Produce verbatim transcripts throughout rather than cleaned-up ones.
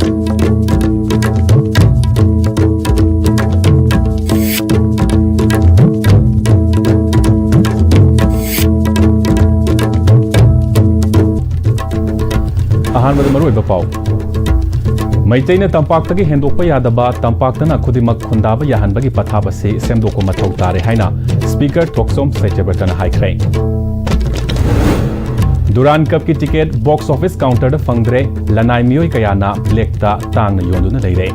ꯑꯍꯥꯟꯕꯗ ꯃꯔꯨꯑꯣꯏꯕ ꯄꯥꯎ꯫ ꯃꯩꯇꯩꯅ ꯇꯝꯄꯥꯛꯇꯒꯤ ꯍꯦꯟꯗꯣꯛꯄ ꯌꯥꯗꯕ, ꯇꯝꯄꯥꯛꯇꯅ ꯈꯨꯗꯤꯡꯃꯛ ꯈꯨꯟꯗꯥꯕ ꯌꯥꯍꯟꯕꯒꯤ ꯄꯊꯥꯞ ꯑꯁꯤ ꯁꯦꯝꯗꯣꯛꯄ ꯃꯊꯧ ꯇꯥꯔꯦ ꯍꯥꯏꯅ Speaker ꯊꯣꯛꯆꯣꯝ ꯁꯇ꯭ꯌꯕ꯭ꯔꯇꯅ ꯍꯥꯏꯈ꯭ꯔꯦ꯫ ꯗꯨꯔꯥꯟ ꯀꯞꯀꯤ ꯇꯤꯀꯦꯠ box office counterꯗ ꯐꯪꯗ꯭ꯔꯦ, ꯂꯅꯥꯏ ꯃꯤꯑꯣꯏ ꯀꯌꯥꯅ blackꯇ ꯇꯥꯡꯅ ꯌꯣꯟꯗꯨꯅ ꯂꯩꯔꯦ꯫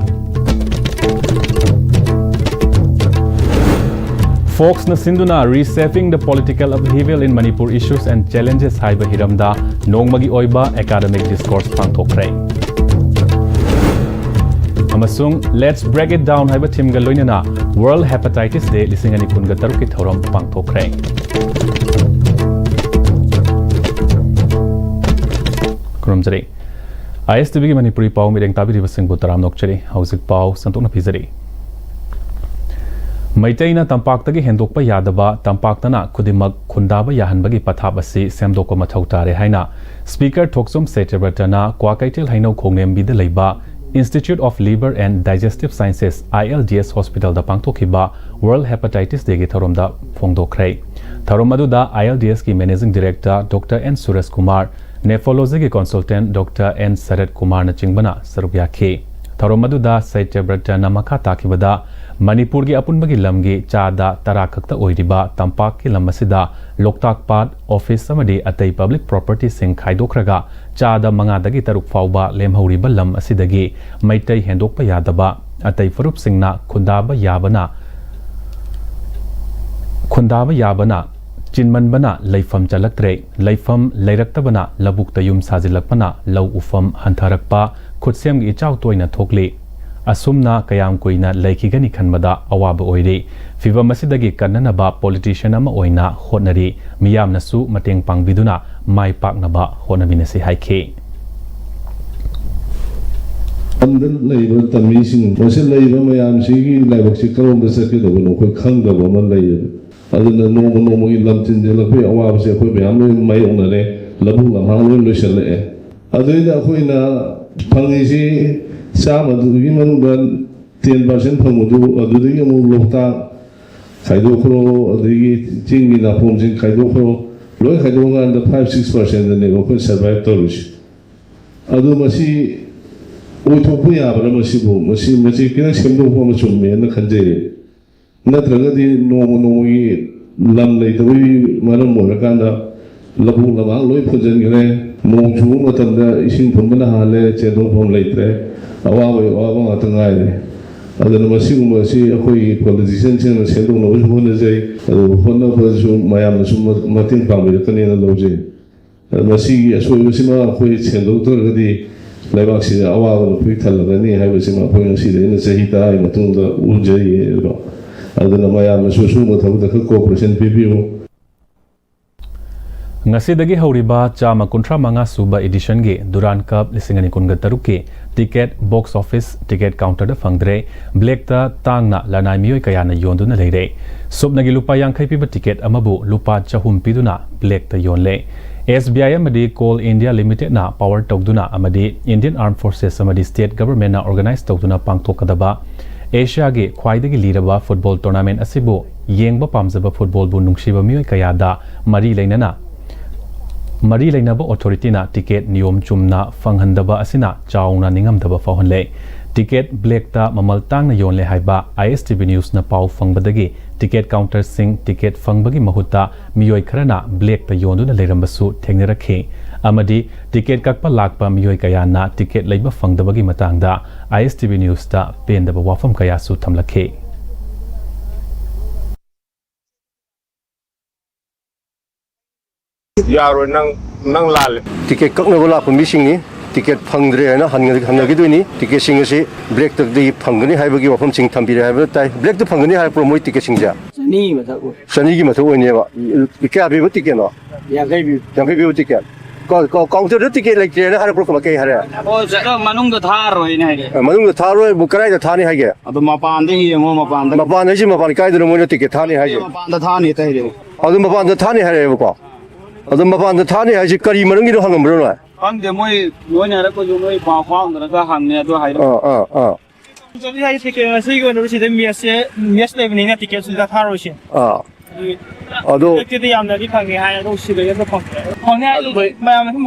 Foxꯅ ꯁꯤꯟꯗꯨꯅ Reshaping the Political Upheaval in Manipur, Issues and Challenges ꯍꯥꯏꯕ ꯍꯤꯔꯝꯗ ꯅꯣꯡꯃꯒꯤ ꯑꯣꯏꯕ academic discourse ꯄꯥꯡꯊꯣꯛꯈ꯭ꯔꯦ꯫ ꯑꯃꯁꯨꯡ Let's Break It Down ꯍꯥꯏꯕ themeꯒ ꯂꯣꯏꯅꯅ World Hepatitis Day ꯂꯤꯁꯤꯡ ꯑꯅꯤ ꯀꯨꯟꯒ ꯇꯔꯨꯛꯀꯤ ꯊꯧꯔꯝ ꯄꯥꯡꯊꯣꯛꯈ꯭ꯔꯦ꯫ ꯈꯨꯔꯨꯝꯖꯔꯤ꯫ ISTVꯒꯤ ꯃꯅꯤꯄꯨꯔꯤ ꯄꯥꯎ ꯃꯤꯠꯌꯦꯡ ꯇꯥꯕꯤꯔꯤꯕꯁꯤꯡꯕꯨ ꯇꯔꯥꯝꯅ ꯑꯣꯛꯆꯔꯤ꯫ ꯍꯧꯖꯤꯛ ꯄꯥꯎ ꯁꯟꯗꯣꯛꯅ ꯄꯤꯖꯔꯤ꯫ ꯃꯩꯇꯩꯅ ꯇꯝꯄꯥꯛꯇꯒꯤ ꯍꯦꯟꯗꯣꯛꯄ ꯌꯥꯗꯕ, ꯇꯝꯄꯥꯛꯇꯅ ꯈꯨꯗꯤꯡꯃꯛ ꯈꯨꯟꯗꯥꯕ ꯌꯥꯍꯟꯕꯒꯤ ꯄꯊꯥꯞ ꯑꯁꯤ ꯁꯦꯝꯗꯣꯛꯄ ꯃꯊꯧ ꯇꯥꯔꯦ ꯍꯥꯏꯅ Speaker ꯊꯣꯛꯆꯣꯝ ꯁꯇ꯭ꯌꯕ꯭ꯔꯇꯅ ꯀ꯭ꯋꯥꯀꯩꯊꯦꯜ ꯍꯩꯅꯧ ꯈꯣꯡꯂꯦꯝꯕꯤꯗ ꯂꯩꯕ Institute of Liver and Digestive Sciences, ILDS, hospitalꯗ ꯄꯥꯡꯊꯣꯛꯈꯤꯕ World Hepatitis Dayꯒꯤ ꯊꯧꯔꯝꯗ ꯐꯣꯡꯗꯣꯛꯈ꯭ꯔꯦ꯫ ꯊꯧꯔꯝ ꯑꯗꯨꯗ ILDSꯀꯤ Managing Director Doctor N ꯁꯨꯔꯖ ꯀꯨꯃꯥꯔ, Nephrologyꯒꯤ consultant Doctor N ꯁꯔꯠ ꯀꯨꯃꯥꯔꯅꯆꯤꯡꯕꯅ ꯁꯔꯨꯛ ꯌꯥꯈꯤ꯫ ꯊꯧꯔꯝ ꯑꯗꯨꯗ ꯁꯇ꯭ꯌꯕ꯭ꯔꯇꯅ ꯃꯈꯥ ꯇꯥꯈꯤꯕꯗ, ꯃꯅꯤꯄꯨꯔꯒꯤ ꯑꯄꯨꯟꯕꯒꯤ ꯂꯝꯒꯤ ꯆꯥꯗ ꯇꯔꯥ ꯈꯛꯇ ꯑꯣꯏꯔꯤꯕ ꯇꯝꯄꯥꯛꯀꯤ ꯂꯝ ꯑꯁꯤꯗ ꯂꯣꯛꯇꯥꯛ ꯄꯥꯠ, office ꯑꯃꯗꯤ ꯑꯇꯩ public propertyꯁꯤꯡ ꯈꯥꯏꯗꯣꯛꯈ꯭ꯔꯒ ꯆꯥꯗ ꯃꯉꯥꯗꯒꯤ ꯇꯔꯨꯛ ꯐꯥꯎꯕ ꯂꯦꯝꯍꯧꯔꯤꯕ ꯂꯝ ꯑꯁꯤꯗꯒꯤ ꯃꯩꯇꯩ ꯍꯦꯟꯗꯣꯛꯄ ꯌꯥꯗꯕ, ꯑꯇꯩ ꯐꯨꯔꯨꯞꯁꯤꯡꯅ ꯈꯨꯟꯗꯥꯕ ꯌꯥꯕꯅ, ꯈꯨꯟꯗꯥꯕ ꯌꯥꯕꯅ ꯆꯤꯟꯃꯟꯕꯅ ꯂꯩꯐꯝ ꯆꯜꯂꯛꯇ꯭ꯔꯦ꯫ ꯂꯩꯐꯝ ꯂꯩꯔꯛꯇꯕꯅ ꯂꯧꯕꯨꯛꯇ ꯌꯨꯝ ꯁꯥꯖꯤꯜꯂꯛꯄꯅ ꯂꯧ ꯎꯐꯝ ꯍꯟꯊꯔꯛꯄ, ꯈꯨꯠꯁꯦꯝꯒꯤ ꯏꯆꯥꯎ ꯇꯣꯏꯅ ꯊꯣꯛꯂꯤ꯫ ꯑꯁꯨꯝꯅ ꯀꯌꯥꯝ ꯀꯨꯏꯅ ꯂꯩꯈꯤꯒꯅꯤ ꯈꯟꯕꯗ ꯑꯋꯥꯕ ꯑꯣꯏꯔꯤ꯫ ꯐꯤꯚꯝ ꯑꯁꯤꯗꯒꯤ ꯀꯟꯅꯅꯕ politician ꯑꯃ ꯑꯣꯏꯅ ꯍꯣꯠꯅꯔꯤ꯫ ꯃꯤꯌꯥꯝꯅꯁꯨ ꯃꯇꯦꯡ ꯄꯥꯡꯕꯤꯗꯨꯅ ꯃꯥꯏ ꯄꯥꯛꯅꯕ ꯍꯣꯠꯅꯃꯤꯟꯅꯁꯤ ꯍꯥꯏꯈꯤ꯫ ꯂꯝꯗ ꯂꯩꯕ ꯇꯝꯃꯤꯁꯤꯡ, ꯃꯁꯤ ꯂꯩꯔꯤꯕ ꯃꯌꯥꯝꯁꯤꯒꯤ ꯂꯥꯏꯕꯛꯁꯤ ꯀꯔꯣꯝꯗ ꯆꯠꯀꯗꯕꯅꯣ ꯑꯩꯈꯣꯏ ꯈꯪꯗꯕ ꯑꯃ ꯂꯩꯌꯦꯕ꯫ ꯑꯗꯨꯅ ꯅꯣꯡꯃ ꯅꯣꯡꯃꯒꯤ ꯂꯝ ꯆꯤꯟꯁꯤꯜꯂꯛꯄꯒꯤ ꯑꯋꯥꯕꯁꯦ ꯑꯩꯈꯣꯏ ꯃꯌꯥꯝ ꯂꯣꯏ ꯃꯥꯌꯣꯛꯅꯔꯦ꯫ ꯂꯧꯕꯨꯛ ꯂꯝꯍꯥꯡ ꯂꯣꯏ ꯂꯣꯏꯁꯤꯜꯂꯛꯑꯦ꯫ ꯑꯗꯨꯗꯩꯗ ꯑꯩꯈꯣꯏꯅ ꯐꯪꯉꯤꯁꯤ ꯆꯥꯝꯃꯗꯨꯒꯤ ꯃꯅꯨꯡꯗ ten percent ꯐꯪꯕꯗꯨ ꯑꯗꯨꯗꯒꯤ ꯑꯃꯨꯛ ꯂꯣꯛꯇꯥꯛ ꯈꯥꯏꯗꯣꯛꯈ꯭ꯔꯣ, ꯑꯗꯒꯤ ꯆꯤꯡꯒꯤ ꯅꯥꯄꯣꯝꯁꯤꯡ ꯈꯥꯏꯗꯣꯛꯈ꯭ꯔꯣ, ꯂꯣꯏ ꯈꯥꯏꯗꯣꯛꯑꯀꯥꯟꯗ five six percentꯗꯅꯦꯕ ꯑꯩꯈꯣꯏ survive ꯇꯧꯔꯤꯁꯤ꯫ ꯑꯗꯨ ꯃꯁꯤ ꯑꯣꯏꯊꯣꯛꯄ ꯌꯥꯕ꯭ꯔꯥ? ꯃꯁꯤꯕꯨ, ꯃꯁꯤ, ꯃꯁꯤ ꯈꯤꯇꯪ ꯁꯦꯝꯗꯣꯛꯄ ꯑꯃ ꯆꯨꯝꯃꯦꯅ ꯈꯟꯖꯩ꯫ ꯅꯠꯇ꯭ꯔꯒꯗꯤ ꯅꯣꯡꯃ ꯅꯣꯡꯃꯒꯤ ꯂꯝ ꯂꯩꯇꯕꯒꯤ ꯃꯔꯝ ꯑꯣꯏꯔꯀꯥꯟꯗ ꯂꯧꯕꯨꯛ ꯂꯝꯍꯥꯡ ꯂꯣꯏ ꯐꯨꯟꯖꯤꯟꯈ꯭ꯔꯦ꯫ ꯅꯣꯡ ꯆꯨꯕ ꯃꯇꯝꯗ ꯏꯁꯤꯡ ꯊꯨꯝꯕꯅ ꯍꯥꯜꯂꯦ, ꯆꯦꯟꯊꯣꯛꯐꯝ ꯂꯩꯇ꯭ꯔꯦ, ꯑꯋꯥꯕꯒꯤ ꯑꯋꯥꯕ ꯉꯥꯛꯇ ꯉꯥꯏꯔꯦ꯫ ꯑꯗꯨꯅ ꯃꯁꯤꯒꯨꯝꯕ ꯑꯁꯤ ꯑꯩꯈꯣꯏꯒꯤ ꯄꯣꯂꯤꯇꯤꯁꯤꯌꯥꯟꯁꯤꯡꯅ ꯁꯦꯝꯗꯣꯛꯅꯕꯁꯨ ꯍꯣꯠꯅꯖꯩ, ꯑꯗꯨꯕꯨ ꯍꯣꯠꯅꯕꯗꯁꯨ ꯃꯌꯥꯝꯅꯁꯨ ꯃ-, ꯃꯇꯦꯡ ꯄꯥꯡꯕꯤꯔꯛꯀꯅꯦꯅ ꯂꯧꯖꯩ꯫ ꯃꯁꯤꯒꯤ ꯑꯁꯣꯏꯕꯁꯤꯃ ꯑꯩꯈꯣꯏ ꯁꯦꯡꯗꯣꯛꯇ꯭ꯔꯒꯗꯤ ꯂꯩꯕꯥꯛꯁꯤꯗ ꯑꯋꯥꯕꯅ ꯄꯤꯛ ꯊꯜꯂꯒꯅꯤ ꯍꯥꯏꯕꯁꯤꯃ ꯑꯩꯈꯣꯏ ꯉꯁꯤꯗꯒꯤꯅ ꯆꯍꯤ ꯇꯔꯥꯒꯤ ꯃꯇꯨꯡꯗ ꯎꯖꯩꯌꯦꯕ꯫ ꯑꯗꯨꯅ ꯃꯌꯥꯝꯅꯁꯨ ꯁꯨꯝꯕ ꯊꯕꯛꯇ ꯈꯔ cooperation ꯄꯤꯕꯤꯌꯨ꯫ ꯉꯁꯤꯗꯒꯤ ꯍꯧꯔꯤꯕ ꯆꯥꯝꯃ ꯀꯨꯟꯊ꯭ꯔꯥ ꯃꯉꯥ ꯁꯨꯕ editionꯒꯤ Durand Cup ꯂꯤꯁꯤꯡ ꯑꯅꯤ ꯀꯨꯟꯒ ꯇꯔꯨꯛꯀꯤ ticket box office ticket counterꯗ ꯐꯪꯗ꯭ꯔꯦ꯫ Blackꯇ ꯇꯥꯡꯅ ꯂꯅꯥꯏ ꯃꯤꯑꯣꯏ ꯀꯌꯥꯅ ꯌꯣꯟꯗꯨꯅ ꯂꯩꯔꯦ꯫ ꯁꯨꯞꯅꯒꯤ ꯂꯨꯄꯥ ꯌꯥꯡꯈꯩ ꯄꯤꯕ ticket ꯑꯃꯕꯨ ꯂꯨꯄꯥ ꯆꯍꯨꯝ ꯄꯤꯗꯨꯅ blackꯇ ꯌꯣꯜꯂꯦ꯫ S B I ꯑꯃꯗꯤ Coal India Limitedꯅ power ꯇꯧꯗꯨꯅ ꯑꯃꯗꯤ Indian Armed Forces ꯑꯃꯗꯤ state governmentꯅ organize ꯇꯧꯗꯨꯅ ꯄꯥꯡꯊꯣꯛꯀꯗꯕ ꯑꯦꯁꯤꯌꯥꯒꯤ ꯈ꯭ꯋꯥꯏꯗꯒꯤ ꯂꯤꯔꯕ football tournament ꯑꯁꯤꯕꯨ ꯌꯦꯡꯕ ꯄꯥꯝꯖꯕ footballꯕꯨ ꯅꯨꯡꯁꯤꯕ ꯃꯤꯑꯣꯏ ꯀꯌꯥꯗ ꯃꯔꯤ ꯂꯩꯅꯅ, ꯃꯔꯤ ꯂꯩꯅꯕ authorityꯅ ticket ꯅꯤꯌꯣꯝ ꯆꯨꯝꯅ ꯐꯪꯍꯟꯗꯕ ꯑꯁꯤꯅ ꯆꯥꯎꯅ ꯅꯤꯡꯉꯝꯗꯕ ꯐꯥꯎꯍꯜꯂꯦ꯫ Ticket blackꯇ ꯃꯃꯜ ꯇꯥꯡꯅ ꯌꯣꯜꯂꯦ ꯍꯥꯏꯕ I S T V newsꯅ ꯄꯥꯎ ꯐꯪꯕꯗꯒꯤ ticket counterꯁꯤꯡ ticket ꯐꯪꯕꯒꯤ ꯃꯍꯨꯠꯇ ꯃꯤꯑꯣꯏ ꯈꯔꯅ blackꯇ ꯌꯣꯟꯗꯨꯅ ꯂꯩꯔꯝꯕꯁꯨ ꯊꯦꯡꯅꯔꯛꯈꯤ ꯑꯃꯗꯤ ticket ꯀꯛꯄ ꯂꯥꯛꯄ ꯃꯤꯑꯣꯏ ꯀꯌꯥꯅ ticket ꯂꯩꯕ ꯐꯪꯗꯕꯒꯤ ꯃꯇꯥꯡꯗ I S T V newsꯇ ꯄꯦꯟꯗꯕ ꯋꯥꯐꯝ ꯀꯌꯥꯁꯨ ꯊꯝꯂꯛꯈꯤ꯫ ꯌꯥꯔꯣꯏ, ꯅꯪ, ꯅꯪ ꯂꯥꯜꯂꯦ꯫ Ticket ꯀꯛꯅꯕ ꯂꯥꯛꯄ ꯃꯤꯁꯤꯡꯅꯤ꯫ Ticket ꯐꯪꯗ꯭ꯔꯦ ꯍꯥꯏꯅ ꯍꯟ-, ꯍꯟꯅꯈꯤꯗꯣꯏꯅꯤ꯫ Ticketꯁꯤꯡ ꯑꯁꯤ blackꯇꯗꯤ ꯐꯪꯒꯅꯤ ꯍꯥꯏꯕꯒꯤ ꯋꯥꯐꯝꯁꯤꯡ ꯊꯝꯕꯤꯔꯦ ꯍꯥꯏꯕ ꯇꯥꯏ꯫ Blackꯇ ꯐꯪꯒꯅꯤ ꯍꯥꯏꯔꯛꯄ꯭ꯔꯣ ꯃꯣꯏ ticketꯁꯤꯡꯁꯦ? ꯆꯅꯤꯒꯤ ꯃꯊꯛ ꯑꯣꯏ꯫ ꯆꯅꯤꯒꯤ ꯃꯊꯛ ꯑꯣꯏꯅꯦꯕ꯫ ꯀꯌꯥ ꯄꯤꯕ ticketꯅꯣ? ꯌꯥꯡꯈꯩ ꯄꯤ꯫ ꯌꯥꯡꯈꯩ ꯄꯤꯕ ticket꯫ ꯀ-, ꯀ-, counterꯗ ticket ꯂꯩꯇ꯭ꯔꯦꯅ ꯍꯥꯏꯔꯛꯄ꯭ꯔꯣ? ꯀꯃꯥꯏ, ꯀꯩ ꯍꯥꯏꯔꯦ? ꯑꯣ, ꯁꯤꯗ ꯃꯅꯨꯡꯗ ꯊꯥꯔꯣꯏꯅ ꯍꯥꯏꯔꯦ꯫ ꯑ, ꯃꯅꯨꯡꯗ ꯊꯥꯔꯣꯏꯕꯨ ꯀꯗꯥꯏꯗ ꯊꯥꯅꯤ ꯍꯥꯏꯒꯦ? ꯑꯗꯣ ꯃꯄꯥꯟꯗ ꯌꯦꯡꯉꯣ, ꯃꯄꯥꯟꯗ꯫ ꯃꯄꯥꯟ ꯍꯥꯏꯁꯤ ꯃꯄꯥꯟ ꯀꯥꯏꯗꯅꯣ ꯃꯣꯏꯅ ticket ꯊꯥꯅꯤ ꯍꯥꯏꯁꯦ? ꯃꯄꯥꯟꯗ ꯊꯥꯅꯤ ꯇꯥꯏꯔꯦ꯫ ꯑꯗꯨ ꯃꯄꯥꯟꯗ ꯊꯥꯅꯤ ꯍꯥꯏꯔꯛꯑꯦꯕꯀꯣ꯫ ꯑꯗꯨ ꯃꯄꯥꯟꯗ ꯊꯥꯅꯤ ꯍꯥꯏꯁꯤ ꯀꯔꯤ ꯃꯔꯝꯒꯤꯅꯣ ꯍꯪꯉꯝꯕ꯭ꯔꯣ ꯅꯣꯏ? ꯈꯪꯗꯦ, ꯃꯣꯏ, ꯃꯣꯏꯅ ꯍꯥꯏꯔꯛꯄꯁꯨ ꯃꯣꯏ ꯄꯥꯎ ꯐꯥꯎꯅꯔꯒ ꯍꯪꯉꯦ ꯑꯗꯣ ꯍꯥꯏꯔꯛꯑꯣ꯫ ꯑꯥ, ꯑꯥ, ꯑꯥ꯫ ꯆꯠꯂꯤ ꯍꯥꯏꯁꯦ ꯀꯩꯅꯣ, ꯉꯁꯤꯒꯤ ꯑꯣꯏꯅ ꯁꯤꯗ ꯃꯦꯠꯁꯁꯦ, ꯃꯦꯠꯁ ꯂꯩꯕꯅꯤꯅ ꯇꯤꯀꯦꯠꯁꯨ ꯁꯤꯗ ꯊꯥꯔꯣꯏꯁꯦ꯫ ꯑꯥ꯫ ꯑꯗꯨ ꯑꯗꯣ ꯍꯟꯗꯛꯇꯤꯗꯤ ꯌꯥꯝꯅꯗꯤ ꯐꯪꯉꯦ ꯍꯥꯏ, ꯑꯗꯣ ꯁꯤꯗꯗꯤ ꯑꯝꯇ ꯐꯪꯗ꯭ꯔꯦ꯫ ꯐꯪꯉꯦ ꯍꯥꯏꯗꯤ ꯑꯗꯨ ꯃꯌꯥꯝꯅ ꯁꯨꯝ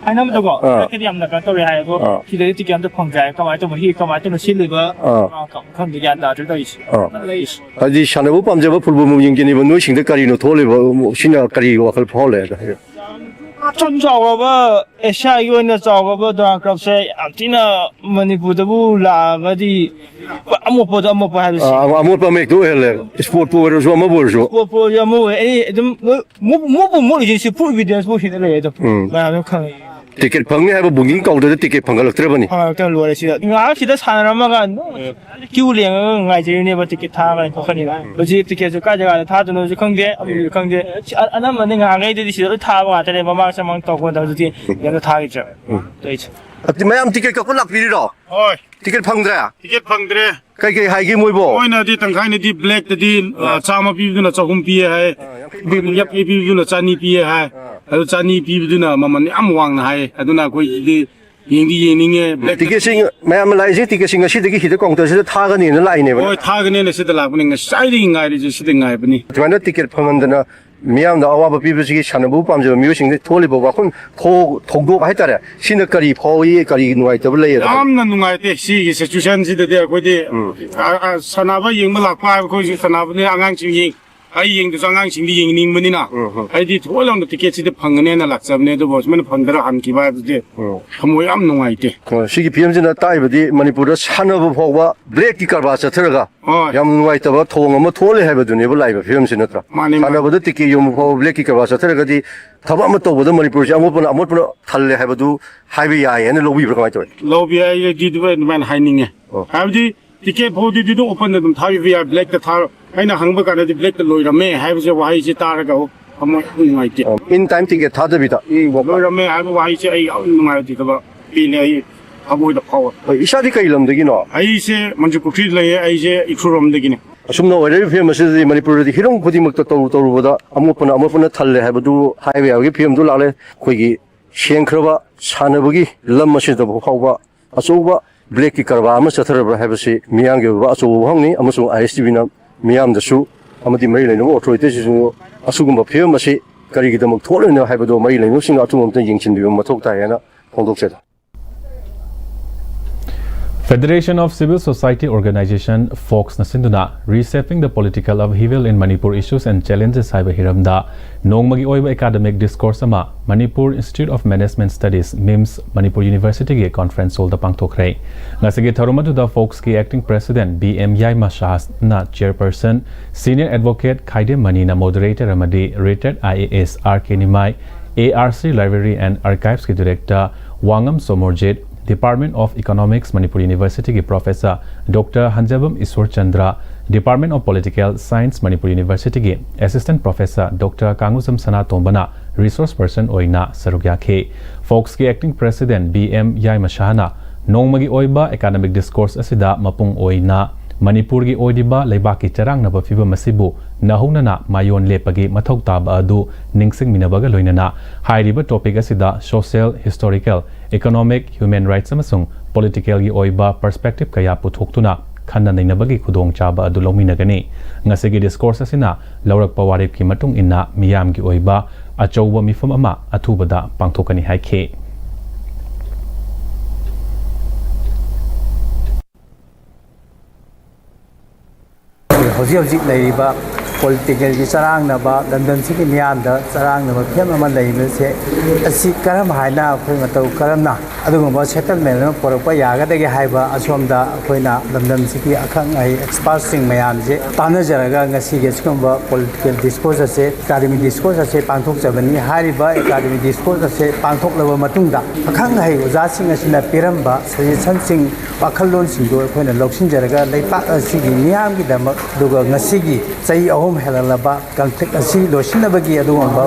ꯍꯥꯏꯅꯕꯗꯀꯣ, ꯑꯥ꯫ ꯍꯟꯗꯛꯇꯤꯗꯤ ꯌꯥꯝꯅ ꯀꯩꯅꯣ ꯇꯧꯔꯦ ꯍꯥꯏ, ꯑꯗꯣ ꯑꯥ꯫ ꯁꯤꯗꯗꯤ ꯇꯤꯀꯦꯠ ꯑꯝꯇ ꯐꯪꯗ꯭ꯔꯦ ꯍꯥꯏ꯫ ꯀꯃꯥꯏꯅ ꯇꯧꯕ, ꯁꯤ ꯀꯃꯥꯏꯅ ꯇꯧꯅ ꯁꯤꯜꯂꯤꯕ? ꯑꯥ꯫ ꯑꯥ, ꯈꯪꯗꯦ, ꯒ꯭ꯌꯥꯟ ꯇꯥꯗ꯭ꯔꯦ ꯇꯧꯔꯤꯁꯦ꯫ ꯑꯥ꯫ ꯂꯩꯔꯤꯁꯦ꯫ ꯍꯥꯏꯗꯤ ꯁꯥꯟꯅꯕ ꯄꯥꯝꯖꯕ ꯐꯨꯠꯕꯣꯜ ꯌꯦꯡꯖꯅꯤꯡꯕ ꯅꯣꯏꯁꯤꯡꯗ ꯀꯔꯤꯅꯣ ꯊꯣꯛꯍꯜꯂꯤꯕ? ꯁꯤꯅ ꯀꯔꯤ ꯋꯥꯈꯜ ꯐꯥꯎꯍꯜꯂꯦ? ꯑꯁꯨꯝ ꯆꯥꯎꯈ꯭ꯔꯕ ꯑꯦꯁꯤꯌꯥꯒꯤ ꯑꯣꯏꯅ ꯆꯥꯎꯈ꯭ꯔꯕ ꯗꯨꯔꯥꯟ ꯀꯞꯁꯦ ꯌꯥꯝ ꯊꯤꯅ ꯃꯅꯤꯄꯨꯔꯗꯕꯨ ꯂꯥꯛꯑꯒꯗꯤ ꯑꯃꯣꯠꯄꯗ ꯑꯃꯣꯠꯄ ꯍꯥꯏꯕꯁꯤ꯫ ꯑꯥ, ꯑꯃꯣꯠꯄ ꯑꯃ ꯍꯦꯛꯇ ꯑꯣꯏꯍꯜꯂꯦ꯫ ꯏꯁꯄꯣꯔꯠꯄꯨ ꯑꯣꯏꯔꯁꯨ, ꯑꯃꯕꯨ ꯑꯣꯏꯔꯁꯨ꯫ ꯏꯁꯄꯣꯔꯠꯄꯨ ꯑꯣꯏꯔꯁꯨ, ꯑꯃꯕꯨ ꯑꯣꯏꯔꯁꯨ, ꯑꯩ ꯑꯗꯨꯝ ꯃꯣꯏ, ꯃꯣ-, ꯃꯣ-, ꯃꯣꯏꯕꯨ ꯃꯣꯠꯂꯤꯁꯦ ꯁꯤ ꯐꯨꯜ ꯏꯚꯤꯗꯦꯟꯁꯄꯨ ꯁꯤꯗ ꯂꯩꯌꯦ ꯑꯗꯨꯝ꯫ ꯎꯝ꯫ ꯃꯌꯥꯝꯅ ꯈꯪꯉꯤ꯫ ꯇꯤꯀꯦꯠ ꯐꯪꯅꯤ ꯍꯥꯏꯕ ꯕꯨꯀꯤꯡ ꯀꯥꯎꯟꯇꯔꯗ ꯇꯤꯀꯦꯠ ꯐꯪꯒꯠꯂꯛꯇ꯭ꯔꯕꯅꯤ꯫ ꯐꯪꯒꯠꯂꯛꯇ꯭ꯔꯕ ꯂꯣꯏꯔꯦ ꯁꯤꯗ꯫ ꯉꯥꯏꯍꯥꯛ ꯁꯤꯗ ꯁꯥꯟꯅꯔꯝꯃꯒ ꯀ꯭ꯌꯨ ꯂꯦꯡꯉꯒ ꯉꯥꯏꯖꯔꯤꯅꯦꯕ ꯇꯤꯀꯦꯠ ꯊꯥꯕꯅꯤ ꯈꯣꯠꯀꯅꯤꯅ꯫ ꯍꯧꯖꯤꯛ ꯇꯤꯀꯦꯠꯁꯨ ꯀꯥꯏ ꯖꯒꯥꯗ ꯊꯥꯗꯣꯏꯅꯣꯁꯨ ꯈꯪꯗꯦ, ꯑꯃꯁꯨ ꯈꯪꯗꯦ꯫ ꯁꯤ ꯑ-, ꯑꯅꯝꯕꯅ ꯉꯍꯥꯟꯈꯩꯗꯗꯤ ꯁꯤꯗ ꯂꯣꯏ ꯊꯥꯕ ꯉꯥꯛꯇꯅꯦ, ꯃꯃꯥꯡ ꯃꯃꯥꯡ ꯇꯧꯕꯗ ꯍꯧꯖꯤꯛꯇꯤ ꯌꯥꯝꯅ ꯊꯥꯈꯤꯗ꯭ꯔꯦ꯫ ꯎꯝ꯫ ꯇꯧꯔꯤꯁꯦ꯫ ꯑꯗꯨꯗꯤ ꯃꯌꯥꯝ ꯇꯤꯀꯦꯠ ꯀꯛꯄ ꯂꯥꯛꯄꯤꯔꯤꯔꯣ? ꯍꯣꯏ꯫ ꯇꯤꯀꯦꯠ ꯐꯪꯗ꯭ꯔꯦ? ꯇꯤꯀꯦꯠ ꯐꯪꯗ꯭ꯔꯦ꯫ ꯀꯩ ꯀꯩ ꯍꯥꯏꯒꯦ ꯃꯣꯏꯕꯣ? ꯃꯣꯏꯅꯗꯤ ꯇꯪꯈꯥꯏꯅꯗꯤ ꯕ꯭ꯂꯦꯛꯇꯗꯤ, ꯑ, ꯑꯥ꯫ ꯆꯥꯝꯃ ꯄꯤꯕꯗꯨꯅ ꯆꯍꯨꯝ ꯄꯤꯌꯦ ꯍꯥꯏ꯫ ꯑꯥ, ꯌꯥꯡꯈꯩ ꯄꯤꯕꯗꯨꯅ ꯌꯥꯡꯈꯩ ꯄꯤꯕꯗꯨꯅ ꯆꯅꯤ ꯄꯤꯌꯦ ꯍꯥꯏ꯫ ꯑꯥ꯫ ꯑꯗꯨ ꯆꯅꯤ ꯄꯤꯕꯗꯨꯅ ꯃꯃꯜ ꯌꯥꯝ ꯋꯥꯡꯅ ꯍꯥꯏ꯫ ꯑꯗꯨꯅ ꯑꯩꯈꯣꯏꯒꯤꯗꯤ ꯌꯦꯡꯗꯤ ꯌꯦꯡꯅꯤꯡꯉꯦ꯫ ꯕ꯭ꯂꯦꯛ ꯇꯤꯀꯦꯠꯁꯤꯡ, ꯃꯌꯥꯝ ꯂꯥꯛꯏꯁꯦ ꯇꯤꯀꯦꯠꯁꯤꯡ ꯉꯁꯤꯗꯒꯤ ꯁꯤꯗ ꯀꯥꯎꯟꯇꯔꯁꯤꯗ ꯊꯥꯒꯅꯤꯅ ꯂꯥꯛꯏꯅꯦꯕ? ꯍꯣꯏ, ꯊꯥꯒꯅꯦꯅ ꯁꯤꯗ ꯂꯥꯛꯄꯅꯤ, ꯉꯁꯥꯏꯗꯒꯤ ꯉꯥꯏꯔꯤꯁꯦ, ꯁꯤꯗ ꯉꯥꯏꯕꯅꯤ꯫ ꯑꯗꯨꯃꯥꯏꯅ ꯇꯤꯀꯦꯠ ꯐꯪꯍꯟꯗꯅ ꯃꯤꯌꯥꯝꯗ ꯑꯋꯥꯕ ꯄꯤꯕꯁꯤꯒꯤ ꯁꯥꯟꯅꯕꯕꯨ ꯄꯥꯝꯖꯕ ꯃꯤꯑꯣꯏꯁꯤꯡꯗ ꯊꯣꯛꯍꯜꯂꯤꯕ ꯋꯥꯐꯝ ꯊꯣ-, ꯊꯧꯗꯣꯛ ꯍꯥꯏꯇꯥꯔꯦ, ꯁꯤꯅ ꯀꯔꯤ ꯐꯥꯎꯏ, ꯀꯔꯤ ꯅꯨꯡꯉꯥꯏꯇꯕ ꯂꯩ ꯑꯗꯣ? ꯌꯥꯝꯅ ꯅꯨꯡꯉꯥꯏꯇꯦ ꯁꯤꯒꯤ ꯁꯤꯆꯨꯋꯦꯁꯟꯁꯤꯗꯗꯤ꯫ ꯑꯩꯈꯣꯏꯗꯤ, ꯎꯝ꯫ ꯑ, ꯑ, ꯁꯥꯟꯅꯕ ꯌꯦꯡꯕ ꯂꯥꯛꯄ ꯍꯥꯏꯕ ꯑꯩꯈꯣꯏꯁꯨ ꯁꯥꯟꯅꯕꯅꯤ, ꯑꯉꯥꯡꯁꯤꯡ ꯌꯦꯡ-, ꯑꯩ ꯌꯦꯡꯗꯁꯨ ꯑꯉꯥꯡꯁꯤꯡꯗꯤ ꯌꯦꯡꯅꯤꯡꯕꯅꯤꯅ, ꯎꯝ, ꯎꯝ꯫ ꯑꯩꯗꯤ ꯊꯑꯣꯏ ꯂꯥꯎꯅ ꯇꯤꯀꯦꯠꯁꯤꯗꯤ ꯐꯪꯒꯅꯦꯅ ꯂꯥꯛꯆꯕꯅꯦ, ꯑꯗꯨꯕꯨ ꯁꯨꯃꯥꯏꯅ ꯐꯪꯗꯅ ꯍꯟꯈꯤꯕ ꯍꯥꯏꯕꯁꯤꯗꯤ ꯎꯝ꯫ ꯊꯃꯣꯏ ꯌꯥꯝ ꯅꯨꯡꯉꯥꯏꯇꯦ꯫ ꯑꯣ, ꯁꯤꯒꯤ ꯐꯤꯕꯝꯁꯤꯅ ꯇꯥꯛꯏꯕꯗꯤ ꯃꯅꯤꯄꯨꯔꯗ ꯁꯥꯟꯅꯕ ꯐꯥꯎꯕ ꯕ꯭ꯂꯦꯛꯀꯤ ꯀꯔꯕꯥꯔ ꯆꯠꯊꯔꯒ ꯍꯣꯏ꯫ ꯌꯥꯝ ꯅꯨꯡꯉꯥꯏꯇꯕ ꯊꯧꯑꯣꯡ ꯑꯃ ꯊꯣꯛꯍꯜꯂꯦ ꯍꯥꯏꯕꯗꯨꯅꯦꯕ ꯂꯥꯛꯏꯕ ꯐꯤꯕꯝꯁꯤ, ꯅꯠꯇ꯭ꯔꯥ? ꯃꯥꯅꯤ, ꯃꯥꯅꯤ꯫ ꯁꯥꯟꯅꯕꯗ ꯇꯤꯀꯦꯠ ꯌꯣꯟꯕ ꯐꯥꯎꯕ ꯕ꯭ꯂꯦꯛꯀꯤ ꯀꯔꯕꯥꯔ ꯆꯠꯊꯔꯒꯗꯤ ꯊꯕꯛ ꯑꯃ ꯇꯧꯕꯗ ꯃꯅꯤꯄꯨꯔꯁꯦ ꯑꯃꯣꯠꯄꯅ ꯑꯃꯣꯠꯄꯅ ꯊꯜꯂꯦ ꯍꯥꯏꯕꯗꯨ ꯍꯥꯏꯕ ꯌꯥꯏ ꯍꯥꯏꯅ ꯂꯧꯕꯤꯕ꯭ꯔꯥ, ꯀꯃꯥꯏꯅ ꯇꯧꯋꯤ? ꯂꯧꯕ ꯌꯥꯏ, ꯑꯩꯗꯤ ꯑꯗꯨꯃꯥꯏꯅ ꯍꯥꯏꯅꯤꯡꯉꯦ꯫ ꯑꯣ꯫ ꯍꯥꯏꯕꯗꯤ ꯇꯤꯀꯦꯠ ꯐꯥꯎꯗꯤ ꯑꯗꯨꯝ ꯑꯣꯄꯟꯗ ꯑꯗꯨꯝ ꯊꯥꯕꯤꯕ ꯌꯥꯏ, ꯕ꯭ꯂꯦꯛꯇ ꯊꯥꯔꯣ꯫ ꯑꯩꯅ ꯍꯪꯕ ꯀꯥꯟꯗꯗꯤ ꯕ꯭ꯂꯦꯛꯇ ꯂꯣꯏꯔꯝꯃꯦ ꯍꯥꯏꯕꯁꯦ ꯋꯥꯍꯩꯁꯦ ꯇꯥꯔꯒ ꯑꯃꯨꯛ ꯊꯃꯣꯏ ꯌꯥꯝ ꯅꯨꯡꯉꯥꯏꯇꯦ꯫ ꯑꯣ, in time ꯇꯤꯀꯦꯠ ꯊꯥꯗꯕꯤꯗ? ꯎꯝ, ꯂꯣꯏꯔꯝꯃꯦ ꯍꯥꯏꯕ ꯋꯥꯍꯩꯁꯦ ꯑꯩ ꯌꯥꯝ ꯅꯨꯡꯉꯥꯏꯇꯦ, ꯊꯕꯛ ꯄꯦꯜꯂꯦ ꯑꯩ ꯊꯃꯣꯏꯗ ꯐꯥꯎꯕ꯫ ꯍꯣꯏ, ꯏꯁꯥꯗꯤ ꯀꯩ ꯂꯝꯗꯒꯤꯅꯣ? ꯑꯩꯁꯦ ꯃꯟꯇ꯭ꯔꯤ ꯄꯨꯈ꯭ꯔꯤꯗ ꯂꯩꯌꯦ, ꯑꯩꯁꯦ ꯏꯈ꯭ꯔꯨꯜꯔꯣꯝꯗꯒꯤꯅꯦ꯫ ꯑꯁꯨꯝꯅ ꯑꯣꯏꯔꯛꯏꯕ ꯐꯤꯕꯝ ꯑꯁꯤꯗꯗꯤ ꯃꯅꯤꯄꯨꯔꯗꯗꯤ ꯍꯤꯔꯝ ꯈꯨꯗꯤꯡꯃꯛꯇ ꯇꯧꯔꯨ ꯇꯧꯔꯨꯕꯗ ꯑꯃꯣꯠꯄꯅ ꯑꯃꯣꯠꯄꯅ ꯊꯜꯂꯦ ꯍꯥꯏꯕꯗꯨ ꯍꯥꯏꯕ ꯌꯥꯕꯒꯤ ꯐꯤꯕꯝꯗꯨ ꯂꯥꯛꯂꯦ꯫ ꯑꯩꯈꯣꯏꯒꯤ ꯁꯦꯡꯈ꯭ꯔꯕ ꯁꯥꯟꯅꯕꯒꯤ ꯂꯝ ꯑꯁꯤꯗ ꯐꯥꯎꯕ ꯑꯆꯧꯕ ꯕ꯭ꯂꯦꯛꯀꯤ ꯀꯔꯕꯥꯔ ꯑꯃ ꯆꯠꯊꯔꯕ꯭ꯔꯥ ꯍꯥꯏꯕꯁꯤ ꯃꯤꯌꯥꯝꯒꯤ ꯑꯣꯏꯕ ꯑꯆꯧꯕ ꯋꯥꯍꯪꯅꯤ, ꯑꯃꯁꯨꯡ ISTVꯅ ꯃꯤꯌꯥꯝꯗꯁꯨ ꯑꯃꯗꯤ ꯃꯔꯤ ꯂꯩꯅꯕ ꯑꯣꯊꯣꯔꯤꯇꯤꯁꯤꯡꯁꯨ ꯑꯁꯤꯒꯨꯝꯕ ꯐꯤꯕꯝ ꯑꯁꯤ ꯀꯔꯤꯒꯤꯗꯃꯛ ꯊꯣꯛꯂꯤꯕꯅꯣ ꯍꯥꯏꯕꯗꯨ ꯃꯔꯤ ꯂꯩꯅꯕꯁꯤꯡꯅ ꯑꯊꯨꯕ ꯑꯃꯇ ꯌꯦꯡꯁꯤꯟꯕꯤꯕ ꯃꯊꯧ ꯇꯥꯏ ꯍꯥꯏꯅ ꯐꯣꯡꯗꯣꯛꯆꯔꯤ꯫ Federation of Civil Society Organization, ꯐꯣꯛꯁꯅ ꯁꯤꯟꯗꯨꯅ Reshaping the Political Upheaval in Manipur, Issues and Challenges ꯍꯥꯏꯕ ꯍꯤꯔꯝꯗ ꯅꯣꯡꯃꯒꯤ ꯑꯣꯏꯕ ꯑꯦꯀꯥꯗꯃꯤꯛ ꯗꯤꯁꯀꯣꯔꯁ ꯑꯃ Manipur Institute of Management Studies, MIMS, Manipur ꯌꯨꯅꯤꯚꯔꯁꯤꯇꯤꯒꯤ ꯀꯣꯟꯐ꯭ꯔꯦꯟꯁ ꯍꯣꯜꯗ ꯄꯥꯡꯊꯣꯛꯈ꯭ꯔꯦ꯫ ꯉꯁꯤꯒꯤ ꯊꯧꯔꯝ ꯑꯗꯨꯗ ꯐꯣꯛꯁꯀꯤ acting president B M Yaima ꯁꯍꯥꯅ ꯆꯦꯌꯔꯄꯔꯁꯟ, ꯁꯤꯅꯤꯌꯔ ꯑꯦꯗꯚꯣꯀꯦꯠ ꯈꯥꯏꯗꯦꯝ ꯃꯅꯤꯅ ꯃꯣꯗꯔꯦꯇꯔ ꯑꯃꯗꯤ ꯔꯤꯇꯥꯌꯔꯗ IAS R K ꯅꯤꯃꯥꯏ, ARC Library and Archives ꯀꯤ ꯗꯤꯔꯦꯛꯇꯔ ꯋꯥꯉꯝ Somorjit, Department of Economics Manipur ꯌꯨꯅꯤꯚꯔꯁꯤꯇꯤꯒꯤ professor doctor Hanjabam Ishorchandra, Department of Political Science Manipur ꯌꯨꯅꯤꯚꯔꯁꯤꯇꯤꯒꯤ ꯑꯦꯁꯤꯁꯇꯦꯟꯠ ꯄ꯭ꯔꯣꯐꯦꯁꯔ ꯗꯣꯛꯇꯔ ꯀꯥꯡꯉꯨꯖꯝ ꯁꯅꯥꯇꯣꯝꯕꯅ ꯔꯤꯁꯣꯔꯁ ꯄꯔꯁꯟ ꯑꯣꯏꯅ ꯁꯔꯨꯛ ꯌꯥꯈꯤ꯫ ꯐꯣꯛꯁꯀꯤ acting president B M Yaima ꯁꯍꯥꯅ ꯅꯣꯡꯃꯒꯤ ꯑꯣꯏꯕ ꯑꯦꯀꯥꯗꯃꯤꯛ ꯗꯤꯁꯀꯣꯔꯁ ꯑꯁꯤꯗ ꯃꯄꯨꯡ ꯑꯣꯏꯅ ꯃꯅꯤꯄꯨꯔꯒꯤ ꯑꯣꯏꯔꯤꯕ ꯂꯩꯕꯥꯛꯀꯤ ꯆꯔꯥꯡꯅꯕ ꯐꯤꯕꯝ ꯑꯁꯤꯕꯨ ꯅꯧꯍꯧꯅꯅ ꯃꯥꯌꯣꯟ ꯂꯦꯞꯄꯒꯤ ꯃꯊꯧ ꯇꯥꯕ ꯑꯗꯨ ꯅꯤꯡꯁꯤꯡꯃꯤꯟꯅꯕꯒ ꯂꯣꯏꯅꯅ ꯍꯥꯏꯔꯤꯕ ꯇꯣꯄꯤꯛ ꯑꯁꯤꯗ social, historical, economic, human rights ꯑꯃꯁꯨꯡ ꯄꯣꯂꯤꯇꯤꯀꯦꯜꯒꯤ ꯑꯣꯏꯕ ꯄꯔꯁꯄꯦꯛꯇꯤꯚ ꯀꯌꯥ ꯄꯨꯊꯣꯛꯇꯨꯅ ꯈꯟꯅ ꯅꯩꯅꯕꯒꯤ ꯈꯨꯗꯣꯡꯆꯥꯕ ꯑꯗꯨ ꯂꯧꯃꯤꯟꯅꯒꯅꯤ꯫ ꯉꯁꯤꯒꯤ ꯗꯤꯁꯀꯣꯔꯁ ꯑꯁꯤꯅ ꯂꯧꯔꯛꯄ ꯋꯥꯔꯦꯞꯀꯤ ꯃꯇꯨꯡ ꯏꯟꯅ ꯃꯤꯌꯥꯝꯒꯤ ꯑꯣꯏꯕ ꯑꯆꯧꯕ ꯃꯤꯐꯝ ꯑꯃ ꯑꯊꯨꯕꯗ ꯄꯥꯡꯊꯣꯛꯀꯅꯤ ꯍꯥꯏꯈꯤ꯫ ꯍꯧꯖꯤꯛ ꯍꯧꯖꯤꯛ ꯂꯩꯔꯤꯕ ꯄꯣꯂꯤꯇꯤꯀꯦꯜꯒꯤ ꯆꯔꯥꯡꯅꯕ, ꯂꯝꯗꯝꯁꯤꯒꯤ ꯃꯤꯌꯥꯝꯗ ꯆꯔꯥꯡꯅꯕ ꯐꯤꯕꯝ ꯑꯃ ꯂꯩꯕꯁꯦ, ꯑꯁꯤ ꯀꯔꯝ ꯍꯥꯏꯅ ꯑꯩꯈꯣꯏ ꯃꯇꯧ ꯀꯔꯝꯅ ꯑꯗꯨꯒꯨꯝꯕ ꯁꯦꯇꯜꯃꯦꯟ ꯑꯃ ꯄꯨꯔꯛꯄ ꯌꯥꯒꯗꯒꯦ ꯍꯥꯏꯕ ꯑꯁꯣꯝꯗ ꯑꯩꯈꯣꯏꯅ ꯂꯝꯗꯝꯁꯤꯒꯤ ꯑꯈꯪ ꯑꯍꯩ ꯑꯦꯛꯁꯄꯥꯔꯠꯁꯤꯡ ꯃꯌꯥꯝꯁꯦ ꯇꯥꯟꯅꯖꯔꯒ ꯉꯁꯤꯒꯤ ꯑꯁꯤꯒꯨꯝꯕ ꯄꯣꯂꯤꯇꯤꯀꯦꯜ ꯗꯤꯁꯀꯣꯔꯁ ꯑꯁꯦ, ꯑꯦꯀꯥꯗꯃꯤꯛ ꯗꯤꯁꯀꯣꯔꯁ ꯑꯁꯦ ꯄꯥꯡꯊꯣꯛꯆꯕꯅꯤ꯫ ꯍꯥꯏꯔꯤꯕ ꯑꯦꯀꯥꯗꯃꯤꯛ ꯗꯤꯁꯀꯣꯔꯁ ꯑꯁꯦ ꯄꯥꯡꯊꯣꯛꯂꯕ ꯃꯇꯨꯡꯗ ꯑꯈꯪ ꯑꯍꯩ ꯑꯣꯖꯥꯁꯤꯡ ꯑꯁꯤꯅ ꯄꯤꯔꯝꯕ ꯁꯖꯦꯁꯟꯁꯤꯡ, ꯋꯥꯈꯜꯂꯣꯟꯁꯤꯡꯗꯨ ꯑꯩꯈꯣꯏꯅ ꯂꯧꯁꯤꯟꯖꯔꯒ ꯂꯩꯄꯥꯛ ꯑꯁꯤꯒꯤ ꯃꯤꯌꯥꯝꯒꯤꯗꯃꯛ, ꯑꯗꯨꯒ ꯉꯁꯤꯒꯤ ꯆꯍꯤ ꯑꯍꯨꯝ ꯍꯦꯜꯂꯛꯂꯕ ꯀꯟꯐ꯭ꯂꯤꯛ ꯑꯁꯤ ꯂꯣꯏꯁꯤꯟꯅꯕꯒꯤ ꯑꯗꯨꯒꯨꯝꯕ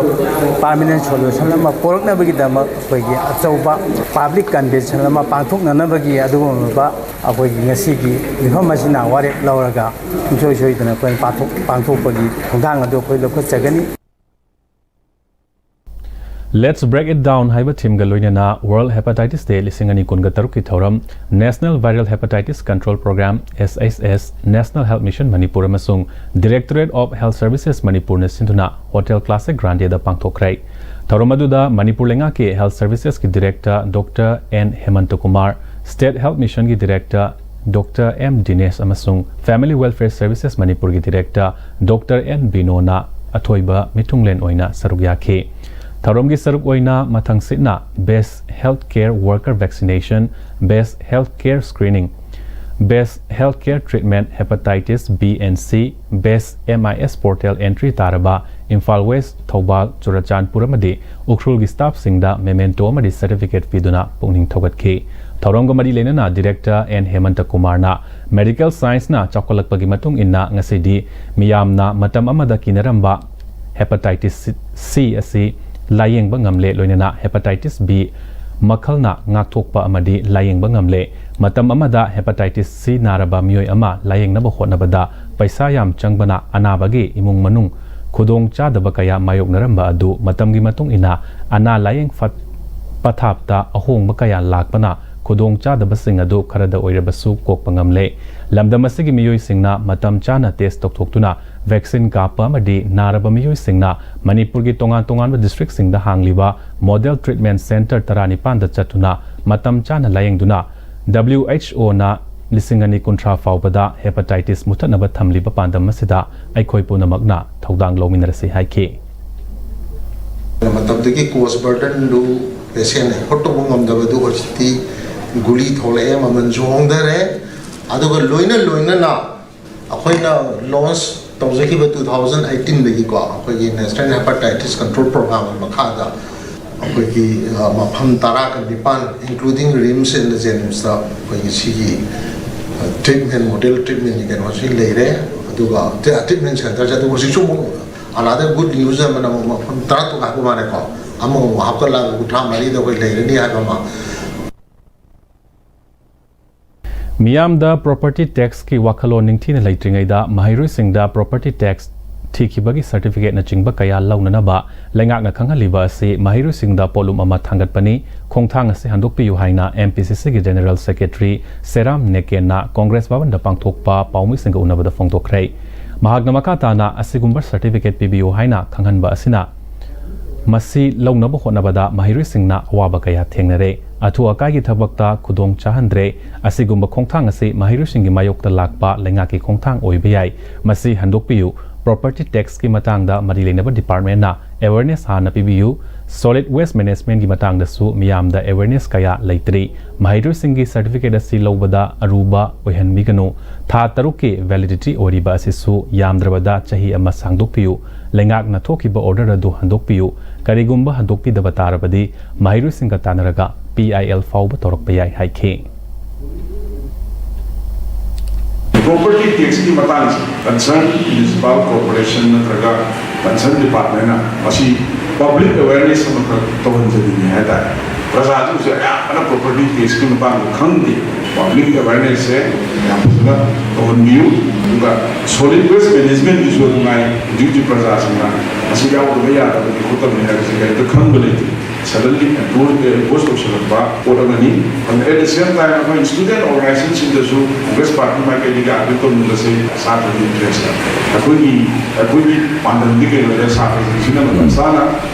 ꯄꯥꯔꯃꯤꯅꯦꯟ ꯁꯣꯂꯨꯁꯟ ꯑꯃ ꯄꯨꯔꯛꯅꯕꯒꯤꯗꯃꯛ ꯑꯩꯈꯣꯏꯒꯤ ꯑꯆꯧꯕ ꯄꯥꯕ꯭ꯂꯤꯛ ꯀꯟꯚꯦꯟꯁꯟ ꯑꯃ ꯄꯥꯡꯊꯣꯛꯅꯅꯕꯒꯤ ꯑꯗꯨꯒꯨꯝꯂꯕ ꯑꯩꯈꯣꯏꯒꯤ ꯉꯁꯤꯒꯤ ꯃꯤꯐꯝ ꯑꯁꯤꯅ ꯋꯥꯔꯦꯞ ꯂꯧꯔꯒ ꯁꯨꯡꯁꯣꯏ ꯁꯣꯏꯗꯅ ꯑꯩꯈꯣꯏꯅ ꯄꯥꯡꯊꯣꯛ-, ꯄꯥꯡꯊꯣꯛꯄꯒꯤ ꯊꯧꯗꯥꯡ ꯑꯗꯨ ꯑꯩꯈꯣꯏ ꯂꯧꯈꯠꯆꯒꯅꯤ꯫ Let's Break It Down ꯍꯥꯏꯕ ꯊꯤꯝꯒ ꯂꯣꯏꯅꯅ World Hepatitis Day ꯂꯤꯁꯤꯡ ꯑꯅꯤ ꯀꯨꯟꯒ ꯇꯔꯨꯛꯀꯤ ꯊꯧꯔꯝ National Viral Hepatitis Control Program, S H S, National Health Mission Manipur ꯑꯃꯁꯨꯡ Directorate of Health Services ꯃꯅꯤꯄꯨꯔꯅ ꯁꯤꯟꯗꯨꯅ ꯍꯣꯇꯦꯜ ꯀ꯭ꯂꯥꯁꯤꯛ ꯒ꯭ꯔꯥꯟꯗꯦꯗ ꯄꯥꯡꯊꯣꯛꯈ꯭ꯔꯦ꯫ ꯊꯧꯔꯝ ꯑꯗꯨꯗ ꯃꯅꯤꯄꯨꯔ ꯂꯩꯉꯥꯛꯀꯤ Health Servicesꯀꯤ Director Doctor N ꯍꯦꯃꯟꯇ Kumar, State Health Missionꯒꯤ Director Doctor M ꯗꯤꯅꯦꯁ ꯑꯃꯁꯨꯡ Family Welfare Services ꯃꯅꯤꯄꯨꯔꯒꯤ Director Doctor N ꯕꯤꯅꯣꯅ ꯑꯊꯣꯏꯕ ꯃꯤꯊꯨꯡꯂꯦꯟ ꯑꯣꯏꯅ ꯁꯔꯨꯛ ꯌꯥꯈꯤ꯫ ꯊꯧꯔꯝꯒꯤ ꯁꯔꯨꯛ ꯑꯣꯏꯅ ꯃꯊꯪꯁꯤꯠꯅ Best Healthcare Worker Vaccination, Best Healthcare Screening, Best Healthcare Treatment, Hepatitis B and C, Best M I S Portal Entry ꯇꯥꯔꯕ ꯏꯝꯐꯥꯜ ꯋꯦꯁ, ꯊꯧꯕꯥꯜ, ꯆꯨꯔꯆꯥꯟꯄꯨꯔ ꯑꯃꯗꯤ ꯎꯈ꯭ꯔꯨꯜꯒꯤ staffꯁꯤꯡꯗ memento ꯑꯃꯗꯤ certificate ꯄꯤꯗꯨꯅ ꯄꯨꯛꯅꯤꯡ ꯊꯧꯒꯠꯈꯤ꯫ ꯊꯧꯔꯝꯒ ꯃꯔꯤ ꯂꯩꯅꯅ Director N ꯍꯦꯃꯟꯇ ꯀꯨꯃꯥꯔꯅ Medical Scienceꯅ ꯆꯥꯎꯈꯠꯂꯛꯄꯒꯤ ꯃꯇꯨꯡ ꯏꯟꯅ ꯉꯁꯤꯗꯤ ꯃꯤꯌꯥꯝꯅ ꯃꯇꯝ ꯑꯃꯗ ꯀꯤꯅꯔꯝꯕ Hepatitis C ꯑꯁꯤ ꯂꯥꯌꯦꯡꯕ ꯉꯝꯂꯦ, ꯂꯣꯏꯅꯅ Hepatitis B ꯃꯈꯜꯅ ꯉꯥꯛꯊꯣꯛꯄ ꯑꯃꯗꯤ ꯂꯥꯌꯦꯡꯕ ꯉꯝꯂꯦ꯫ ꯃꯇꯝ ꯑꯃꯗ Hepatitis C ꯅꯥꯔꯕ ꯃꯤꯑꯣꯏ ꯑꯃ ꯂꯥꯌꯦꯡꯅꯕ ꯍꯣꯠꯅꯕꯗ ꯄꯩꯁꯥ ꯌꯥꯝ ꯆꯪꯕꯅ ꯑꯅꯥꯕꯒꯤ ꯏꯃꯨꯡ ꯃꯅꯨꯡ ꯈꯨꯗꯣꯡ ꯆꯥꯗꯕ ꯀꯌꯥ ꯃꯥꯌꯣꯛꯅꯔꯝꯕ ꯑꯗꯨ ꯃꯇꯝꯒꯤ ꯃꯇꯨꯡ ꯏꯟꯅ ꯑꯅꯥ ꯂꯥꯌꯦꯡ ꯐꯠ-, ꯄꯊꯥꯞꯇ ꯑꯍꯣꯡꯕ ꯀꯌꯥ ꯂꯥꯛꯄꯅ ꯈꯨꯗꯣꯡ ꯆꯥꯗꯕꯁꯤꯡ ꯑꯗꯨ ꯈꯔꯗ ꯑꯣꯏꯔꯕꯁꯨ ꯀꯣꯛꯄ ꯉꯝꯂꯦ꯫ ꯂꯝꯗꯝ ꯑꯁꯤꯒꯤ ꯃꯤꯑꯣꯏꯁꯤꯡꯅ ꯃꯇꯝ ꯆꯥꯅ test ꯇꯧꯊꯣꯛꯇꯨꯅ vaccine ꯀꯥꯞꯄ ꯑꯃꯗꯤ ꯅꯥꯔꯕ ꯃꯤꯑꯣꯏꯁꯤꯡꯅ ꯃꯅꯤꯄꯨꯔꯒꯤ ꯇꯣꯉꯥꯟ ꯇꯣꯉꯥꯟꯕ districtꯁꯤꯡꯗ ꯍꯥꯡꯂꯤꯕ Model Treatment Centre ꯇꯔꯥꯅꯤꯄꯥꯟꯗ ꯆꯠꯇꯨꯅ ꯃꯇꯝ ꯆꯥꯅ ꯂꯥꯌꯦꯡꯗꯨꯅ W H Oꯅ ꯂꯤꯁꯤꯡ ꯑꯅꯤ ꯀꯨꯟꯊ꯭ꯔꯥ ꯐꯥꯎꯕꯗ hepatitis ꯃꯨꯊꯠꯅꯕ ꯊꯝꯂꯤꯕ ꯄꯥꯟꯗꯝ ꯑꯁꯤꯗ ꯑꯩꯈꯣꯏ ꯄꯨꯝꯅꯃꯛꯅ ꯊꯧꯗꯥꯡ ꯂꯧꯃꯤꯟꯅꯔꯁꯤ ꯍꯥꯏꯈꯤ꯫ ꯃꯇꯝꯗꯒꯤ cost burdenꯗꯨ patient afford ꯇꯧꯕ ꯉꯝꯗꯕꯗꯨ ꯍꯧꯖꯤꯛꯇꯤ ꯒꯨꯂꯤ ꯊꯣꯛꯂꯛꯑꯦ, ꯃꯃꯜꯁꯨ ꯍꯣꯡꯊꯔꯦ꯫ ꯑꯗꯨꯒ ꯂꯣꯏꯅ ꯂꯣꯏꯅꯅ ꯑꯩꯈꯣꯏꯅ launch ꯇꯧꯖꯈꯤꯕ two thousand eighteenꯗꯒꯤꯀꯣ ꯑꯩꯈꯣꯏꯒꯤ National Hepatitis Control Programꯒꯤ ꯃꯈꯥꯗ ꯑꯩꯈꯣꯏꯒꯤ, ꯑ, ꯃꯐꯝ ꯇꯔꯥꯒ ꯅꯤꯄꯥꯟ, including RIMS and JNIMSꯇ ꯑꯩꯈꯣꯏꯒꯤ ꯁꯤꯒꯤ, ꯑ, treatment, model treatmentꯀꯤ ꯀꯩꯅꯣꯁꯤ ꯂꯩꯔꯦ꯫ ꯑꯗꯨꯒ tre-, treatment centreꯁꯦ ꯑꯗꯨ ꯍꯧꯖꯤꯛꯁꯨ ꯑꯃꯨꯛ another good news ꯑꯃꯅ ꯑꯃꯨꯛ ꯃꯐꯝ ꯇꯔꯥ ꯇꯔꯨꯛ ꯍꯥꯏꯕ ꯃꯥꯜꯂꯦꯀꯣ, ꯑꯃꯒ ꯑꯃꯨꯛ ꯍꯥꯞꯀꯠꯂꯛꯑꯒ ꯀꯨꯟꯊ꯭ꯔꯥ ꯃꯔꯤꯗ ꯑꯩꯈꯣꯏ ꯂꯩꯔꯅꯤ ꯍꯥꯏꯕ ꯑꯃ꯫ ꯃꯤꯌꯥꯝꯗ property taxꯀꯤ ꯋꯥꯈꯜꯂꯣꯟ ꯅꯤꯡꯊꯤꯅ ꯂꯩꯇ꯭ꯔꯤꯉꯩꯗ ꯃꯍꯩꯔꯣꯏꯁꯤꯡꯗ property tax ꯊꯤꯈꯤꯕꯒꯤ ꯁꯔꯇꯤꯐꯤꯀꯦꯠꯅꯆꯤꯡꯕ ꯀꯌꯥ ꯂꯧꯅꯅꯕ ꯂꯩꯉꯥꯛꯅ ꯈꯪꯍꯜꯂꯤꯕ ꯑꯁꯤ ꯃꯍꯩꯔꯣꯏꯁꯤꯡꯗ ꯄꯣꯠꯂꯨꯝ ꯑꯃ ꯊꯥꯡꯒꯠꯄꯅꯤ꯫ ꯈꯣꯡꯊꯥꯡ ꯑꯁꯤ ꯍꯟꯗꯣꯛꯄꯤꯌꯨ ꯍꯥꯏꯅ M P C C ꯒꯤ General Secretary ꯁꯦꯔꯥꯝ ꯅꯦꯀꯦꯟꯅ ꯀꯣꯡꯒ꯭ꯔꯦꯁ ꯚꯕꯟꯗ ꯄꯥꯡꯊꯣꯛꯄ ꯄꯥꯎꯃꯤꯁꯤꯡꯒ ꯎꯅꯕꯗ ꯐꯣꯡꯗꯣꯛꯈ꯭ꯔꯦ꯫ ꯃꯍꯥꯛꯅ ꯃꯈꯥ ꯇꯥꯅ ꯑꯁꯤꯒꯨꯝꯕ ꯁꯔꯇꯤꯐꯤꯀꯦꯠ ꯄꯤꯕꯤꯌꯨ ꯍꯥꯏꯅ ꯈꯪꯍꯟꯕ ꯑꯁꯤꯅ ꯃꯁꯤ ꯂꯧꯅꯕ ꯍꯣꯠꯅꯕꯗ ꯃꯍꯩꯔꯣꯏꯁꯤꯡꯅ ꯑꯋꯥꯕ ꯀꯌꯥ ꯊꯦꯡꯅꯔꯦ꯫ ꯑꯊꯨ ꯑꯀꯥꯏꯒꯤ ꯊꯕꯛꯇ ꯈꯨꯗꯣꯡ ꯆꯥꯍꯟꯗ꯭ꯔꯦ꯫ ꯑꯁꯤꯒꯨꯝꯕ ꯈꯣꯡꯊꯥꯡ ꯑꯁꯤ ꯃꯍꯩꯔꯣꯏꯁꯤꯡꯒꯤ ꯃꯥꯌꯣꯛꯇ ꯂꯥꯛꯄ ꯂꯩꯉꯥꯛꯀꯤ ꯈꯣꯡꯊꯥꯡ ꯑꯣꯏꯕ ꯌꯥꯏ꯫ ꯃꯁꯤ ꯍꯟꯗꯣꯛꯄꯤꯌꯨ꯫ Property tax ꯀꯤ ꯃꯇꯥꯡꯗ ꯃꯔꯤ ꯂꯩꯅꯕ department ꯅ awareness ꯍꯥꯟꯅ ꯄꯤꯕꯤꯌꯨ꯫ Solid waste management ꯀꯤ ꯃꯇꯥꯡꯗꯁꯨ ꯃꯤꯌꯥꯝꯗ awareness ꯀꯌꯥ ꯂꯩꯇ꯭ꯔꯤ꯫ ꯃꯍꯩꯔꯣꯏꯁꯤꯡꯒꯤ certificate ꯑꯁꯤ ꯂꯧꯕꯗ ꯑꯔꯨꯕ ꯑꯣꯏꯍꯟꯕꯤꯒꯅꯨ꯫ ꯊꯥ ꯇꯔꯨꯛꯀꯤ validity ꯑꯣꯏꯔꯤꯕ ꯑꯁꯤꯁꯨ ꯌꯥꯝꯗ꯭ꯔꯕꯗ ꯆꯍꯤ ꯑꯃ ꯁꯥꯡꯗꯣꯛꯄꯤꯌꯨ꯫ ꯂꯩꯉꯥꯛꯅ ꯊꯣꯛꯈꯤꯕ order ꯑꯗꯨ ꯍꯟꯗꯣꯛꯄꯤꯌꯨ꯫ ꯀꯔꯤꯒꯨꯝꯕ ꯍꯟꯗꯣꯛꯄꯤꯗꯕ ꯇꯥꯔꯕꯗꯤ ꯃꯍꯩꯔꯣꯏꯁꯤꯡꯒ ꯇꯥꯟꯅꯔꯒ P I L ꯐꯥꯎꯕ ꯇꯧꯔꯛꯄ ꯌꯥꯏ ꯍꯥꯏꯈꯤ꯫ Property tax ꯀꯤ ꯃꯇꯥꯡꯁꯤ concern municipal corporation ꯅꯠꯇ꯭ꯔꯒ concern department ꯅ ꯃꯁꯤ public awareness ꯑꯃꯈꯛ ꯇꯧꯍꯟꯖꯅꯤꯡꯉꯤ ꯍꯥꯏꯇꯥꯔꯦ꯫ ꯄ꯭ꯔꯖꯥꯁꯤꯡꯁꯨ ꯑꯌꯥꯝꯕꯅ property tax ꯀꯤ ꯃꯇꯥꯡꯗ ꯈꯪꯗꯦ꯫ Public awareness ꯁꯦ ꯌꯥꯝ ꯐꯖꯅ ꯇꯧꯍꯟꯕꯤꯌꯨ꯫ ꯑꯗꯨꯒ solid waste management ꯀꯤꯁꯨ ꯑꯗꯨꯉꯥꯏ ꯍꯧꯖꯤꯛ ꯍꯧꯖꯤꯛ ꯄ꯭ꯔꯖꯥꯁꯤꯡꯅ ꯃꯁꯤ ꯌꯥꯎꯗꯕ ꯌꯥꯗꯕꯅꯤ ꯈꯣꯠꯇꯕꯅꯤ ꯍꯥꯏꯕꯁꯤ ꯀꯔꯤꯝꯇ ꯈꯪꯕ ꯂꯩꯇꯦ꯫ Suddenly impose ꯇꯧꯁꯤꯜꯂꯛꯄ ꯄꯣꯠ ꯑꯃꯅꯤ꯫ ꯑꯗꯨꯒ at the same time ꯑꯩꯈꯣꯏ student organization ꯁꯤꯡꯗꯁꯨ Congress party ꯃꯥꯏꯀꯩꯗꯒꯤ argue ꯇꯧꯅꯤꯡꯕꯁꯦ ꯁꯥꯇ꯭ꯔꯒꯤ interest ꯇ ꯑꯩꯈꯣꯏꯒꯤ ꯑꯩꯈꯣꯏꯒꯤ ꯄꯥꯟꯗꯝꯗꯤ ꯀꯩꯅꯣꯗ ꯁꯥꯇ꯭ꯔꯁꯤꯡꯁꯤꯅ ꯃꯇꯝ ꯆꯥꯅ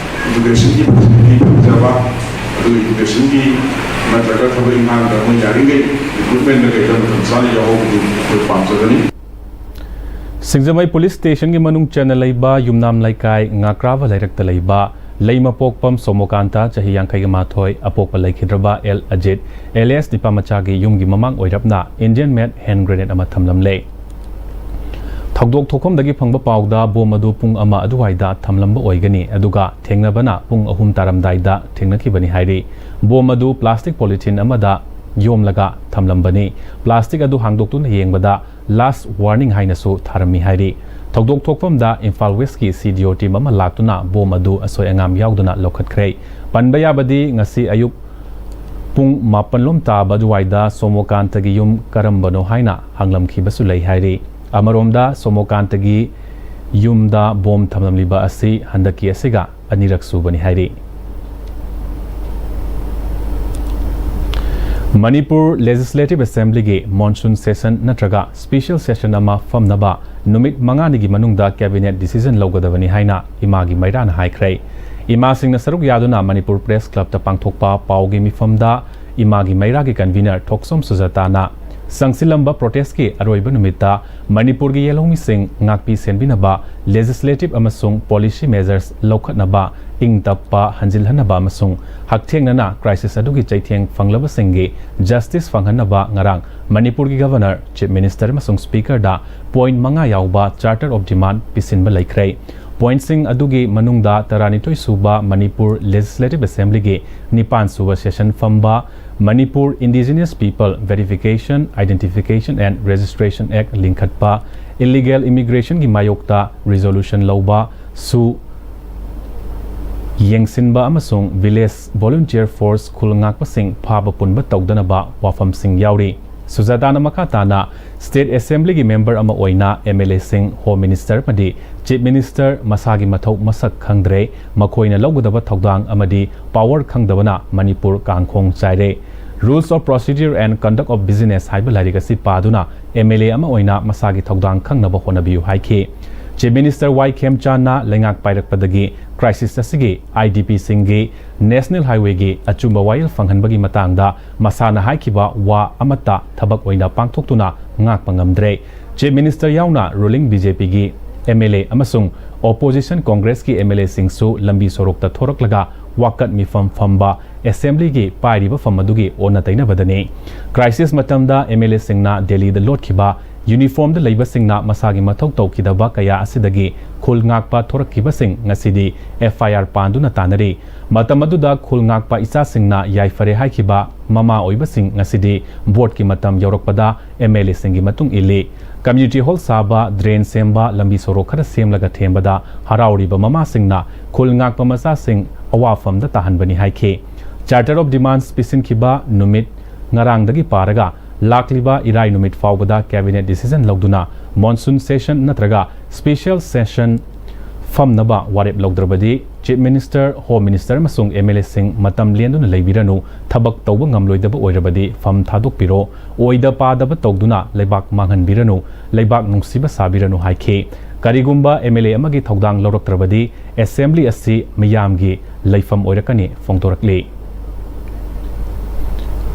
education ꯒꯤ facility ꯐꯪꯖꯕ, ꯑꯗꯨꯒ education ꯒꯤ ꯅꯠꯇ꯭ꯔꯒ ꯊꯕꯛ ꯏꯪꯈꯥꯡꯗ ꯃꯣꯏ ꯌꯥꯔꯤꯈꯩ recruitment ꯗ ꯀꯩꯗ ꯃꯇꯝ ꯆꯥꯅ ꯌꯥꯎꯍꯧꯕꯗꯨ ꯑꯩꯈꯣꯏ ꯄꯥꯝꯖꯒꯅꯤ꯫ ꯁꯤꯡꯖꯃꯩ police station ꯒꯤ ꯃꯅꯨꯡ ꯆꯟꯅ ꯂꯩꯕ ꯌꯨꯝꯅꯥꯝ ꯂꯩꯀꯥꯏ ꯉꯥꯀ꯭ꯔꯥꯕ ꯂꯩꯔꯛꯇ ꯂꯩꯕ ꯂꯩꯃꯄꯣꯛꯄꯝ ꯁꯣꯃꯣꯀꯥꯟꯇ ꯆꯍꯤ ꯌꯥꯡꯈꯩꯒ ꯃꯥꯊꯣꯏ, ꯑꯄꯣꯛꯄ ꯂꯩꯈꯤꯗ꯭ꯔꯕ ꯑꯦꯜ ꯑꯖꯤꯠ alias ꯅꯤꯄꯥꯃꯆꯥꯒꯤ ꯌꯨꯝꯒꯤ ꯃꯃꯥꯡ ꯑꯣꯏꯔꯞꯅ Indian made hand grenade ꯑꯃ ꯊꯝꯂꯝꯂꯦ꯫ ꯊꯧꯗꯣꯛ ꯊꯣꯛꯐꯝꯗꯒꯤ ꯐꯪꯕ ꯄꯥꯎꯗ bomb ꯑꯗꯨ ꯄꯨꯡ ꯑꯃ ꯑꯗꯨꯋꯥꯏꯗ ꯊꯝꯂꯝꯕ ꯑꯣꯏꯒꯅꯤ, ꯑꯗꯨꯒ ꯊꯦꯡꯅꯕꯅ ꯄꯨꯡ ꯑꯍꯨꯝ ꯇꯥꯔꯝꯗꯥꯏꯗ ꯊꯦꯡꯅꯈꯤꯕꯅꯤ ꯍꯥꯏꯔꯤ꯫ Bomb ꯑꯗꯨ plastic polythene ꯑꯃꯗ ꯌꯣꯝꯂꯒ ꯊꯝꯂꯝꯕꯅꯤ꯫ Plastic ꯑꯗꯨ ꯍꯥꯡꯗꯣꯛꯇꯨꯅ ꯌꯦꯡꯕꯗ last warning ꯍꯥꯏꯅꯁꯨ ꯊꯥꯔꯝꯃꯤ ꯍꯥꯏꯔꯤ꯫ ꯊꯧꯗꯣꯛ ꯊꯣꯛꯐꯝꯗ ꯏꯝꯐꯥꯜ West ꯀꯤ C D O team ꯑꯃ ꯂꯥꯛꯇꯨꯅ bomb ꯑꯗꯨ ꯑꯁꯣꯏ ꯑꯉꯥꯝ ꯌꯥꯎꯗꯅ ꯂꯧꯈꯠꯈ꯭ꯔꯦ꯫ ꯄꯟꯕ ꯌꯥꯕꯗꯤ ꯉꯁꯤ ꯑꯌꯨꯛ ꯄꯨꯡ ꯃꯥꯄꯟ ꯂꯣꯝ ꯇꯥꯕ ꯑꯗꯨꯋꯥꯏꯗ ꯁꯣꯃꯣꯀꯥꯟꯇꯒꯤ ꯌꯨꯝ ꯀꯔꯝꯕꯅꯣ ꯍꯥꯏꯅ ꯍꯪꯂꯝꯈꯤꯕꯁꯨ ꯂꯩ ꯍꯥꯏꯔꯤ꯫ ꯑꯃꯔꯣꯝꯗ ꯁꯣꯃꯣꯀꯥꯟꯇꯒꯤ ꯌꯨꯝꯗ ꯕꯣꯝ ꯊꯝꯂꯝꯂꯤꯕ ꯑꯁꯤ ꯍꯟꯗꯛꯀꯤ ꯑꯁꯤꯒ ꯑꯅꯤꯔꯛ ꯁꯨꯕꯅꯤ ꯍꯥꯏꯔꯤ꯫ ꯃꯅꯤꯄꯨꯔ ꯂꯦꯖꯤꯁꯂꯦꯇꯤꯚ ꯑꯦꯁꯦꯝꯕ꯭ꯂꯤꯒꯤ ꯃꯣꯟꯁꯨꯟ ꯁꯦꯁꯟ ꯅꯠꯇ꯭ꯔꯒ ꯁ꯭ꯄꯦꯁꯤꯌꯦꯜ ꯁꯦꯁꯟ ꯑꯃ ꯐꯝꯅꯕ ꯅꯨꯃꯤꯠ ꯃꯉꯥꯅꯤꯒꯤ ꯃꯅꯨꯡꯗ ꯀꯦꯕꯤꯅꯦꯠ ꯗꯤꯁꯤꯖꯟ ꯂꯧꯒꯗꯕꯅꯤ ꯍꯥꯏꯅ ꯏꯃꯥꯒꯤ ꯃꯩꯔꯥꯅ ꯍꯥꯏꯈ꯭ꯔꯦ꯫ ꯏꯃꯥꯁꯤꯡꯅ ꯁꯔꯨꯛ ꯌꯥꯗꯨꯅ ꯃꯅꯤꯄꯨꯔ ꯄ꯭ꯔꯦꯁ ꯀ꯭ꯂꯕꯇ ꯄꯥꯡꯊꯣꯛꯄ ꯄꯥꯎꯒꯤ ꯃꯤꯐꯝꯗ ꯏꯃꯥꯒꯤ ꯃꯩꯔꯥꯒꯤ ꯀꯟꯚꯤꯅꯔ ꯊꯣꯛꯁꯣꯝ ꯁꯨꯖꯥꯇꯥꯅ ꯆꯪꯁꯤꯜꯂꯝꯕ ꯄ꯭ꯔꯣꯇꯦꯁꯀꯤ ꯑꯔꯣꯏꯕ ꯅꯨꯃꯤꯠꯇ ꯃꯅꯤꯄꯨꯔꯒꯤ ꯌꯦꯜꯍꯧꯃꯤꯁꯤꯡ ꯉꯥꯛꯄꯤ ꯁꯦꯟꯕꯤꯅꯕ, ꯂꯦꯖꯤꯁꯂꯦꯇꯤꯚ ꯑꯃꯁꯨꯡ ꯄꯣꯂꯤꯁꯤ ꯃꯦꯖꯔꯁ ꯂꯧꯈꯠꯅꯕ, ꯏꯪ ꯇꯞꯄ ꯍꯟꯖꯤꯜꯍꯟꯅꯕ ꯑꯃꯁꯨꯡ ꯍꯛꯊꯦꯡꯅꯅ ꯀ꯭ꯔꯥꯏꯁꯤꯁ ꯑꯗꯨꯒꯤ ꯆꯩꯊꯦꯡ ꯐꯪꯂꯕꯁꯤꯡꯒꯤ ꯖꯁꯇꯤꯁ ꯐꯪꯍꯟꯅꯕ ꯉꯔꯥꯡ ꯃꯅꯤꯄꯨꯔꯒꯤ ꯒꯚꯔꯅꯔ, ꯆꯤꯐ ꯃꯤꯅꯤꯁꯇꯔ ꯑꯃꯁꯨꯡ ꯁ꯭ꯄꯤꯀꯔꯗ ꯄꯣꯏꯟꯠ ꯃꯉꯥ ꯌꯥꯎꯕ ꯆꯥꯔꯇꯔ ꯑꯣꯐ ꯗꯤꯃꯥꯟ ꯄꯤꯁꯤꯟꯕ ꯂꯩꯈ꯭ꯔꯦ꯫ ꯄꯣꯏꯟꯠꯁꯤꯡ ꯑꯗꯨꯒꯤ ꯃꯅꯨꯡꯗ ꯇꯔꯥꯅꯤꯊꯣꯏ ꯁꯨꯕ ꯃꯅꯤꯄꯨꯔ ꯂꯦꯖꯤꯁꯂꯦꯇꯤꯚ ꯑꯦꯁꯦꯝꯕ꯭ꯂꯤꯒꯤ ꯅꯤꯄꯥꯟ ꯁꯨꯕ ꯁꯦꯁꯟ ꯐꯝꯕ, Manipur Indigenous People Verification, Identification and Registration Act ꯂꯤꯡꯈꯠꯄ, ꯏꯜꯂꯤꯒꯦꯜ ꯏꯃꯤꯒ꯭ꯔꯦꯁꯟꯒꯤ ꯃꯥꯌꯣꯛꯇ ꯔꯤꯖꯣꯂꯨꯁꯟ ꯂꯧꯕ, ꯁꯨ ꯌꯦꯡꯁꯤꯟꯕ ꯑꯃꯁꯨꯡ ꯚꯤꯂꯦꯖ ꯚꯣꯂꯨꯟꯇꯤꯌꯔ ꯐꯣꯔꯁ ꯈꯨꯜ ꯉꯥꯛꯄꯁꯤꯡ ꯐꯥꯕ ꯄꯨꯟꯕ ꯇꯧꯗꯅꯕ ꯋꯥꯐꯝꯁꯤꯡ ꯌꯥꯎꯔꯤ꯫ ꯁꯨꯖꯥꯇꯥꯅ ꯃꯈꯥ ꯇꯥꯅ ꯁ꯭ꯇꯦꯠ ꯑꯦꯁꯦꯝꯕ꯭ꯂꯤꯒꯤ ꯃꯦꯝꯕꯔ ꯑꯃ ꯑꯣꯏꯅ ꯑꯦꯝ ꯑꯦꯜ ꯑꯦꯁꯤꯡ, ꯍꯣꯝ ꯃꯤꯅꯤꯁꯇꯔ ꯑꯃꯗꯤ ꯆꯤꯐ ꯃꯤꯅꯤꯁꯇꯔ ꯃꯁꯥꯒꯤ ꯃꯊꯧ ꯃꯁꯛ ꯈꯪꯗ꯭ꯔꯦ, ꯃꯈꯣꯏꯅ ꯂꯧꯒꯗꯕ ꯊꯧꯗꯥꯡ ꯑꯃꯗꯤ ꯄꯥꯋꯔ ꯈꯪꯗꯕꯅ ꯃꯅꯤꯄꯨꯔ ꯀꯥꯡꯈꯣꯡ ꯆꯥꯏꯔꯦ꯫ Rules of Procedure and Conduct of Business ꯍꯥꯏꯕ ꯂꯥꯏꯔꯤꯛ ꯑꯁꯤ ꯄꯥꯗꯨꯅ ꯑꯦꯝ ꯑꯦꯜ ꯑꯦ ꯑꯃ ꯑꯣꯏꯅ ꯃꯁꯥꯒꯤ ꯊꯧꯗꯥꯡ ꯈꯪꯅꯕ ꯍꯣꯠꯅꯕꯤꯌꯨ ꯍꯥꯏꯈꯤ꯫ ꯆꯤꯐ ꯃꯤꯅꯤꯁꯇꯔ ꯋꯥꯏ ꯈꯦꯝꯆꯥꯟꯅ ꯂꯩꯉꯥꯛ ꯄꯥꯏꯔꯛꯄꯗꯒꯤ ꯀ꯭ꯔꯥꯏꯁꯤꯁ ꯑꯁꯤꯒꯤ ꯑꯥꯏ ꯗꯤ ꯄꯤꯁꯤꯡꯒꯤ ꯅꯦꯁꯅꯦꯜ ꯍꯥꯏꯋꯦꯒꯤ ꯑꯆꯨꯝꯕ ꯋꯥꯌꯦꯜ ꯐꯪꯍꯟꯕꯒꯤ ꯃꯇꯥꯡꯗ ꯃꯁꯥꯅ ꯍꯥꯏꯈꯤꯕ ꯋꯥ ꯑꯃꯠꯇ ꯊꯕꯛ ꯑꯣꯏꯅ ꯄꯥꯡꯊꯣꯛꯇꯨꯅ ꯉꯥꯛꯄ ꯉꯝꯗ꯭ꯔꯦ꯫ ꯆꯤꯐ ꯃꯤꯅꯤꯁꯇꯔ ꯌꯥꯎꯅ ꯔꯨꯂꯤꯡ ꯕꯤ ꯖꯦ ꯄꯤꯒꯤ ꯑꯦꯝ ꯑꯦꯜ ꯑꯦ ꯑꯃꯁꯨꯡ ꯑꯣꯄꯣꯖꯤꯁꯟ ꯀꯣꯡꯒ꯭ꯔꯦꯁꯀꯤ ꯑꯦꯝ ꯑꯦꯜ ꯑꯦꯁꯤꯡꯁꯨ ꯂꯝꯕꯤ ꯁꯣꯔꯣꯛꯇ ꯊꯣꯔꯛꯂꯒ ꯋꯥꯀꯠ ꯃꯤꯐꯝ ꯐꯝꯕ ꯑꯦꯁꯦꯝꯕ꯭ꯂꯤꯒꯤ ꯄꯥꯏꯔꯤꯕ ꯐꯝ ꯑꯗꯨꯒꯤ ꯑꯣꯟꯅ ꯇꯩꯅꯕꯗꯅꯤ꯫ ꯀ꯭ꯔꯥꯏꯁꯤꯁ ꯃꯇꯝꯗ ꯑꯦꯝ ꯑꯦꯜ ꯑꯦꯁꯤꯡꯅ ꯗꯦꯜꯂꯤꯗ ꯂꯣꯠꯈꯤꯕ ꯌꯨꯅꯤꯐꯣꯔꯝꯗ ꯂꯩꯕꯁꯤꯡꯅ ꯃꯁꯥꯒꯤ ꯃꯊꯧ ꯇꯧꯈꯤꯗꯕ ꯀꯌꯥ ꯑꯁꯤꯗꯒꯤ ꯈꯨꯜ ꯉꯥꯛꯄ ꯊꯣꯔꯛꯈꯤꯕꯁꯤꯡ ꯉꯁꯤꯗꯤ ꯑꯦꯐ ꯑꯥꯏ ꯑꯥꯔ ꯄꯥꯟꯗꯨꯅ ꯇꯥꯟꯅꯔꯤ꯫ ꯃꯇꯝ ꯑꯗꯨꯗ ꯈꯨꯜ ꯉꯥꯛꯄ ꯏꯆꯥꯁꯤꯡꯅ ꯌꯥꯏꯐꯔꯦ ꯍꯥꯏꯈꯤꯕ ꯃꯃꯥ ꯑꯣꯏꯕꯁꯤꯡ ꯉꯁꯤꯗꯤ ꯚꯣꯠꯀꯤ ꯃꯇꯝ ꯌꯧꯔꯛꯄꯗ ꯑꯦꯝ ꯑꯦꯜ ꯑꯦꯁꯤꯡꯒꯤ ꯃꯇꯨꯡ ꯏꯜꯂꯤ꯫ ꯀꯝꯃ꯭ꯌꯨꯅꯤꯇꯤ ꯍꯣꯜ ꯁꯥꯕ, ꯗ꯭ꯔꯦꯟ ꯁꯦꯝꯕ, ꯂꯝꯕꯤ ꯁꯣꯔꯣꯛ ꯈꯔ ꯁꯦꯝꯂꯒ ꯊꯦꯝꯕꯗ ꯍꯔꯥꯎꯔꯤꯕ ꯃꯃꯥꯁꯤꯡꯅ ꯈꯨꯜ ꯉꯥꯛꯄ ꯃꯆꯥꯁꯤꯡ ꯑꯋꯥꯐꯝꯗ ꯇꯥꯍꯟꯕꯅꯤ ꯍꯥꯏꯈꯤ꯫ ꯆꯥꯔꯇꯔ ꯑꯣꯐ ꯗꯤꯃꯥꯟꯁ ꯄꯤꯁꯤꯟꯈꯤꯕ ꯅꯨꯃꯤꯠ ꯉꯔꯥꯡꯗꯒꯤ ꯄꯥꯔꯒ ꯂꯥꯛꯂꯤꯕ ꯏꯔꯥꯏ ꯅꯨꯃꯤꯠ ꯐꯥꯎꯕꯗ cabinet decision ꯂꯧꯗꯨꯅ monsoon session ꯅꯠꯇ꯭ꯔꯒ special session ꯐꯝꯅꯕ ꯋꯥꯔꯦꯞ ꯂꯧꯗ꯭ꯔꯕꯗꯤ Chief Minister, Home Minister ꯑꯃꯁꯨꯡ MLAꯁꯤꯡ ꯃꯇꯝ ꯂꯦꯟꯗꯨꯅ ꯂꯩꯕꯤꯔꯅꯨ, ꯊꯕꯛ ꯇꯧꯕ ꯉꯝꯂꯣꯏꯗꯕ ꯑꯣꯏꯔꯕꯗꯤ ꯐꯝ ꯊꯥꯗꯣꯛꯄꯤꯔꯣ, ꯑꯣꯏꯗ ꯄꯥꯗꯕ ꯇꯧꯗꯨꯅ ꯂꯩꯕꯥꯛ ꯃꯥꯡꯍꯟꯕꯤꯔꯅꯨ, ꯂꯩꯕꯥꯛ ꯅꯨꯡꯁꯤꯕ ꯁꯥꯕꯤꯔꯅꯨ ꯍꯥꯏꯈꯤ꯫ ꯀꯔꯤꯒꯨꯝꯕ MLA ꯑꯃꯒꯤ ꯊꯧꯗꯥꯡ ꯂꯧꯔꯛꯇ꯭ꯔꯕꯗꯤ assembly ꯑꯁꯤ ꯃꯤꯌꯥꯝꯒꯤ ꯂꯩꯐꯝ ꯑꯣꯏꯔꯛꯀꯅꯤ ꯐꯣꯡꯗꯣꯔꯛꯂꯤ꯫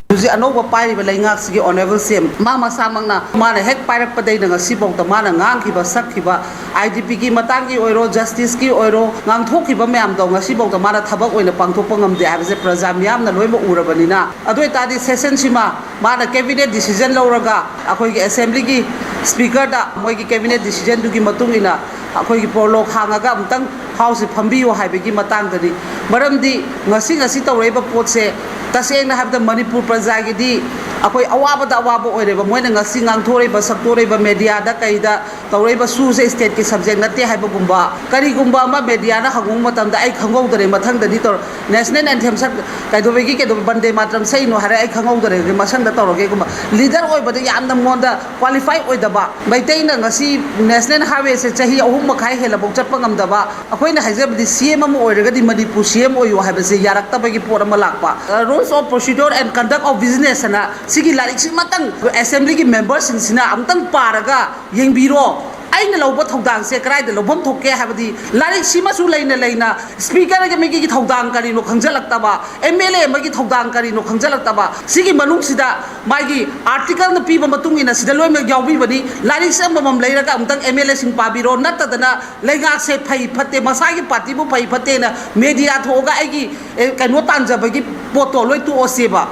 ꯍꯧꯖꯤꯛ ꯑꯅꯧꯕ ꯄꯥꯏꯔꯤꯕ ꯂꯩꯉꯥꯛꯁꯤꯒꯤ Honourable CM ꯃꯥ ꯃꯁꯥꯃꯛꯅ ꯃꯥꯅ ꯍꯦꯛ ꯄꯥꯏꯔꯛꯄꯗꯩꯅ ꯉꯁꯤꯐꯥꯎꯗ ꯃꯥꯅ ꯉꯥꯡꯈꯤꯕ ꯁꯛꯈꯤꯕ IDPꯒꯤ ꯃꯇꯥꯡꯒꯤ ꯑꯣꯏꯔꯣ, justiceꯀꯤ ꯑꯣꯏꯔꯣ, ꯉꯥꯡꯊꯣꯛꯈꯤꯕ ꯃꯌꯥꯝꯗꯣ ꯉꯁꯤꯐꯥꯎꯗ ꯃꯥꯅ ꯊꯕꯛ ꯑꯣꯏꯅ ꯄꯥꯡꯊꯣꯛꯄ ꯉꯝꯗꯦ ꯍꯥꯏꯕꯁꯦ ꯄ꯭ꯔꯖꯥ ꯃꯤꯌꯥꯝꯅ ꯂꯣꯏꯅꯃꯛ ꯎꯔꯕꯅꯤꯅ꯫ ꯑꯗꯨ ꯑꯣꯏꯇꯥꯔꯗꯤ sessionꯁꯤꯃ ꯃꯥꯅ cabinet decision ꯂꯧꯔꯒ ꯑꯩꯈꯣꯏꯒꯤ assemblyꯒꯤ speakerꯗ ꯃꯣꯏꯒꯤ cabinet decisionꯗꯨꯒꯤ ꯃꯇꯨꯡ ꯏꯟꯅ ꯑꯩꯈꯣꯏꯒꯤ ꯄꯣꯂꯣꯛ ꯍꯥꯡꯉꯒ ꯑꯃꯨꯛꯇꯪ Houseꯁꯦ ꯐꯝꯕꯤꯌꯨ ꯍꯥꯏꯕꯒꯤ ꯃꯇꯥꯡꯗꯅꯤ꯫ ꯃꯔꯝꯗꯤ ꯉꯁꯤ ꯉꯁꯤ ꯇꯧꯔꯛꯏꯕ ꯄꯣꯠꯁꯦ ꯇꯁꯦꯡꯅ ꯍꯥꯏꯕꯗ ꯃꯅꯤꯄꯨꯔ ꯄ꯭ꯔꯖꯥꯒꯤꯗꯤ ꯑꯩꯈꯣꯏ ꯑꯋꯥꯕꯗ ꯑꯋꯥꯕ ꯑꯣꯏꯔꯦꯕ꯫ ꯃꯣꯏꯅ ꯉꯁꯤ ꯉꯥꯡꯊꯣꯔꯛꯏꯕ ꯁꯛꯇꯣꯔꯛꯏꯕ mediaꯗ ꯀꯩꯗ ꯇꯧꯔꯛꯏꯕ ꯁꯨꯁꯦ stateꯀꯤ subject ꯅꯠꯇꯦ ꯍꯥꯏꯕꯒꯨꯝꯕ ꯀꯔꯤꯒꯨꯝꯕ ꯑꯃ mediaꯅ ꯍꯪꯉꯨꯕ ꯃꯇꯝꯗ ꯑꯩ ꯈꯪꯍꯧꯗꯔꯦ, ꯃꯊꯪꯗꯗꯤ ꯇꯧꯔ national anthem ꯁꯛ ꯀꯩꯗꯧꯕꯒꯤ ꯀꯩꯗꯧꯕ ꯕꯟꯗꯦ ꯃꯥꯇ꯭ꯔꯝ ꯁꯛꯏꯅꯣ ꯍꯥꯏꯔꯦ, ꯑꯩ ꯈꯪꯍꯧꯗꯔꯦ, ꯃꯊꯪꯗ ꯇꯧꯔꯒꯦꯒꯨꯝꯕ꯫ Leader ꯑꯣꯏꯕꯗ ꯌꯥꯝꯅ ꯃꯉꯣꯟꯗ qualify ꯑꯣꯏꯗꯕ ꯃꯩꯇꯩꯅ ꯉꯁꯤ national highwayꯁꯦ ꯆꯍꯤ ꯑꯍꯨꯝ ꯃꯈꯥꯏ ꯍꯦꯜꯂꯐꯥꯎ ꯆꯠꯄ ꯉꯝꯗꯕ ꯑꯩꯈꯣꯏꯅ ꯍꯥꯏꯖꯕꯗꯤ CM ꯑꯃ ꯑꯣꯏꯔꯒꯗꯤ ꯃꯅꯤꯄꯨꯔ CM ꯑꯣꯏꯌꯨ ꯍꯥꯏꯕꯁꯦ ꯌꯥꯔꯛꯇꯕꯒꯤ ꯄꯣꯠ ꯑꯃ ꯂꯥꯛꯄ꯫ Rules of Procedure and Conduct of Business ꯑꯅ ꯁꯤꯒꯤ ꯂꯥꯏꯔꯤꯛꯁꯤꯃꯇꯪ assemblyꯒꯤ memberꯁꯤꯡꯁꯤꯅ ꯑꯃꯨꯛꯇꯪ ꯄꯥꯔꯒ ꯌꯦꯡꯕꯤꯔꯣ꯫ ꯑꯩꯅ ꯂꯧꯕ ꯊꯧꯗꯥꯡꯁꯦ ꯀꯗꯥꯏꯗ ꯂꯧꯐꯝ ꯊꯣꯛꯀꯦ ꯍꯥꯏꯕꯗꯤ ꯂꯥꯏꯔꯤꯛꯁꯤꯃꯁꯨ ꯂꯩꯅ ꯂꯩꯅ speakerꯒꯤ ꯃꯤꯒꯤ ꯊꯧꯗꯥꯡ ꯀꯔꯤꯅꯣ ꯈꯪꯖꯜꯂꯛꯇꯕ, MLA ꯑꯃꯒꯤ ꯊꯧꯗꯥꯡ ꯀꯔꯤꯅꯣ ꯈꯪꯖꯜꯂꯛꯇꯕ, ꯁꯤꯒꯤ ꯃꯅꯨꯡꯁꯤꯗ ꯃꯥꯒꯤ articleꯅ ꯄꯤꯕ ꯃꯇꯨꯡ ꯏꯟꯅ ꯁꯤꯗ ꯂꯣꯏꯅꯃꯛ ꯌꯥꯎꯕꯤꯕꯅꯤ꯫ ꯂꯥꯏꯔꯤꯛꯁꯦ ꯑꯃꯃꯝ ꯂꯩꯔꯒ ꯑꯃꯨꯛꯇꯪ MLAꯁꯤꯡ ꯄꯥꯕꯤꯔꯣ, ꯅꯠꯇꯗꯅ ꯂꯩꯉꯥꯛꯁꯦ ꯐꯩ ꯐꯠꯇꯦ, ꯃꯁꯥꯒꯤ partyꯕꯨ ꯐꯩ ꯐꯠꯇꯦꯅ media ꯊꯣꯛꯑꯒ ꯑꯩꯒꯤ ꯑꯦ, ꯀꯩꯅꯣ ꯇꯥꯟꯖꯕꯒꯤ ꯄꯣꯠꯇꯣ ꯂꯣꯏ ꯇꯣꯛꯑꯁꯦꯕ꯫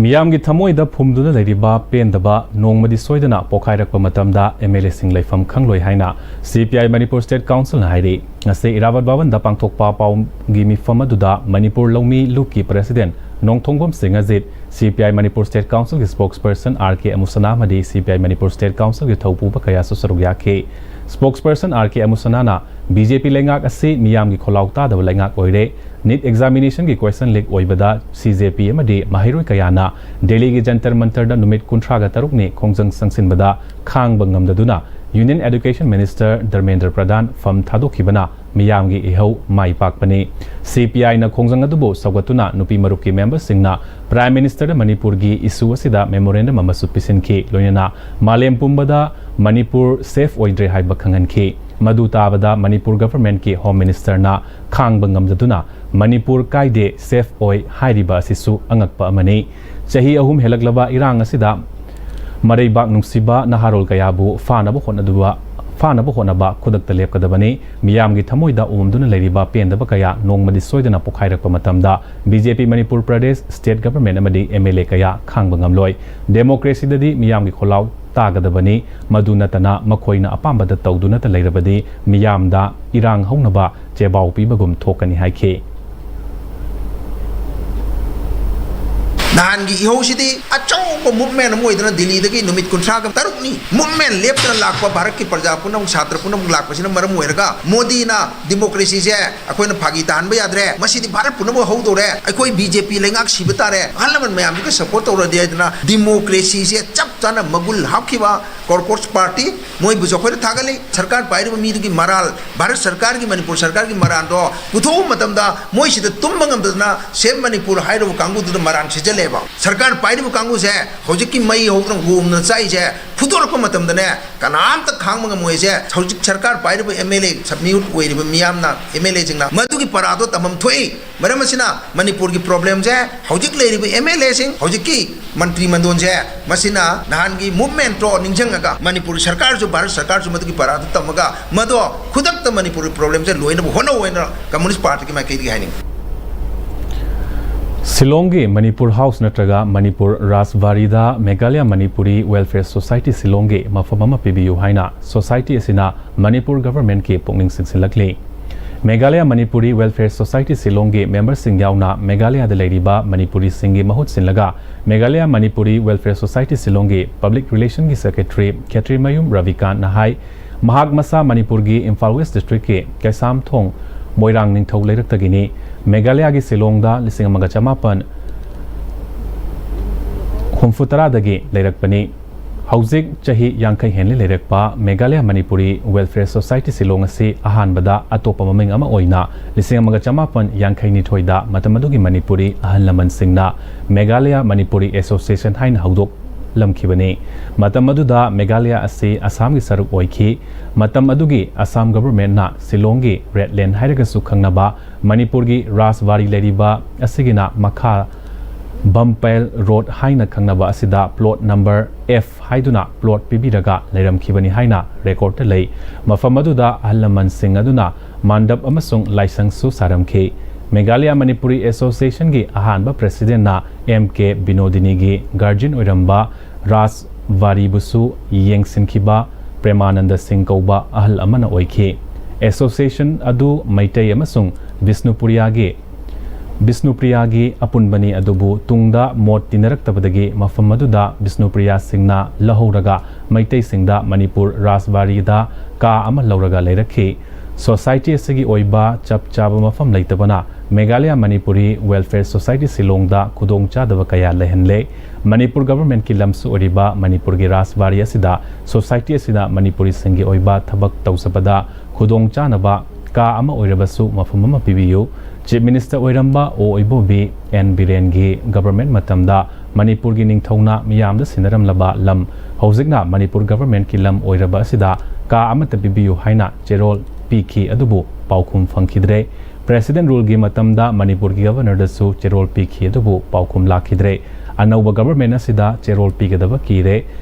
ꯃꯤꯌꯥꯝꯒꯤ ꯊꯃꯣꯏꯗ ꯐꯨꯝꯗꯨꯅ ꯂꯩꯔꯤꯕ ꯄꯦꯟꯗꯕ ꯅꯣꯡꯃꯗꯤ ꯁꯣꯏꯗꯅ ꯄꯣꯈꯥꯏꯔꯛꯄ ꯃꯇꯝꯗ MLAꯁꯤꯡ ꯂꯩꯐꯝ ꯈꯪꯂꯣꯏ ꯍꯥꯏꯅ CPI Manipur State Councilꯅ ꯍꯥꯏꯔꯤ꯫ ꯉꯁꯤ ꯏꯔꯥꯕꯠ ꯚꯕꯟꯗ ꯄꯥꯡꯊꯣꯛꯄ ꯄꯥꯎꯒꯤ ꯃꯤꯐꯝ ꯑꯗꯨꯗ ꯃꯅꯤꯄꯨꯔ ꯂꯧꯃꯤ ꯂꯨꯞꯀꯤ president ꯅꯣꯡꯊꯣꯡꯕꯝ ꯁꯤꯡ Ajit, CPI Manipur State Councilꯒꯤ spokesperson R K ꯑꯃꯨꯁꯅꯥ ꯑꯃꯗꯤ CPI Manipur State Councilꯒꯤ ꯊꯧꯄꯨꯕ ꯀꯌꯥꯁꯨ ꯁꯔꯨꯛ ꯌꯥꯈꯤ꯫ Spokesperson R K Amusanaꯅ B J P ꯂꯩꯉꯥꯛ ꯑꯁꯤ ꯃꯤꯌꯥꯝꯒꯤ ꯈꯣꯜꯂꯥꯎ ꯇꯥꯗꯕ ꯂꯩꯉꯥꯛ ꯑꯣꯏꯔꯦ, NEET examinationꯒꯤ question leak ꯑꯣꯏꯕꯗ C J P ꯑꯃꯗꯤ ꯃꯍꯩꯔꯣꯏ ꯀꯌꯥꯅ ꯗꯦꯜꯂꯤꯒꯤ ꯖꯟꯇꯔ ꯃꯟꯇꯔꯗ ꯅꯨꯃꯤꯠ ꯀꯨꯟꯊ꯭ꯔꯥꯒ ꯇꯔꯨꯛꯅꯤ ꯈꯣꯡꯖꯪ ꯆꯪꯁꯤꯟꯕꯗ ꯈꯥꯡꯕ ꯉꯝꯗꯗꯨꯅ Union Education Minister ꯙꯔꯃꯦꯟꯗ꯭ꯔ ꯄ꯭ꯔꯙꯥꯟ ꯐꯝ ꯊꯥꯗꯣꯛꯈꯤꯕꯅ ꯃꯤꯌꯥꯝꯒꯤ ꯏꯍꯧ ꯃꯥꯏ ꯄꯥꯛꯄꯅꯤ꯫ C P Iꯅ ꯈꯣꯡꯖꯪ ꯑꯗꯨꯕꯨ ꯁꯧꯒꯠꯇꯨꯅ ꯅꯨꯄꯤ ꯃꯔꯨꯞꯀꯤ memberꯁꯤꯡꯅ Prime Ministerꯗ ꯃꯅꯤꯄꯨꯔꯒꯤ issue ꯑꯁꯤꯗ memorandum ꯑꯃꯁꯨ ꯄꯤꯁꯤꯟꯈꯤ꯫ ꯂꯣꯏꯅꯅ ꯃꯥꯂꯦꯝ ꯄꯨꯝꯕꯗ ꯃꯅꯤꯄꯨꯔ safe ꯑꯣꯏꯗ꯭ꯔꯦ ꯍꯥꯏꯕ ꯈꯪꯍꯟꯈꯤ꯫ ꯃꯗꯨ ꯇꯥꯕꯗ ꯃꯅꯤꯄꯨꯔ governmentꯀꯤ Home Ministerꯅ ꯈꯥꯡꯕ ꯉꯝꯖꯗꯨꯅ ꯃꯅꯤꯄꯨꯔ ꯀꯥꯏꯗꯦ, safe ꯑꯣꯏ ꯍꯥꯏꯔꯤꯕ ꯑꯁꯤꯁꯨ ꯑꯉꯛꯄ ꯑꯃꯅꯤ꯫ ꯆꯍꯤ ꯑꯍꯨꯝ ꯍꯦꯜꯂꯛꯂꯕ ꯏꯔꯥꯡ ꯑꯁꯤꯗ ꯃꯔꯩꯕꯥꯛ ꯅꯨꯡꯁꯤꯕ ꯅꯍꯥꯔꯣꯜ ꯀꯌꯥꯕꯨ ꯐꯥꯅꯕ ꯍꯣꯠꯅꯗꯨꯕ, ꯐꯥꯅꯕ ꯍꯣꯠꯅꯕ ꯈꯨꯗꯛꯇ ꯂꯦꯞꯀꯗꯕꯅꯤ꯫ ꯃꯤꯌꯥꯝꯒꯤ ꯊꯃꯣꯏꯗ ꯑꯣꯝꯗꯨꯅ ꯂꯩꯔꯤꯕ ꯄꯦꯟꯗꯕ ꯀꯌꯥ ꯅꯣꯡꯃꯗꯤ ꯁꯣꯏꯗꯅ ꯄꯣꯈꯥꯏꯔꯛꯄ ꯃꯇꯝꯗ B J P Manipur Pradesh state government ꯑꯃꯗꯤ M L A ꯀꯌꯥ ꯈꯥꯡꯕ ꯉꯝꯂꯣꯏ꯫ Democracyꯗꯗꯤ ꯃꯤꯌꯥꯝꯒꯤ ꯈꯣꯜꯂꯥꯎ ꯇꯥꯒꯗꯕꯅꯤ꯫ ꯃꯗꯨ ꯅꯠꯇꯅ ꯃꯈꯣꯏꯅ ꯑꯄꯥꯝꯕꯗ ꯇꯧꯗꯨꯅꯇ ꯂꯩꯔꯕꯗꯤ ꯃꯤꯌꯥꯝꯗ ꯏꯔꯥꯡ ꯍꯧꯅꯕ ꯆꯦꯕꯥꯎ ꯄꯤꯕꯒꯨꯝ ꯊꯣꯛꯀꯅꯤ ꯍꯥꯏꯈꯤ꯫ ꯅꯍꯥꯟꯒꯤ ꯏꯍꯧꯁꯤꯗꯤ ꯑꯆꯧꯕ movement ꯑꯃ ꯑꯣꯏꯗꯅ ꯗꯤꯜꯂꯤꯗꯒꯤ ꯅꯨꯃꯤꯠ ꯀꯨꯟꯊ꯭ꯔꯥꯒ ꯇꯔꯨꯛꯅꯤ movement ꯂꯦꯞꯇꯅ ꯂꯥꯛꯄ ꯚꯥꯔꯠꯀꯤ ꯄ꯭ꯔꯖꯥ ꯄꯨꯝꯅꯃꯛ, ꯁꯥꯇ꯭ꯔ ꯄꯨꯝꯅꯃꯛ ꯂꯥꯛꯄꯁꯤꯅ ꯃꯔꯝ ꯑꯣꯏꯔꯒ ꯃꯣꯗꯤꯅ democracyꯁꯦ ꯑꯩꯈꯣꯏꯅ ꯐꯥꯒꯤ ꯇꯥꯍꯟꯕ ꯌꯥꯗ꯭ꯔꯦ, ꯃꯁꯤꯗꯤ ꯚꯥꯔꯠ ꯄꯨꯝꯅꯃꯛ ꯍꯧꯗꯧꯔꯦ, ꯑꯩꯈꯣꯏ B J P ꯂꯩꯉꯥꯛ ꯁꯤꯕ ꯇꯥꯔꯦ, ꯑꯍꯜ ꯂꯃꯟ ꯃꯌꯥꯝꯁꯤꯒ support ꯇꯧꯔꯗꯤ ꯍꯥꯏꯗꯅ democracyꯁꯦ ꯆꯞ ꯆꯥꯅ ꯃꯒꯨꯟ ꯍꯥꯞꯈꯤꯕ Congress party, ꯃꯣꯏꯕꯨꯁꯨ ꯑꯩꯈꯣꯏꯅ ꯊꯥꯒꯠꯂꯤ꯫ ꯁꯔꯀꯥꯔ ꯄꯥꯏꯔꯤꯕ ꯃꯤꯗꯨꯒꯤ ꯃꯔꯥꯜ, ꯚꯥꯔꯠ ꯁꯔꯀꯥꯔꯒꯤ, ꯃꯅꯤꯄꯨꯔ ꯁꯔꯀꯥꯔꯒꯤ ꯃꯔꯥꯜꯗꯣ ꯄꯨꯊꯣꯛꯄ ꯃꯇꯝꯗ ꯃꯣꯏꯁꯤꯗ ꯇꯨꯝꯕ ꯉꯝꯗꯗꯅ Save Manipur ꯍꯥꯏꯔꯤꯕ ꯀꯥꯡꯕꯨꯗꯨꯗ ꯃꯔꯥꯜ ꯁꯤꯖꯜꯂꯦꯕ꯫ ꯁꯔꯀꯥꯔ ꯄꯥꯏꯔꯤꯕ ꯀꯥꯡꯕꯨꯁꯦ ꯍꯧꯖꯤꯛꯀꯤ ꯃꯩ ꯍꯧꯗꯅ ꯍꯣꯝꯗꯅ ꯆꯥꯛꯏꯁꯦ ꯐꯨꯗꯣꯔꯛꯄ ꯃꯇꯝꯗꯅꯦ ꯀꯅꯥꯝꯇ ꯈꯥꯡꯕ ꯉꯝꯃꯣꯏꯁꯦ꯫ ꯍꯧꯖꯤꯛ ꯁꯔꯀꯥꯔ ꯄꯥꯏꯔꯤꯕ M L A, ꯃꯤꯍꯨꯠ ꯑꯣꯏꯔꯤꯕ ꯃꯤꯌꯥꯝꯅ, M L Aꯁꯤꯡꯅ ꯃꯗꯨꯒꯤ ꯄꯔꯥꯗꯣ ꯇꯝꯐꯝ ꯊꯣꯛꯏ꯫ ꯃꯔꯝ ꯑꯁꯤꯅ ꯃꯅꯤꯄꯨꯔꯒꯤ problemꯁꯦ ꯍꯧꯖꯤꯛ ꯂꯩꯔꯤꯕ M L Aꯁꯤꯡ, ꯍꯧꯖꯤꯛꯀꯤ ꯃꯟꯇ꯭ꯔꯤ ꯃꯟꯗꯣꯟꯁꯦ ꯃꯁꯤꯅ ꯅꯍꯥꯟꯒꯤ movementꯇꯣ ꯅꯤꯡꯁꯤꯡꯉꯒ ꯃꯅꯤꯄꯨꯔ ꯁꯔꯀꯥꯔꯁꯨ, ꯚꯥꯔꯠ ꯁꯔꯀꯥꯔꯁꯨ ꯃꯗꯨꯒꯤ ꯄꯔꯥꯗꯨ ꯇꯝꯃꯒ ꯃꯗꯣ ꯈꯨꯗꯛꯇ ꯃꯅꯤꯄꯨꯔꯒꯤ problemꯁꯦ ꯂꯣꯏꯅꯕ ꯍꯣꯠꯅꯧ ꯍꯥꯏꯅ Communist Partyꯒꯤ ꯃꯥꯏꯀꯩꯗꯒꯤ ꯍꯥꯏꯅꯤꯡꯉꯤ꯫ ꯁꯤꯂꯣꯡꯒꯤ ꯃꯅꯤꯄꯨꯔ ꯍꯥꯎꯁ ꯅꯠꯇ꯭ꯔꯒ ꯃꯅꯤꯄꯨꯔ ꯔꯥꯖꯕꯥꯔꯤꯗ ꯃꯦꯘꯥꯂꯌꯥ ꯃꯅꯤꯄꯨꯔꯤ ꯋꯦꯜꯐꯤꯌꯔ ꯁꯣꯁꯥꯏꯇꯤ ꯁꯤꯂꯣꯡꯒꯤ ꯃꯐꯝ ꯑꯃ ꯄꯤꯕꯤꯌꯨ ꯍꯥꯏꯅ ꯁꯣꯁꯥꯏꯇꯤ ꯑꯁꯤꯅ ꯃꯅꯤꯄꯨꯔ ꯒꯚꯔꯟꯃꯦꯟꯠꯀꯤ ꯄꯨꯛꯅꯤꯡ ꯆꯤꯡꯁꯤꯜꯂꯛꯂꯤ꯫ ꯃꯦꯘꯥꯂꯌꯥ ꯃꯅꯤꯄꯨꯔꯤ ꯋꯦꯜꯐꯤꯌꯔ ꯁꯣꯁꯥꯏꯇꯤ ꯁꯤꯂꯣꯡꯒꯤ ꯃꯦꯝꯕꯔꯁꯤꯡ ꯌꯥꯎꯅ ꯃꯦꯘꯥꯂꯌꯥꯗ ꯂꯩꯔꯤꯕ ꯃꯅꯤꯄꯨꯔꯤꯁꯤꯡꯒꯤ ꯃꯍꯨꯠ ꯁꯤꯜꯂꯒ ꯃꯦꯘꯥꯂꯌꯥ ꯃꯅꯤꯄꯨꯔꯤ ꯋꯦꯜꯐꯤꯌꯔ ꯁꯣꯁꯥꯏꯇꯤ ꯁꯤꯂꯣꯡꯒꯤ ꯄꯕ꯭ꯂꯤꯛ ꯔꯤꯂꯦꯁꯟꯒꯤ ꯁꯦꯀ꯭ꯔꯦꯇꯔꯤ ꯈꯦꯇ꯭ꯔꯤꯃꯌꯨꯝ ꯔꯕꯤꯀꯥꯟꯠꯅ ꯍꯥꯏ, ꯃꯍꯥꯛ ꯃꯁꯥ ꯃꯅꯤꯄꯨꯔꯒꯤ ꯏꯝꯐꯥꯜ ꯋꯦꯁ ꯗꯤꯁꯇ꯭ꯔꯤꯛꯀꯤ ꯀꯩꯁꯥꯝꯊꯣꯡ ꯃꯣꯏꯔꯥꯡ ꯅꯤꯡꯊꯧ ꯂꯩꯔꯛꯇꯒꯤꯅꯤ꯫ ꯃꯦꯘꯥꯂꯌꯥꯒꯤ ꯁꯤꯂꯣꯡꯗ ꯂꯤꯁꯤꯡ ꯑꯃꯒ ꯆꯃꯥꯄꯟ ꯍꯨꯝꯐꯨ ꯇꯔꯥꯗꯒꯤ ꯂꯩꯔꯛꯄꯅꯤ꯫ ꯍꯧꯖꯤꯛ ꯆꯍꯤ ꯌꯥꯡꯈꯩ ꯍꯦꯟꯂꯦ ꯂꯩꯔꯛꯄ ꯃꯦꯘꯥꯂꯌꯥ ꯃꯅꯤꯄꯨꯔꯤ ꯋꯦꯜꯐꯤꯌꯔ ꯁꯣꯁꯥꯏꯇꯤ ꯁꯤꯂꯣꯡ ꯑꯁꯤ ꯑꯍꯥꯟꯕꯗ ꯑꯇꯣꯞꯄ ꯃꯃꯤꯡ ꯑꯃ ꯑꯣꯏꯅ ꯂꯤꯁꯤꯡ ꯑꯃꯒ ꯆꯃꯥꯄꯟ ꯌꯥꯡꯈꯩ ꯅꯤꯊꯣꯏꯗ ꯃꯇꯝ ꯑꯗꯨꯒꯤ ꯃꯅꯤꯄꯨꯔꯤ ꯑꯍꯜ ꯂꯃꯟꯁꯤꯡꯅ ꯃꯦꯘꯥꯂꯌꯥ ꯃꯅꯤꯄꯨꯔꯤ ꯑꯦꯁꯣꯁꯤꯌꯦꯁꯟ ꯍꯥꯏꯅ ꯍꯧꯗꯣꯛꯂꯝꯈꯤꯕꯅꯤ꯫ ꯃꯇꯝ ꯑꯗꯨꯗ ꯃꯦꯘꯥꯂꯌꯥ ꯑꯁꯤ ꯑꯁꯥꯝꯒꯤ ꯁꯔꯨꯛ ꯑꯣꯏꯈꯤ꯫ ꯃꯇꯝ ꯑꯗꯨꯒꯤ ꯑꯁꯥꯝ ꯒꯚꯔꯟꯃꯦꯟꯠꯅ ꯁꯤꯂꯣꯡꯒꯤ ꯔꯦꯗ ꯂꯦꯟ ꯍꯥꯏꯔꯒꯁꯨ ꯈꯪꯅꯕ ꯃꯅꯤꯄꯨꯔꯒꯤ ꯔꯥꯖꯕꯥꯔꯤ ꯂꯩꯔꯤꯕ ꯑꯁꯤꯒꯤꯅ ꯃꯈꯥ ꯕꯝꯄꯦꯜ ꯔꯣꯗ ꯍꯥꯏꯅ ꯈꯪꯅꯕ ꯑꯁꯤꯗ ꯄ꯭ꯂꯣꯠ ꯅꯝꯕꯔ ꯑꯦꯐ ꯍꯥꯏꯗꯨꯅ ꯄ꯭ꯂꯣꯠ ꯄꯤꯕꯤꯔꯒ ꯂꯩꯔꯝꯈꯤꯕꯅꯤ ꯍꯥꯏꯅ ꯔꯦꯀꯣꯔꯗꯇ ꯂꯩ꯫ ꯃꯐꯝ ꯑꯗꯨꯗ ꯑꯍꯜ ꯂꯃꯟꯁꯤꯡ ꯑꯗꯨꯅ ꯃꯥꯟꯗꯞ ꯑꯃꯁꯨꯡ ꯂꯥꯏꯁꯪꯁꯨ ꯁꯥꯔꯝꯈꯤ꯫ ꯃꯦꯘꯥꯂꯌꯥ ꯃꯅꯤꯄꯨꯔꯤ ꯑꯦꯁꯣꯁꯤꯌꯦꯁꯟꯒꯤ ꯑꯍꯥꯟꯕ ꯄ꯭ꯔꯦꯁꯤꯗꯦꯟꯠꯅ ꯑꯦꯝ ꯀꯦ ꯕꯤꯅꯣꯗꯤꯅꯤꯒꯤ ꯒꯥꯔꯖꯤꯌꯟ ꯑꯣꯏꯔꯝꯕ ꯔꯥꯖ ꯕꯥꯔꯤꯕꯨꯁꯨ ꯌꯦꯡꯁꯤꯟꯈꯤꯕ ꯄ꯭ꯔꯦꯃꯥꯅꯟꯗ ꯁꯤꯡ ꯀꯧꯕ ꯑꯍꯜ ꯑꯃꯅ ꯑꯣꯏꯈꯤ꯫ ꯑꯦꯁꯣꯁꯤꯌꯦꯁꯟ ꯑꯗꯨ ꯃꯩꯇꯩ ꯑꯃꯁꯨꯡ ꯕꯤꯁꯅꯨꯄꯨꯔꯤꯌꯥꯒꯤ, ꯕꯤꯁꯅꯨꯄ꯭ꯔꯤꯌꯥꯒꯤ ꯑꯄꯨꯟꯕꯅꯤ, ꯑꯗꯨꯕꯨ ꯇꯨꯡꯗ ꯃꯣꯠ ꯇꯤꯟꯅꯔꯛꯇꯕꯗꯒꯤ ꯃꯐꯝ ꯑꯗꯨꯗ ꯕꯤꯁꯅꯨꯄ꯭ꯔꯤꯌꯥꯁꯤꯡꯅ ꯂꯧꯍꯧꯔꯒ ꯃꯩꯇꯩꯁꯤꯡꯗ ꯃꯅꯤꯄꯨꯔ ꯔꯥꯖꯕꯥꯔꯤꯗ ꯀꯥ ꯑꯃ ꯂꯧꯔꯒ ꯂꯩꯔꯛꯈꯤ꯫ ꯁꯣꯁꯥꯏꯇꯤ ꯑꯁꯤꯒꯤ ꯑꯣꯏꯕ ꯆꯞ ꯆꯥꯕ ꯃꯐꯝ ꯂꯩꯇꯕꯅ ꯃꯦꯘꯥꯂꯌꯥ ꯃꯅꯤꯄꯨꯔꯤ ꯋꯦꯜꯐꯤꯌꯔ ꯁꯣꯁꯥꯏꯇꯤ ꯁꯤꯂꯣꯡꯗ ꯈꯨꯗꯣꯡꯆꯥꯗꯕ ꯀꯌꯥ ꯂꯩꯍꯜꯂꯦ꯫ ꯃꯅꯤꯄꯨꯔ ꯒꯚꯔꯟꯃꯦꯟꯠꯀꯤ ꯂꯝꯁꯨ ꯑꯣꯏꯔꯤꯕ ꯃꯅꯤꯄꯨꯔꯒꯤ ꯔꯥꯖꯕꯥꯔꯤ ꯑꯁꯤꯗ ꯁꯣꯁꯥꯏꯇꯤ ꯑꯁꯤꯅ ꯃꯅꯤꯄꯨꯔꯤꯁꯤꯡꯒꯤ ꯑꯣꯏꯕ ꯊꯕꯛ ꯇꯧꯖꯕꯗ ꯈꯨꯗꯣꯡꯆꯥꯅꯕ ꯀꯥ ꯑꯃ ꯑꯣꯏꯔꯕꯁꯨ ꯃꯐꯝ ꯑꯃ ꯄꯤꯕꯤꯌꯨ꯫ ꯆꯤꯐ ꯃꯤꯅꯤꯁꯇꯔ ꯑꯣꯏꯔꯝꯕ ꯑꯣ ꯏꯕꯣꯕꯤ ꯑꯦꯟ ꯕꯤꯔꯦꯟꯒꯤ ꯒꯚꯔꯟꯃꯦꯟꯠ ꯃꯇꯝꯗ ꯃꯅꯤꯄꯨꯔꯒꯤ ꯅꯤꯡꯊꯧꯅ ꯃꯤꯌꯥꯝꯗ ꯁꯤꯟꯅꯔꯝꯂꯕ ꯂꯝ ꯍꯧꯖꯤꯛꯅ ꯃꯅꯤꯄꯨꯔ ꯒꯚꯔꯟꯃꯦꯟꯠꯀꯤ ꯂꯝ ꯑꯣꯏꯔꯕ ꯑꯁꯤꯗ ꯀꯥ ꯑꯃꯠꯇ ꯄꯤꯕꯤꯌꯨ ꯍꯥꯏꯅ ꯆꯦꯔꯣꯜ ꯄꯤꯈꯤ, ꯑꯗꯨꯕꯨ ꯄꯥꯎꯈꯨꯝ ꯐꯪꯈꯤꯗ꯭ꯔꯦ꯫ ꯄ꯭ꯔꯦꯁꯤꯗꯦꯟꯠ ꯔꯨꯜꯒꯤ ꯃꯇꯝꯗ ꯃꯅꯤꯄꯨꯔꯒꯤ ꯒꯚꯔꯅꯔꯗꯁꯨ ꯆꯦꯔꯣꯜ ꯄꯤꯈꯤ, ꯑꯗꯨꯕꯨ ꯄꯥꯎꯈꯨꯝ ꯂꯥꯛꯈꯤꯗ꯭ꯔꯦ꯫ ꯑꯅꯧꯕ ꯒꯚꯔꯟꯃꯦꯟꯠ ꯑꯁꯤꯗ ꯆꯦꯔꯣꯜ ꯄꯤꯒꯗꯕ ꯀꯤꯔꯦ꯫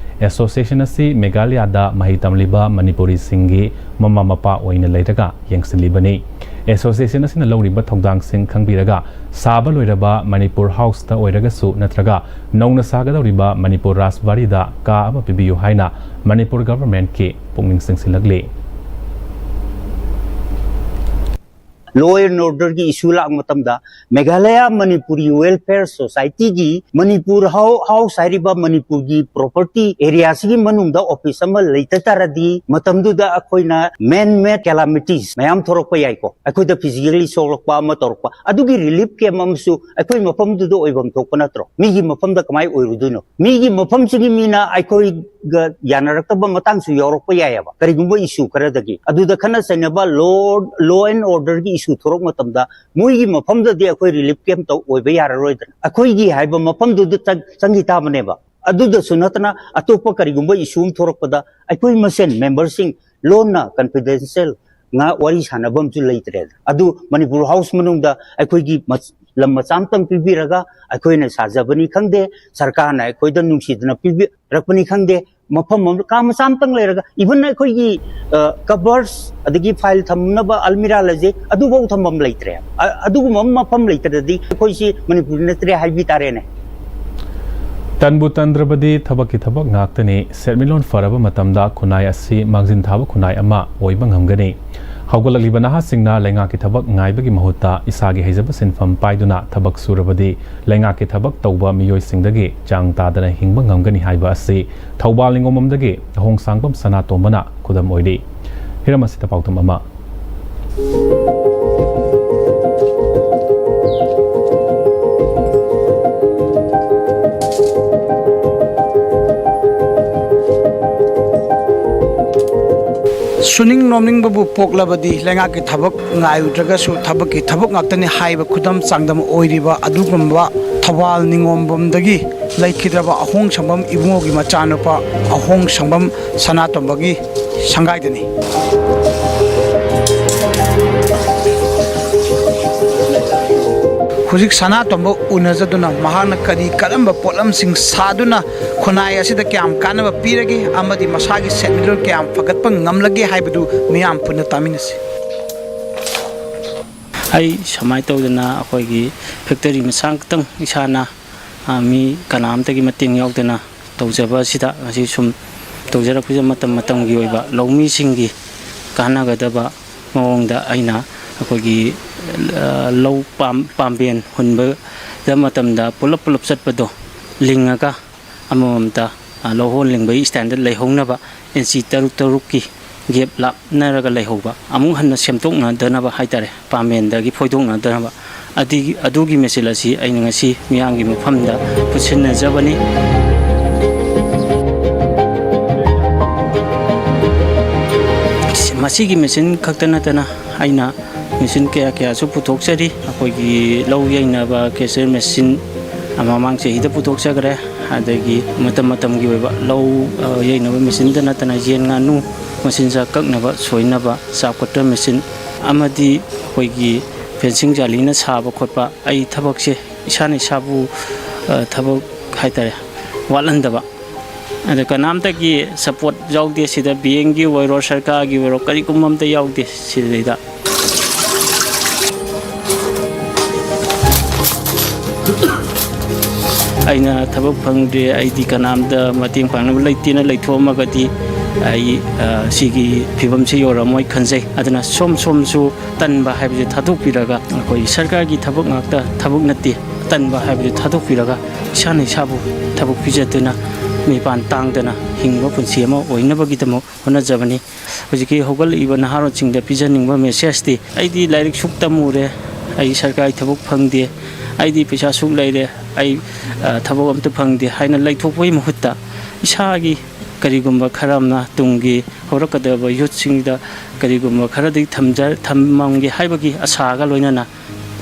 ꯑꯦꯁꯣꯁꯤꯌꯦꯁꯟ ꯑꯁꯤ ꯃꯦꯘꯥꯂꯌꯥꯗ ꯃꯍꯩ ꯇꯝꯂꯤꯕ ꯃꯅꯤꯄꯨꯔꯤꯁꯤꯡꯒꯤ ꯃꯃꯥ ꯃꯄꯥ ꯑꯣꯏꯅ ꯂꯩꯔꯒ ꯌꯦꯡꯁꯤꯜꯂꯤꯕꯅꯤ꯫ ꯑꯦꯁꯣꯁꯤꯌꯦꯁꯟ ꯑꯁꯤꯅ ꯂꯧꯔꯤꯕ ꯊꯧꯗꯥꯡꯁꯤꯡ ꯈꯪꯕꯤꯔꯒ ꯁꯥꯕ ꯂꯣꯏꯔꯕ ꯃꯅꯤꯄꯨꯔ ꯍꯥꯎꯁꯇ ꯑꯣꯏꯔꯒꯁꯨ ꯅꯠꯇ꯭ꯔꯒ ꯅꯧꯅ ꯁꯥꯒꯗꯧꯔꯤꯕ ꯃꯅꯤꯄꯨꯔ ꯔꯥꯖꯕꯥꯔꯤꯗ ꯀꯥ ꯑꯃ ꯄꯤꯕꯤꯌꯨ ꯍꯥꯏꯅ ꯃꯅꯤꯄꯨꯔ ꯒꯚꯔꯟꯃꯦꯟꯠꯀꯤ ꯄꯨꯛꯅꯤꯡ ꯆꯤꯡꯁꯤꯜꯂꯛꯂꯤ꯫ law and orderꯒꯤ issue ꯂꯥꯛꯄ ꯃꯇꯝꯗ, ꯃꯦꯘꯥꯂꯌꯥ ꯃꯅꯤꯄꯨꯔꯤ ꯋꯦꯜꯐꯤꯌꯔ ꯁꯣꯁꯥꯏꯇꯤꯒꯤ ꯃꯅꯤꯄꯨꯔ ꯍꯥꯎ-, ꯍꯥꯎꯁ ꯍꯥꯏꯔꯤꯕ ꯃꯅꯤꯄꯨꯔꯒꯤ ꯄ꯭ꯔꯣꯄꯔꯇꯤ ꯑꯦꯔꯤꯌꯥꯁꯤꯒꯤ ꯃꯅꯨꯡꯗ ꯑꯣꯐꯤꯁ ꯑꯃ ꯂꯩꯇ ꯇꯥꯔꯗꯤ, ꯃꯇꯝꯗꯨꯗ ꯑꯩꯈꯣꯏꯅ ꯃꯦꯟ ꯃꯦꯗ ꯀꯦꯂꯥꯃꯤꯇꯤꯁ ꯃꯌꯥꯝ ꯊꯣꯔꯛꯄ ꯌꯥꯏꯀꯣ꯫ ꯑꯩꯈꯣꯏꯗ ꯐꯤꯖꯤꯀꯦꯜꯂꯤ ꯁꯣꯛꯂꯛꯄ ꯑꯃ ꯇꯧꯔꯛꯄ, ꯑꯗꯨꯒꯤ ꯔꯤꯂꯤꯐ ꯀꯦꯝꯞ ꯑꯃꯁꯨ ꯑꯩꯈꯣꯏ ꯃꯐꯝꯗꯨꯗ ꯑꯣꯏꯐꯝ ꯊꯣꯛꯄ ꯅꯠꯇ꯭ꯔꯣ? ꯃꯤꯒꯤ ꯃꯐꯝꯗ ꯀꯃꯥꯏꯅ ꯑꯣꯏꯔꯨꯗꯣꯏꯅꯣ? ꯃꯤꯒꯤ ꯃꯐꯝꯁꯤꯒꯤ ꯃꯤꯅ ꯑꯩꯈꯣꯏꯒ ꯌꯥꯅꯔꯛꯇꯕ ꯃꯇꯥꯡꯁꯨ ꯌꯥꯎꯔꯛꯄ ꯌꯥꯏꯑꯕ, ꯀꯔꯤꯒꯨꯝꯕ ꯏꯁꯨ ꯈꯔꯗꯒꯤ꯫ ꯑꯗꯨꯗ ꯈꯠꯅ ꯆꯩꯅꯕ, ꯂꯣ, ꯂꯣ ꯑꯦꯟ ꯑꯣꯔꯗꯔꯒꯤ ꯏꯁꯨ ꯊꯣꯔꯛꯄ ꯃꯇꯝꯗ, ꯃꯣꯏꯒꯤ ꯃꯐꯝꯗꯗꯤ ꯑꯩꯈꯣꯏ ꯔꯤꯂꯤꯐ ꯀꯦꯝꯞ ꯇꯧ-, ꯑꯣꯏꯕ ꯌꯥꯔꯔꯣꯏꯗꯅ, ꯑꯩꯈꯣꯏꯒꯤ ꯍꯥꯏꯕ ꯃꯐꯝꯗꯨꯗ ꯆꯪ-, ꯆꯪꯈꯤ ꯇꯥꯕꯅꯦꯕ꯫ ꯑꯗꯨꯗꯁꯨ ꯅꯠꯇꯅ, ꯑꯇꯣꯞꯄ ꯀꯔꯤꯒꯨꯝꯕ ꯏꯁꯨ ꯑꯃ ꯊꯣꯔꯛꯄꯗ, ꯑꯩꯈꯣꯏ ꯃꯁꯦꯟ ꯃꯦꯝꯕꯔꯁꯤꯡ ꯂꯣꯟꯅ ꯀꯟꯐꯤꯗꯦꯟꯁꯤꯌꯦꯜ ꯉꯥ ꯋꯥꯔꯤ ꯁꯥꯟꯅꯕ ꯑꯃꯁꯨ ꯂꯩꯇ꯭ꯔꯦ꯫ ꯑꯗꯨ ꯃꯅꯤꯄꯨꯔ ꯍꯥꯎꯁ ꯃꯅꯨꯡꯗ ꯑꯩꯈꯣꯏꯒꯤ ꯃꯆ-, ꯂꯝ ꯃꯆꯥ ꯑꯃꯇꯪ ꯄꯤꯕꯤꯔꯒ, ꯑꯩꯈꯣꯏꯅ ꯁꯥꯖꯕꯅꯤ ꯈꯪꯗꯦ, ꯁꯔꯀꯥꯔꯅ ꯑꯩꯈꯣꯏꯗ ꯅꯨꯡꯁꯤꯗꯅ ꯄꯤꯕꯤꯔꯛꯄꯅꯤ ꯈꯪꯗꯦ, ꯃꯐꯝ ꯑꯃ, ꯀꯥ ꯃꯆꯥ ꯑꯃꯇꯪ ꯂꯩꯔꯒ, ꯏꯚꯟ ꯑꯩꯈꯣꯏꯒꯤ, ꯑ, ꯀꯕꯔꯁ, ꯑꯗꯒꯤ ꯐꯥꯏꯜ ꯊꯝꯅꯕ ꯑꯜꯃꯤꯔꯥ ꯂꯩꯖꯩ, ꯑꯗꯨꯐꯥꯎ ꯊꯝꯐꯝ ꯂꯩꯇ꯭ꯔꯦ꯫ ꯑ-, ꯑꯗꯨꯒꯨꯝꯕ ꯑꯃ ꯃꯐꯝ ꯂꯩꯇ꯭ꯔꯗꯤ ꯑꯩꯈꯣꯏꯁꯤ ꯃꯅꯤꯄꯨꯔ ꯅꯠꯇ꯭ꯔꯦ ꯍꯥꯏꯕꯤ ꯇꯥꯔꯦꯅꯦ꯫ ꯇꯟꯕꯨ ꯇꯟꯗ꯭ꯔꯕꯗꯤ ꯊꯕꯛꯀꯤ ꯊꯕꯛ ꯉꯥꯛꯇꯅꯤ꯫ ꯁꯦꯟꯃꯤꯠꯂꯣꯟ ꯐꯔꯕ ꯃꯇꯝꯗ ꯈꯨꯟꯅꯥꯏ ꯑꯁꯤ ꯃꯥꯡꯖꯤꯟ ꯊꯥꯕ ꯈꯨꯟꯅꯥꯏ ꯑꯃ ꯑꯣꯏꯕ ꯉꯝꯒꯅꯤ꯫ ꯍꯧꯒꯠꯂꯛꯂꯤꯕ ꯅꯍꯥꯁꯤꯡꯅ ꯂꯩꯉꯥꯛꯀꯤ ꯊꯕꯛ ꯉꯥꯏꯕꯒꯤ ꯃꯍꯨꯠꯇ ꯏꯁꯥꯒꯤ ꯍꯩꯖꯕ ꯁꯤꯟꯐꯝ ꯄꯥꯏꯗꯨꯅ ꯊꯕꯛ ꯁꯨꯔꯕꯗꯤ ꯂꯩꯉꯥꯛꯀꯤ ꯊꯕꯛ ꯇꯧꯕ ꯃꯤꯑꯣꯏꯁꯤꯡꯗꯒꯤ ꯆꯥꯡ ꯇꯥꯗꯅ ꯍꯤꯡꯕ ꯉꯝꯒꯅꯤ ꯍꯥꯏꯕ ꯑꯁꯤ ꯊꯧꯕꯥꯜ ꯅꯤꯉꯣꯝꯕꯝꯗꯒꯤ ꯑꯍꯣꯡꯁꯥꯡꯕꯝ ꯁꯅꯥꯇꯣꯝꯕꯅ ꯈꯨꯗꯝ ꯑꯣꯏꯔꯤ꯫ ꯍꯤꯔꯝ ꯑꯁꯤꯗ ꯄꯥꯎꯗꯝ ꯑꯃ꯫ ꯁꯨꯅꯤꯡ ꯅꯣꯝꯅꯤꯡꯕꯕꯨ ꯄꯣꯛꯂꯕꯗꯤ ꯂꯩꯉꯥꯛꯀꯤ ꯊꯕꯛ ꯉꯥꯏꯔꯨꯗ꯭ꯔꯒꯁꯨ ꯊꯕꯛꯀꯤ ꯊꯕꯛ ꯉꯥꯛꯇꯅꯤ ꯍꯥꯏꯕ ꯈꯨꯗꯝ ꯆꯥꯡꯗꯝ ꯑꯣꯏꯔꯤꯕ ꯑꯗꯨꯒꯨꯝꯕ ꯊꯧꯕꯥꯜ ꯅꯤꯉꯣꯝꯕꯝꯗꯒꯤ ꯂꯩꯈꯤꯗ꯭ꯔꯕ ꯑꯍꯣꯡꯁꯥꯡꯕꯝ ꯏꯕꯨꯡꯉꯣꯒꯤ ꯃꯆꯥꯅꯨꯄꯥ ꯑꯍꯣꯡꯁꯥꯡꯕꯝ ꯁꯅꯥꯇꯣꯝꯕꯒꯤ ꯁꯪꯒꯥꯏꯗꯅꯤ꯫ ꯍꯧꯖꯤꯛ ꯁꯅꯥꯇꯣꯝꯕ ꯎꯅꯖꯗꯨꯅ ꯃꯍꯥꯛꯅ ꯀꯔꯤ ꯀꯔꯝꯕ ꯄꯣꯠꯂꯝꯁꯤꯡ ꯁꯥꯗꯨꯅ ꯈꯨꯟꯅꯥꯏ ꯑꯁꯤꯗ ꯀꯌꯥꯝ ꯀꯥꯟꯅꯕ ꯄꯤꯔꯒꯦ ꯑꯃꯗꯤ ꯃꯁꯥꯒꯤ ꯁꯦꯟꯃꯤꯠꯂꯣꯟ ꯀꯌꯥꯝ ꯐꯒꯠꯄ ꯉꯝꯂꯒꯦ ꯍꯥꯏꯕꯗꯨ ꯃꯤꯌꯥꯝ ꯄꯨꯟꯅ ꯇꯥꯃꯤꯟꯅꯁꯤ꯫ ꯑꯩ ꯁꯨꯃꯥꯏꯅ ꯇꯧꯗꯅ ꯑꯩꯈꯣꯏꯒꯤ ꯐꯦꯛꯇꯔꯤ ꯃꯆꯥ ꯈꯛꯇꯪ ꯏꯁꯥꯅ, ꯑ, ꯃꯤ ꯀꯅꯥꯝꯇꯒꯤ ꯃꯇꯦꯡ ꯌꯥꯎꯗꯅ ꯇꯧꯖꯕ ꯑꯁꯤꯗ ꯉꯁꯤ ꯁꯨꯝ ꯇꯧꯖꯔꯛꯄꯁꯤꯗ ꯃꯇꯝ ꯃꯇꯝꯒꯤ ꯑꯣꯏꯕ ꯂꯧꯃꯤꯁꯤꯡꯒꯤ ꯀꯥꯟꯅꯒꯗꯕ ꯃꯑꯣꯡꯗ ꯑꯩꯅ ꯑꯩꯈꯣꯏꯒꯤ, ꯑ, ꯂꯧ ꯄꯥꯝ-, ꯄꯥꯝꯕꯦꯟ ꯍꯨꯟꯕꯗ ꯃꯇꯝꯗ ꯄꯨꯂꯞ ꯄꯨꯂꯞ ꯆꯠꯄꯗꯣ ꯂꯤꯡꯉꯒ ꯑꯃꯃꯝꯇ, ꯑ, ꯂꯧꯍꯣꯟ ꯂꯤꯡꯕꯒꯤ ꯁ꯭ꯇꯥꯏꯜꯗ ꯂꯩꯍꯧꯅꯕ ꯏꯟꯆꯤ ꯇꯔꯨꯛ ꯇꯔꯨꯛꯀꯤ ꯒꯦꯞ ꯂꯥꯞꯅꯔꯒ ꯂꯩꯍꯧꯕ, ꯑꯃꯨꯛ ꯍꯟꯅ ꯁꯦꯝꯗꯣꯛꯅꯗꯅꯕ ꯍꯥꯏꯇꯥꯔꯦ, ꯄꯥꯝꯕꯦꯟꯗꯒꯤ ꯐꯣꯏꯗꯣꯛꯅꯗꯅꯕ꯫ ꯑꯗꯤ-, ꯑꯗꯨꯒꯤ ꯃꯦꯆꯤꯟ ꯑꯁꯤ ꯑꯩꯅ ꯉꯁꯤ ꯃꯤꯌꯥꯝꯒꯤ ꯃꯐꯝꯗ ꯈꯨꯠꯁꯤꯟꯅꯖꯕꯅꯤ꯫ ꯃꯁꯤꯒꯤ ꯃꯦꯆꯤꯟ ꯈꯛꯇ ꯅꯠꯇꯅ ꯑꯩꯅ ꯃꯦꯆꯤꯟ ꯀꯌꯥ ꯀꯌꯥꯁꯨ ꯄꯨꯊꯣꯛꯆꯔꯤ꯫ ꯑꯩꯈꯣꯏꯒꯤ ꯂꯧ ꯌꯩꯅꯕ ꯀ꯭ꯔꯦꯁꯔ ꯃꯦꯆꯤꯟ ꯃꯃꯥꯡ ꯆꯍꯤꯗ ꯄꯨꯊꯣꯛꯆꯈ꯭ꯔꯦ꯫ ꯑꯗꯒꯤ ꯃꯇꯝ ꯃꯇꯝꯒꯤ ꯑꯣꯏꯕ ꯂꯧ, ꯑ, ꯌꯩꯅꯕ ꯃꯦꯆꯤꯟꯗ ꯅꯠꯇꯅ ꯌꯦꯟ ꯉꯥꯅꯨ ꯃꯆꯤꯟꯖꯥꯛ ꯀꯛꯅꯕ, ꯁꯣꯏꯅꯕ, ꯆꯥꯞ ꯀꯠꯇꯔ ꯃꯦꯆꯤꯟ ꯑꯃꯗꯤ ꯑꯩꯈꯣꯏꯒꯤ ꯐꯦꯟꯁꯤꯡ ꯖꯥꯂꯤꯅ ꯁꯥꯕ ꯈꯣꯠꯄ, ꯑꯩ ꯊꯕꯛꯁꯦ ꯏꯁꯥꯅ ꯏꯁꯥꯕꯨ, ꯑ, ꯊꯕꯛ ꯍꯥꯏꯇꯥꯔꯦ, ꯋꯥꯠꯍꯟꯗꯕ꯫ ꯑꯗ ꯀꯅꯥꯝꯇꯒꯤ ꯁꯄꯣꯔꯠ ꯌꯥꯎꯗꯦ ꯁꯤꯗ, ꯕꯦꯡꯒꯤ ꯑꯣꯏꯔꯣ, ꯁꯔꯀꯥꯔꯒꯤ ꯑꯣꯏꯔꯣ, ꯀꯔꯤꯒꯨꯝꯕ ꯑꯝꯇ ꯌꯥꯎꯗꯦ ꯁꯤꯗꯩꯗ꯫ ꯑꯩꯅ ꯊꯕꯛ ꯐꯪꯗ꯭ꯔꯦ, ꯑꯩꯗꯤ ꯀꯅꯥꯝꯇ ꯃꯇꯦꯡ ꯄꯥꯡꯅꯕ ꯂꯩꯇꯦꯅ ꯂꯩꯊꯣꯛꯑꯝꯃꯒꯗꯤ ꯑꯩ, ꯑ, ꯁꯤꯒꯤ ꯐꯤꯕꯝꯁꯤ ꯌꯧꯔꯝꯃꯣꯏ ꯈꯟꯖꯩ꯫ ꯑꯗꯨꯅ ꯁꯣꯝ ꯁꯣꯝꯁꯨ ꯇꯟꯕ ꯍꯥꯏꯕꯁꯦ ꯊꯥꯗꯣꯛꯄꯤꯔꯒ, ꯑꯩꯈꯣꯏ ꯁꯔꯀꯥꯔꯒꯤ ꯊꯕꯛ ꯉꯥꯛꯇ ꯊꯕꯛ ꯅꯠꯇꯦ, ꯇꯟꯕ ꯍꯥꯏꯕꯁꯦ ꯊꯥꯗꯣꯛꯄꯤꯔꯒ, ꯏꯁꯥꯅ ꯏꯁꯥꯕꯨ ꯊꯕꯛ ꯄꯤꯖꯗꯨꯅ, ꯃꯤꯄꯥꯟ ꯇꯥꯡꯗꯅ ꯍꯤꯡꯕ ꯄꯨꯟꯁꯤ ꯑꯃ ꯑꯣꯏꯅꯕꯒꯤꯗꯃꯛ ꯍꯣꯠꯅꯖꯕꯅꯤ꯫ ꯍꯧꯖꯤꯛꯀꯤ ꯍꯧꯒꯠꯂꯛꯏꯕ ꯅꯍꯥꯔꯣꯜꯁꯤꯡꯗ ꯄꯤꯖꯅꯤꯡꯕ ꯃꯦꯁꯦꯖꯇꯤ, ꯑꯩꯗꯤ ꯂꯥꯏꯔꯤꯛ ꯁꯨꯛ ꯇꯝꯃꯨꯔꯦ, ꯑꯩ ꯁꯔꯀꯥꯔꯒꯤ ꯊꯕꯛ ꯐꯪꯗꯦ, ꯑꯩꯗꯤ ꯄꯩꯁꯥ ꯁꯨꯛ ꯂꯩꯔꯦ, ꯑꯩ, ꯑ, ꯊꯕꯛ ꯑꯝꯇ ꯐꯪꯗꯦ ꯍꯥꯏꯅ ꯂꯩꯊꯣꯛꯄꯒꯤ ꯃꯍꯨꯠꯇ, ꯏꯁꯥꯒꯤ ꯀꯔꯤꯒꯨꯝꯕ ꯈꯔ ꯑꯃꯅ ꯇꯨꯡꯒꯤ ꯍꯧꯔꯛꯀꯗꯕ ꯌꯨꯠꯁꯤꯡꯗ ꯀꯔꯤꯒꯨꯝꯕ ꯈꯔꯗꯤ ꯊꯝꯖ-, ꯊꯝꯃꯝꯒꯦ ꯍꯥꯏꯕꯒꯤ ꯑꯁꯥꯒ ꯂꯣꯏꯅꯅ,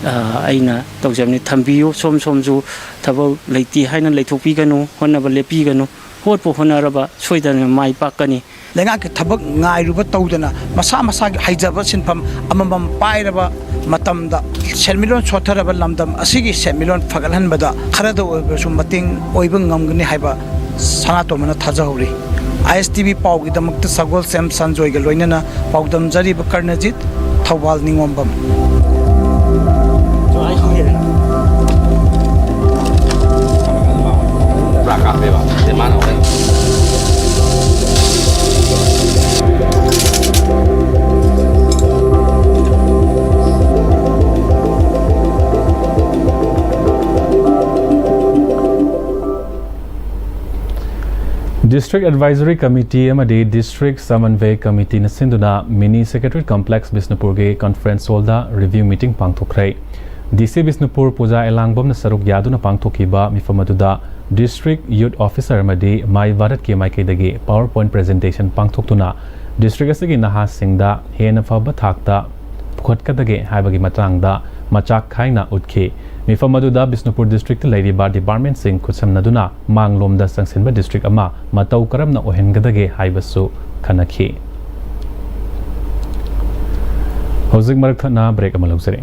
ꯑ, ꯑꯩꯅ ꯇꯧꯖꯕꯅꯤ꯫ ꯊꯝꯕꯤꯌꯨ, ꯁꯣꯝ ꯁꯣꯝꯁꯨ ꯊꯕꯛ ꯂꯩꯇꯦ ꯍꯥꯏꯅ ꯂꯩꯊꯣꯛꯄꯤꯒꯅꯨ, ꯍꯣꯠꯅꯕ ꯂꯦꯞꯄꯤꯒꯅꯨ꯫ ꯍꯣꯠꯄꯨ ꯍꯣꯠꯅꯔꯕ ꯁꯣꯏꯗꯅ ꯃꯥꯏ ꯄꯥꯛꯀꯅꯤ꯫ ꯂꯩꯉꯥꯛꯀꯤ ꯊꯕꯛ ꯉꯥꯏꯔꯨꯕ ꯇꯧꯗꯅ, ꯃꯁꯥ ꯃꯁꯥꯒꯤ ꯍꯩꯖꯕ ꯁꯤꯟꯐꯝ ꯑꯃꯃꯝ ꯄꯥꯏꯔꯕ ꯃꯇꯝꯗ, ꯁꯦꯟꯃꯤꯠꯂꯣꯟ ꯁꯣꯠꯊꯔꯕ ꯂꯝꯗꯝ ꯑꯁꯤꯒꯤ ꯁꯦꯟꯃꯤꯠꯂꯣꯟ ꯐꯒꯠꯍꯟꯕꯗ ꯈꯔꯗ ꯑꯣꯏꯔꯕꯁꯨ ꯃꯇꯦꯡ ꯑꯣꯏꯕ ꯉꯝꯒꯅꯤ ꯍꯥꯏꯕ ꯁꯅꯥꯇꯣꯝꯕꯅ ꯊꯥꯖꯍꯧꯔꯤ꯫ ꯑꯥꯏ ꯑꯦꯁ ꯇꯤ ꯚꯤ ꯄꯥꯎꯒꯤꯗꯃꯛꯇ ꯁꯒꯣꯜꯁꯦꯝ ꯁꯟꯖꯣꯏꯒ ꯂꯣꯏꯅꯅ ꯄꯥꯎꯗꯝꯖꯔꯤꯕ ꯀꯔꯅꯖꯤꯠ, ꯊꯧꯕꯥꯜ ꯅꯤꯉꯣꯝꯕꯝ꯫ ꯄꯨꯔꯥ ꯀꯥꯞꯄꯦꯕ꯫ ꯑꯗꯩ ꯃꯥꯅ ꯍꯣꯔꯦꯟ District Advisory Committee ꯑꯃꯗꯤ District Samanvay Committeeꯅ ꯁꯤꯟꯗꯨꯅ Mini Secretariat Complex ꯕꯤꯁꯅꯨꯄꯨꯔꯒꯤ Conference Hallꯗ review meeting ꯄꯥꯡꯊꯣꯛꯈ꯭ꯔꯦ꯫ ꯗꯤ ꯁꯤ ꯕꯤꯁꯅꯨꯄꯨꯔ ꯄꯨꯖꯥ ꯑꯦꯂꯥꯡꯕꯝꯅ ꯁꯔꯨꯛ ꯌꯥꯗꯨꯅ ꯄꯥꯡꯊꯣꯛꯈꯤꯕ ꯃꯤꯐꯝ ꯑꯗꯨꯗ District Youth Officer ꯑꯃꯗꯤ ꯃꯥꯏ ꯚꯥꯔꯠꯀꯤ ꯃꯥꯏꯀꯩꯗꯒꯤ PowerPoint presentation ꯄꯥꯡꯊꯣꯛꯇꯨꯅ district ꯑꯁꯤꯒꯤ ꯅꯍꯥꯁꯤꯡꯗ ꯍꯦꯟꯅ ꯐꯕ ꯊꯥꯛꯇ ꯄꯨꯈꯠꯀꯗꯒꯦ ꯍꯥꯏꯕꯒꯤ ꯃꯇꯥꯡꯗ ꯃꯆꯥꯛ ꯈꯥꯏꯅ ꯎꯠꯈꯤ꯫ ꯃꯤꯐꯝ ꯑꯗꯨꯗ ꯕꯤꯁꯅꯨꯄꯨꯔ districtꯇ ꯂꯩꯔꯤꯕ departmentꯁꯤꯡ ꯈꯨꯠꯁꯝꯅꯗꯨꯅ ꯃꯥꯡꯂꯣꯝꯗ ꯆꯪꯁꯤꯟꯕ district ꯑꯃ ꯃꯇꯧ ꯀꯔꯝꯅ ꯑꯣꯏꯍꯟꯒꯗꯒꯦ ꯍꯥꯏꯕꯁꯨ ꯈꯟꯅꯈꯤ꯫ ꯍꯧꯖꯤꯛ ꯃꯔꯛ ꯊꯠꯅ break ꯑꯃ ꯂꯧꯖꯔꯤ꯫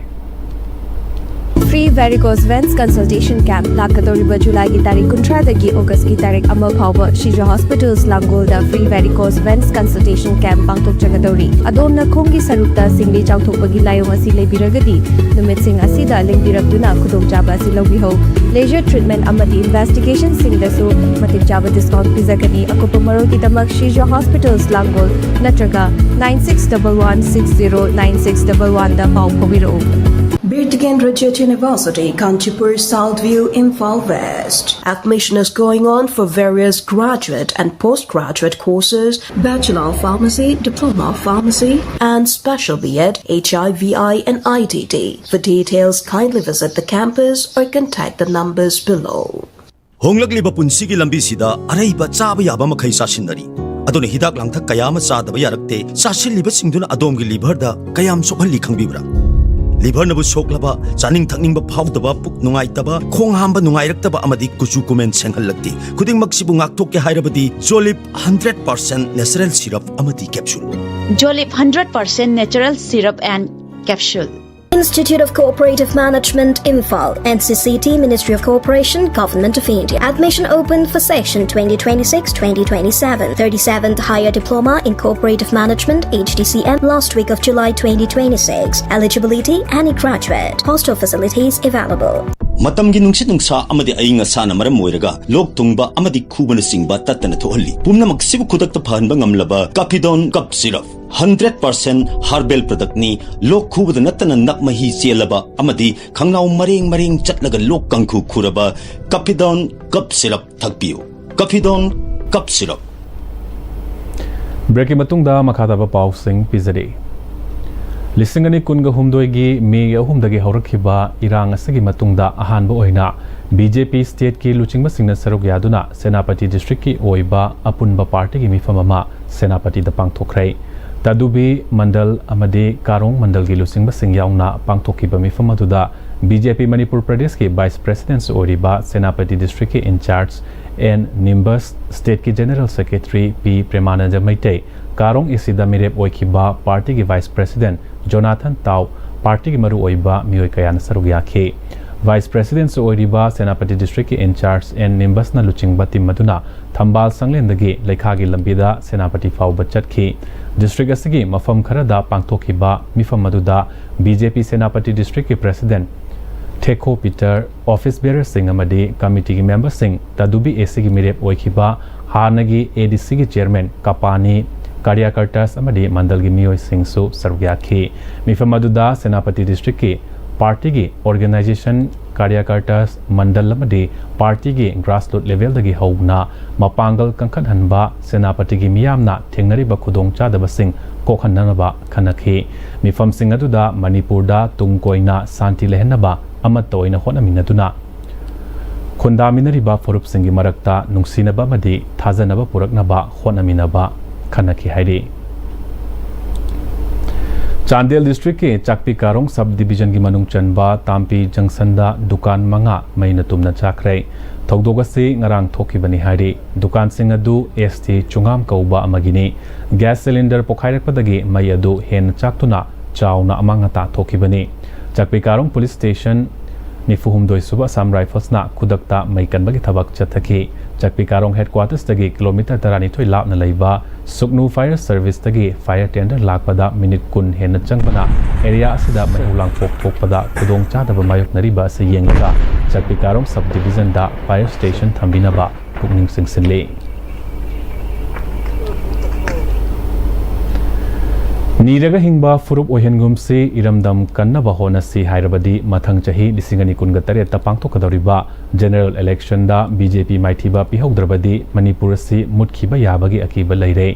Free Varicose Veins Consultation Camp ꯂꯥꯛꯀꯗꯧꯔꯤꯕ ꯖꯨꯂꯥꯏꯒꯤ ꯇꯥꯔꯤꯛ ꯀꯨꯟꯊ꯭ꯔꯥꯗꯒꯤ ꯑꯣꯒꯁꯀꯤ ꯇꯥꯔꯤꯛ ꯑꯃ ꯐꯥꯎꯕ ꯁꯤꯖ Hospitals ꯂꯥꯡꯒꯣꯜꯗ Free Varicose Veins Consultation Camp ꯄꯥꯡꯊꯣꯛꯆꯒꯗꯧꯔꯤ꯫ ꯑꯗꯣꯝꯅ ꯈꯣꯡꯒꯤ ꯁꯔꯨꯛꯇ ꯁꯤꯡꯂꯤ ꯆꯥꯎꯊꯣꯛꯄꯒꯤ ꯂꯥꯏꯑꯣꯡ ꯑꯁꯤ ꯂꯩꯕꯤꯔꯒꯗꯤ ꯅꯨꯃꯤꯠꯁꯤꯡ ꯑꯁꯤꯗ ꯂꯦꯡꯕꯤꯔꯛꯇꯨꯅ ꯈꯨꯗꯣꯡꯆꯥꯕ ꯑꯁꯤ ꯂꯧꯕꯤꯍꯧ꯫ Laser treatment ꯑꯃꯗꯤ investigationꯁꯤꯡꯗꯁꯨ ꯃꯇꯤꯛ ꯆꯥꯕ discount ꯄꯤꯖꯒꯅꯤ꯫ ꯑꯀꯨꯞꯄ ꯃꯔꯣꯜꯒꯤꯗꯃꯛ ꯁꯤꯖ Hospitals ꯂꯥꯡꯒꯣꯜ ꯅꯠꯇ꯭ꯔꯒ nine six double one six zero nine six double oneꯗ ꯄꯥꯎ ꯐꯥꯎꯕꯤꯔꯛꯎ꯫ Birtgen Rajat University, Kanchipur, South View, Imphal West. Admission is going on for various graduate and postgraduate courses, Bachelor of Pharmacy, Diploma of Pharmacy, and Special B.Ed, H I V I, and I T T. For details, kindly visit the campus or contact the numbers below. ꯍꯣꯡꯂꯛꯂꯤꯕ ꯄꯨꯟꯁꯤꯒꯤ ꯂꯝꯕꯤꯁꯤꯗ ꯑꯔꯩꯕ ꯆꯥꯕ ꯌꯥꯕ ꯃꯈꯩ ꯆꯥꯁꯤꯟꯅꯔꯤ꯫ ꯑꯗꯨꯅ ꯍꯤꯗꯥꯛ ꯂꯥꯡꯊꯛ ꯀꯌꯥ ꯑꯃ ꯆꯥꯗꯕ ꯌꯥꯔꯛꯇꯦ꯫ ꯆꯥꯁꯤꯜꯂꯤꯕꯁꯤꯡꯗꯨꯅ ꯑꯗꯣꯝꯒꯤ liverꯗ ꯀꯌꯥꯝ ꯁꯣꯛꯍꯜꯂꯤ ꯈꯪꯕꯤꯕ꯭ꯔꯥ? Liverꯅꯕꯨ ꯁꯣꯛꯂꯕ, ꯆꯥꯅꯤꯡ ꯊꯛꯅꯤꯡꯕ ꯐꯥꯎꯗꯕ, ꯄꯨꯛ ꯅꯨꯡꯉꯥꯏꯇꯕ, ꯈꯣꯡ ꯍꯥꯝꯕ ꯅꯨꯡꯉꯥꯏꯔꯛꯇꯕ ꯑꯃꯗꯤ ꯀꯨꯆꯨ ꯀꯨꯃꯦꯟ ꯁꯦꯡꯍꯜꯂꯛꯇꯦ꯫ ꯈꯨꯗꯤꯡꯃꯛꯁꯤꯕꯨ ꯉꯥꯛꯊꯣꯛꯀꯦ ꯍꯥꯏꯔꯕꯗꯤ Jolib hundred percent natural syrup ꯑꯃꯗꯤ capsule꯫ Jolib hundred percent natural syrup and capsule. Institute of Cooperative Management, Imphal, N C C T, Ministry of Cooperation, Government of India. Admission open for session twenty twenty-six twenty twenty-seven. Thirty-seventh Higher Diploma in Cooperative Management, H D C M, last week of July twenty twenty-six. Eligibility, any graduate. Hostel facilities available. ꯃꯇꯝꯒꯤ ꯅꯨꯡꯁꯤꯠ ꯅꯨꯡꯁꯥ ꯑꯃꯗꯤ ꯑꯏꯪ ꯑꯁꯥꯅ ꯃꯔꯝ ꯑꯣꯏꯔꯒ ꯂꯣꯛ ꯊꯨꯡꯕ ꯑꯃꯗꯤ ꯈꯨꯕꯅꯆꯤꯡꯕ ꯇꯠꯇꯅ ꯊꯣꯛꯍꯜꯂꯤ꯫ ꯄꯨꯝꯅꯃꯛꯁꯤꯕꯨ ꯈꯨꯗꯛꯇ ꯐꯍꯟꯕ ꯉꯝꯂꯕ Capidone Cough Syrup, hundred percent herbal productꯅꯤ꯫ ꯂꯣꯛ ꯈꯨꯕꯗ ꯅꯠꯇꯅ ꯅꯞ ꯃꯍꯤ ꯆꯦꯜꯂꯕ ꯑꯃꯗꯤ ꯈꯪꯅꯥꯎ ꯃꯔꯦꯡ ꯃꯔꯦꯡ ꯆꯠꯂꯒ ꯂꯣꯛ ꯀꯥꯡꯈꯨ ꯈꯨꯔꯕ Capidone Cough Syrup ꯊꯛꯄꯤꯌꯨ꯫ Capidone Cough syrup. ꯕ꯭ꯔꯦꯛꯀꯤ ꯃꯇꯨꯡꯗ ꯃꯈꯥ ꯇꯥꯕ ꯄꯥꯎꯁꯤꯡ ꯄꯤꯖꯔꯤ꯫ ꯂꯤꯁꯤꯡ ꯑꯅꯤ ꯀꯨꯟꯒ ꯍꯨꯝꯗꯣꯏꯒꯤ ꯃꯦ ꯑꯍꯨꯝꯗꯒꯤ ꯍꯧꯔꯛꯈꯤꯕ ꯏꯔꯥꯡ ꯑꯁꯤꯒꯤ ꯃꯇꯨꯡꯗ ꯑꯍꯥꯟꯕ ꯑꯣꯏꯅ ꯕꯤ ꯖꯦ ꯄꯤ ꯁ꯭ꯇꯦꯠꯀꯤ ꯂꯨꯆꯤꯡꯕꯁꯤꯡꯅ ꯁꯔꯨꯛ ꯌꯥꯗꯨꯅ ꯁꯦꯅꯥꯄꯇꯤ ꯗꯤꯁꯇ꯭ꯔꯤꯛꯀꯤ ꯑꯣꯏꯕ ꯑꯄꯨꯟꯕ ꯄꯥꯔꯇꯤꯒꯤ ꯃꯤꯐꯝ ꯑꯃ ꯁꯦꯅꯥꯄꯇꯤꯗ ꯄꯥꯡꯊꯣꯛꯈ꯭ꯔꯦ꯫ ꯇꯗꯨꯕꯤ ꯃꯟꯗꯜ ꯑꯃꯗꯤ ꯀꯥꯔꯣꯡ ꯃꯟꯗꯜꯒꯤ ꯂꯨꯆꯤꯡꯕꯁꯤꯡ ꯌꯥꯎꯅ ꯄꯥꯡꯊꯣꯛꯈꯤꯕ ꯃꯤꯐꯝ ꯑꯗꯨꯗ ꯕꯤ ꯖꯦ ꯄꯤ ꯃꯅꯤꯄꯨꯔ ꯄ꯭ꯔꯗꯦꯁꯀꯤ ꯚꯥꯏꯁ ꯄ꯭ꯔꯦꯁꯤꯗꯦꯟꯠ ꯑꯣꯏꯔꯤꯕ ꯁꯦꯅꯥꯄꯇꯤ ꯗꯤꯁꯇ꯭ꯔꯤꯛꯀꯤ ꯏꯟꯆꯥꯔꯖ ꯑꯦꯟ ꯅꯤꯝꯕꯁ, ꯁ꯭ꯇꯦꯠꯀꯤ ꯖꯦꯅꯔꯦꯜ ꯁꯦꯀ꯭ꯔꯦꯇꯔꯤ ꯄꯤ ꯄ꯭ꯔꯦꯃꯥꯅꯟꯗ ꯃꯩꯇꯩ, ꯀꯥꯔꯣꯡ ꯑꯦ ꯁꯤꯗ ꯃꯤꯔꯦꯞ ꯑꯣꯏꯈꯤꯕ ꯄꯥꯔꯇꯤꯒꯤ ꯚꯥꯏꯁ ꯄ꯭ꯔꯦꯁꯤꯗꯦꯟꯠ ꯖꯣꯅꯥꯊꯟ ꯇꯥꯎ, ꯄꯥꯔꯇꯤꯒꯤ ꯃꯔꯨꯑꯣꯏꯕ ꯃꯤꯑꯣꯏ ꯀꯌꯥꯅ ꯁꯔꯨꯛ ꯌꯥꯈꯤ꯫ ꯚꯥꯏꯁ ꯄ꯭ꯔꯦꯁꯤꯗꯦꯟꯠ ꯑꯣꯏꯔꯤꯕ ꯁꯦꯅꯥꯄꯇꯤ ꯗꯤꯁꯇ꯭ꯔꯤꯛꯀꯤ ꯏꯟꯆꯥꯔꯖ ꯑꯦꯟ ꯅꯤꯝꯕꯁꯅ ꯂꯨꯆꯤꯡꯕ ꯇꯤꯝ ꯑꯗꯨꯅ ꯊꯝꯕꯥꯜ ꯁꯪꯂꯦꯟꯗꯒꯤ ꯂꯩꯈꯥꯒꯤ ꯂꯝꯕꯤꯗ ꯁꯦꯅꯥꯄꯇꯤ ꯐꯥꯎꯕ ꯆꯠꯈꯤ꯫ ꯗꯤꯁꯇ꯭ꯔꯤꯛ ꯑꯁꯤꯒꯤ ꯃꯐꯝ ꯈꯔꯗ ꯄꯥꯡꯊꯣꯛꯈꯤꯕ ꯃꯤꯐꯝ ꯑꯗꯨꯗ ꯕꯤ ꯖꯦ ꯄꯤ ꯁꯦꯅꯥꯄꯇꯤ ꯗꯤꯁꯇ꯭ꯔꯤꯛꯀꯤ ꯄ꯭ꯔꯦꯁꯤꯗꯦꯟꯠ ꯊꯦꯈꯣ ꯄꯤꯇꯔ, ꯑꯣꯐꯤꯁ ꯕꯦꯔꯔꯁꯤꯡ ꯑꯃꯗꯤ ꯀꯃꯤꯇꯤꯒꯤ ꯃꯦꯝꯕꯔꯁꯤꯡ, ꯇꯗꯨꯕꯤ ꯑꯦ ꯁꯤꯒꯤ ꯃꯤꯔꯦꯞ ꯑꯣꯏꯈꯤꯕ ꯍꯥꯟꯅꯒꯤ ꯑꯦ ꯗꯤ ꯁꯤꯒꯤ ꯆꯤꯌꯔꯃꯦꯟ ꯀꯄꯥꯅꯤ, ꯀꯥꯔꯤꯌꯥꯀꯔꯇꯥꯁ ꯑꯃꯗꯤ ꯃꯟꯗꯜꯒꯤ ꯃꯤꯑꯣꯏꯁꯤꯡꯁꯨ ꯁꯔꯨꯛ ꯌꯥꯈꯤ꯫ ꯃꯤꯐꯝ ꯑꯗꯨꯗ ꯁꯦꯅꯥꯄꯇꯤ ꯗꯤꯁꯇ꯭ꯔꯤꯛꯀꯤ ꯄꯥꯔꯇꯤꯒꯤ ꯑꯣꯔꯒꯅꯥꯏꯖꯦꯁꯟ, ꯀꯥꯔꯤꯌꯥꯀꯔꯇꯥꯁ, ꯃꯟꯗꯜ ꯑꯃꯗꯤ ꯄꯥꯔꯇꯤꯒꯤ ꯒ꯭ꯔꯥꯁꯔꯨꯠ ꯂꯦꯚꯦꯜꯗꯒꯤ ꯍꯧꯅ ꯃꯄꯥꯡꯒꯜ ꯀꯟꯈꯠꯍꯟꯕ, ꯁꯦꯅꯥꯄꯇꯤꯒꯤ ꯃꯤꯌꯥꯝꯅ ꯊꯦꯡꯅꯔꯤꯕ ꯈꯨꯗꯣꯡꯆꯥꯗꯕꯁꯤꯡ ꯀꯣꯛꯍꯟꯅꯅꯕ ꯈꯟꯅꯈꯤ꯫ ꯃꯤꯐꯝꯁꯤꯡ ꯑꯗꯨꯗ ꯃꯅꯤꯄꯨꯔꯗ ꯇꯨꯡ ꯀꯣꯏꯅ ꯁꯥꯟꯇꯤ ꯂꯩꯍꯟꯅꯕ ꯑꯃꯠꯇ ꯑꯣꯏꯅ ꯍꯣꯠꯅꯃꯤꯟꯅꯗꯨꯅ ꯈꯨꯟꯗꯥꯃꯤꯟꯅꯔꯤꯕ ꯐꯨꯔꯨꯞꯁꯤꯡꯒꯤ ꯃꯔꯛꯇ ꯅꯨꯡꯁꯤꯅꯕ ꯑꯃꯗꯤ ꯊꯥꯖꯅꯕ ꯄꯨꯔꯛꯅꯕ ꯍꯣꯠꯅꯃꯤꯟꯅꯕ ꯈꯟꯅꯈꯤ ꯍꯥꯏꯔꯤ꯫ ꯆꯥꯟꯗꯦꯜ ꯗꯤꯁꯇ꯭ꯔꯤꯛꯀꯤ ꯆꯥꯛꯄꯤ ꯀꯥꯔꯣꯡ ꯁꯕ ꯗꯤꯕꯤꯖꯟꯒꯤ ꯃꯅꯨꯡ ꯆꯟꯕ ꯇꯥꯝꯄꯤ ꯖꯪꯁꯟꯗ ꯗꯨꯀꯥꯟ ꯃꯉꯥ ꯃꯩꯅ ꯇꯨꯝꯅ ꯆꯥꯛꯈ꯭ꯔꯦ꯫ ꯊꯧꯗꯣꯛ ꯑꯁꯤ ꯉꯔꯥꯡ ꯊꯣꯛꯈꯤꯕꯅꯤ ꯍꯥꯏꯔꯤ꯫ ꯗꯨꯀꯥꯟꯁꯤꯡ ꯑꯗꯨ ꯑꯦꯁ ꯇꯤ ꯆꯨꯉꯥꯝ ꯀꯧꯕ ꯑꯃꯒꯤꯅꯤ꯫ ꯒ꯭ꯌꯥꯁ ꯁꯤꯂꯤꯟꯗꯔ ꯄꯣꯈꯥꯏꯔꯛꯄꯗꯒꯤ ꯃꯩ ꯑꯗꯨ ꯍꯦꯟꯅ ꯆꯥꯛꯇꯨꯅ ꯆꯥꯎꯅ ꯑꯃꯥꯡ ꯑꯇꯥ ꯊꯣꯛꯈꯤꯕꯅꯤ꯫ ꯆꯥꯛꯄꯤ ꯀꯥꯔꯣꯡ ꯄꯨꯂꯤꯁ ꯁ꯭ꯇꯦꯁꯟ ꯅꯤꯐꯨ ꯍꯨꯝꯗꯣꯏ ꯁꯨꯕ ꯑꯁꯥꯝ ꯔꯥꯏꯐꯜꯁꯅ ꯈꯨꯗꯛꯇ ꯃꯩ ꯀꯟꯕꯒꯤ ꯊꯕꯛ ꯆꯠꯊꯈꯤ꯫ ꯆꯥꯛꯄꯤ ꯀꯥꯔꯣꯡ ꯍꯦꯗꯀ꯭ꯋꯥꯇꯔꯁꯇꯒꯤ ꯀꯤꯂꯣꯃꯤꯇꯔ ꯇꯔꯥꯅꯤꯊꯣꯏ ꯂꯥꯞꯅ ꯂꯩꯕ ꯁꯨꯛꯅꯨ ꯐꯥꯌꯔ ꯁꯔꯚꯤꯁꯇꯒꯤ ꯐꯥꯌꯔ ꯇꯦꯟꯗꯔ ꯂꯥꯛꯄꯗ ꯃꯤꯅꯤꯠ ꯀꯨꯟ ꯍꯦꯟꯅ ꯆꯪꯕꯅ ꯑꯦꯔꯤꯌꯥ ꯑꯁꯤꯗ ꯃꯩ ꯂꯥꯡꯄꯣꯛ ꯊꯣꯛꯄꯗ ꯈꯨꯗꯣꯡꯆꯥꯗꯕ ꯃꯥꯌꯣꯛꯅꯔꯤꯕ ꯑꯁꯤ ꯌꯦꯡꯂꯒ ꯆꯥꯛꯄꯤ ꯀꯥꯔꯣꯡ ꯁꯕ ꯗꯤꯕꯤꯖꯟꯗ ꯐꯥꯌꯔ ꯁ꯭ꯇꯦꯁꯟ ꯊꯝꯕꯤꯅꯕ ꯄꯨꯛꯅꯤꯡ ꯆꯤꯡꯁꯤꯜꯂꯤ꯫ ꯅꯤꯔꯒ ꯍꯤꯡꯕ ꯐꯨꯔꯨꯞ ꯑꯣꯏꯍꯟꯒꯨꯝꯁꯤ, ꯏꯔꯝꯗꯝ ꯀꯟꯅꯕ ꯍꯣꯠꯅꯁꯤ ꯍꯥꯏꯔꯕꯗꯤ ꯃꯊꯪ ꯆꯍꯤ ꯂꯤꯁꯤꯡ ꯑꯅꯤ ꯀꯨꯟꯒ ꯇꯔꯦꯠꯇ ꯄꯥꯡꯊꯣꯛꯀꯗꯧꯔꯤꯕ ꯖꯦꯅꯦꯔꯦꯜ ꯏꯂꯦꯛꯁꯟꯗ ꯕꯤ ꯖꯦ ꯄꯤ ꯃꯥꯏꯊꯤꯕ ꯄꯤꯍꯧꯗ꯭ꯔꯕꯗꯤ ꯃꯅꯤꯄꯨꯔ ꯑꯁꯤ ꯃꯨꯠꯈꯤꯕ ꯌꯥꯕꯒꯤ ꯑꯀꯤꯕ ꯂꯩꯔꯦ꯫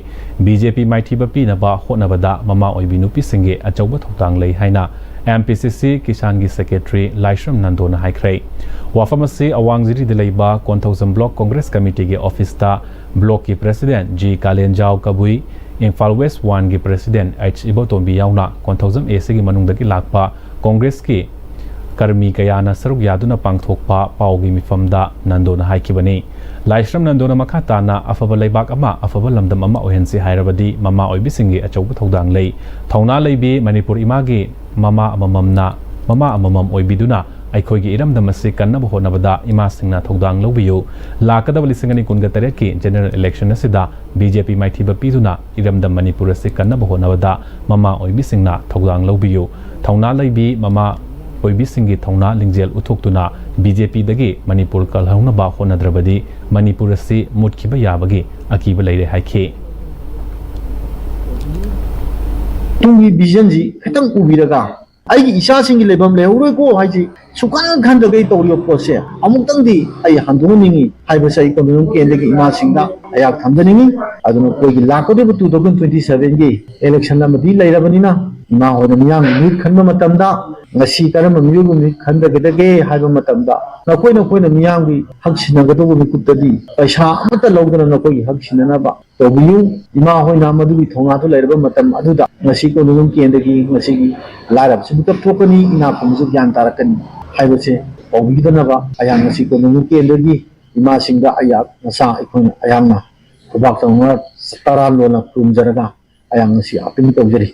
ꯕꯤ ꯖꯦ ꯄꯤ ꯃꯥꯏꯊꯤꯕ ꯄꯤꯅꯕ ꯍꯣꯠꯅꯕꯗ ꯃꯃꯥ ꯑꯣꯏꯕꯤ ꯅꯨꯄꯤꯁꯤꯡꯒꯤ ꯑꯆꯧꯕ ꯊꯧꯗꯥꯡ ꯂꯩ ꯍꯥꯏꯅ ꯑꯦꯝ ꯄꯤ ꯁꯤ ꯁꯤ ꯀꯤꯁꯥꯟꯒꯤ ꯁꯦꯀ꯭ꯔꯦꯇꯔꯤ ꯂꯥꯏꯁ꯭ꯔꯝ ꯅꯟꯗꯣꯅ ꯍꯥꯏꯈ꯭ꯔꯦ꯫ ꯋꯥꯐꯝ ꯑꯁꯤ ꯑꯋꯥꯡ ꯖꯤꯔꯤꯗ ꯂꯩꯕ ꯀꯣꯟꯊꯧꯖꯝ ꯕ꯭ꯂꯣꯛ ꯀꯣꯡꯒ꯭ꯔꯦꯁ ꯀꯃꯤꯇꯤꯒꯤ ꯑꯣꯐꯤꯁꯇ ꯕ꯭ꯂꯣꯛꯀꯤ ꯄ꯭ꯔꯦꯁꯤꯗꯦꯟꯠ ꯖꯤ ꯀꯥꯂꯦꯟꯖꯥꯎ ꯀꯕꯨꯏ, ꯏꯝꯐꯥꯜ ꯋꯦꯁ꯭ꯠ ꯋꯥꯟꯒꯤ ꯄ꯭ꯔꯦꯁꯤꯗꯦꯟꯠ ꯑꯩꯆ ꯏꯕꯣꯇꯣꯝꯕꯤ ꯌꯥꯎꯅ ꯀꯣꯟꯊꯧꯖꯝ ꯑꯦ ꯁꯤꯒꯤ ꯃꯅꯨꯡꯗꯒꯤ ꯂꯥꯛꯄ ꯀꯣꯡꯒ꯭ꯔꯦꯁꯀꯤ ꯀꯔꯃꯤ ꯀꯌꯥꯅ ꯁꯔꯨꯛ ꯌꯥꯗꯨꯅ ꯄꯥꯡꯊꯣꯛꯄ ꯄꯥꯎꯒꯤ ꯃꯤꯐꯝꯗ ꯅꯟꯗꯣꯅ ꯍꯥꯏꯈꯤꯕꯅꯤ꯫ ꯂꯥꯏꯁ꯭ꯔꯝ ꯅꯟꯗꯣꯅ ꯃꯈꯥ ꯇꯥꯅ ꯑꯐꯕ ꯂꯩꯕꯥꯛ ꯑꯃ, ꯑꯐꯕ ꯂꯝꯗꯝ ꯑꯃ ꯑꯣꯏꯍꯟꯁꯤ ꯍꯥꯏꯔꯕꯗꯤ ꯃꯃꯥ ꯑꯣꯏꯕꯤꯁꯤꯡꯒꯤ ꯑꯆꯧꯕ ꯊꯧꯗꯥꯡ ꯂꯩ꯫ ꯊꯧꯅꯥ ꯂꯩꯕꯤ ꯃꯅꯤꯄꯨꯔ ꯏꯃꯥꯒꯤ ꯃꯃꯥ ꯑꯃꯃꯝꯅ, ꯃꯃꯥ ꯑꯃꯃꯝ ꯑꯣꯏꯕꯤꯗꯨꯅ ꯑꯩꯈꯣꯏꯒꯤ ꯏꯔꯝꯗꯝ ꯑꯁꯤ ꯀꯟꯅꯕ ꯍꯣꯠꯅꯕꯗ ꯏꯃꯥꯁꯤꯡꯅ ꯊꯧꯗꯥꯡ ꯂꯧꯕꯤꯌꯨ꯫ ꯂꯥꯛꯀꯗꯕ ꯂꯤꯁꯤꯡ ꯑꯅꯤ ꯀꯨꯟꯒ ꯇꯔꯦꯠꯀꯤ ꯖꯦꯅꯦꯔꯦꯜ ꯏꯂꯦꯛꯁꯟ ꯑꯁꯤꯗ ꯕꯤ ꯖꯦ ꯄꯤ ꯃꯥꯏꯊꯤꯕ ꯄꯤꯗꯨꯅ ꯏꯔꯝꯗꯝ ꯃꯅꯤꯄꯨꯔ ꯑꯁꯤ ꯀꯟꯅꯕ ꯍꯣꯠꯅꯕꯗ ꯃꯃꯥ ꯑꯣꯏꯕꯤꯁꯤꯡꯅ ꯊꯧꯗꯥꯡ ꯂꯧꯕꯤꯌꯨ꯫ ꯊꯧꯅꯥ ꯂꯩꯕꯤ ꯃꯃꯥ ꯑꯣꯏꯕꯤꯁꯤꯡꯒꯤ ꯊꯧꯅꯥ ꯂꯤꯡꯖꯦꯜ ꯎꯠꯊꯣꯛꯇꯨꯅ ꯕꯤ ꯖꯦ ꯄꯤꯗꯒꯤ ꯃꯅꯤꯄꯨꯔ ꯀꯜꯍꯧꯅꯕ ꯍꯣꯠꯅꯗ꯭ꯔꯕꯗꯤ ꯃꯅꯤꯄꯨꯔ ꯑꯁꯤ ꯃꯨꯠꯈꯤꯕ ꯌꯥꯕꯒꯤ ꯑꯀꯤꯕ ꯂꯩꯔꯦ ꯍꯥꯏꯈꯤ꯫ ꯇꯨꯡꯒꯤ ꯚꯤꯖꯟꯁꯤ ꯈꯤꯇꯪ ꯎꯕꯤꯔꯒ ꯑꯩꯒꯤ ꯏꯆꯥꯁꯤꯡꯒꯤ ꯂꯩꯐꯝ ꯂꯩꯍꯧꯔꯣꯏꯀꯣ ꯍꯥꯏꯁꯤ ꯁꯨꯛꯈꯟ ꯈꯟꯗꯈꯩ ꯇꯧꯔꯤꯕ ꯄꯣꯠꯁꯦ ꯑꯃꯨꯛꯇꯪꯗꯤ ꯑꯩ ꯍꯟꯗꯣꯛꯍꯟꯅꯤꯡꯉꯤ ꯍꯥꯏꯕꯁꯦ ꯑꯩ ꯀꯣꯟꯗꯣꯡꯕꯝ ꯀꯦꯟꯗ꯭ꯔꯒꯤ ꯏꯃꯥꯁꯤꯡꯗ ꯑꯩꯍꯥꯛ ꯊꯝꯖꯅꯤꯡꯉꯤ꯫ ꯑꯗꯨꯅ ꯑꯩꯈꯣꯏꯒꯤ ꯂꯥꯛꯀꯗꯧꯔꯤꯕ two thousand twenty sevenꯒꯤ election ꯑꯃꯗꯤ ꯂꯩꯔꯕꯅꯤꯅ ꯏꯃꯥ ꯍꯣꯏꯅ ꯃꯤꯌꯥꯝꯒꯤ ꯃꯤꯍꯨꯠ ꯈꯟꯕ ꯃꯇꯝꯗ ꯉꯁꯤ ꯀꯔꯝꯕ ꯃꯤꯑꯣꯏꯕ ꯃꯤꯍꯨꯠ ꯈꯟꯗꯒꯗꯒꯦ ꯍꯥꯏꯕ ꯃꯇꯝꯗ ꯅꯈꯣꯏ ꯅꯈꯣꯏꯅ ꯃꯤꯌꯥꯝꯒꯤ ꯍꯛ ꯁꯤꯟꯅꯒꯗꯧꯕ ꯃꯤꯀꯨꯞꯇꯗꯤ ꯄꯩꯁꯥ ꯑꯃꯠꯇ ꯂꯧꯗꯅ ꯅꯈꯣꯏꯒꯤ ꯍꯛ ꯁꯤꯟꯅꯅꯕ ꯇꯧꯕꯤꯌꯨ꯫ ꯏꯃꯥ ꯍꯣꯏꯅ ꯃꯗꯨꯒꯤ ꯊꯧꯅꯥꯗꯨ ꯂꯩꯔꯕ ꯃꯇꯝ ꯑꯗꯨꯗ ꯉꯁꯤ ꯀꯣꯟꯗꯣꯡꯕꯝ ꯀꯦꯟꯗ꯭ꯔꯒꯤ ꯉꯁꯤꯒꯤ ꯂꯥꯏꯔꯕꯁꯨ ꯃꯤꯀꯞ ꯊꯣꯛꯀꯅꯤ, ꯏꯅꯥꯛ ꯈꯨꯟꯕꯁꯨ ꯒ꯭ꯌꯥꯟ ꯇꯥꯔꯛꯀꯅꯤ ꯍꯥꯏꯕꯁꯦ ꯇꯧꯕꯤꯗꯅꯕ ꯑꯩꯍꯥꯛ ꯉꯁꯤ ꯀꯣꯟꯗꯣꯡꯕꯝ ꯀꯦꯟꯗ꯭ꯔꯒꯤ ꯏꯃꯥꯁꯤꯡꯗ ꯑꯩꯍꯥꯛ ꯃꯁꯥ ꯑꯩꯈꯣꯏꯅ ꯑꯩꯍꯥꯛꯅ ꯈꯨꯕꯥꯛ ꯆꯥꯎꯅ ꯇꯔꯥ ꯂꯣꯟꯅ ꯈꯨꯔꯨꯝꯖꯔꯒ ꯑꯩꯍꯥꯛ ꯉꯁꯤ appeal ꯇꯧꯖꯔꯤ꯫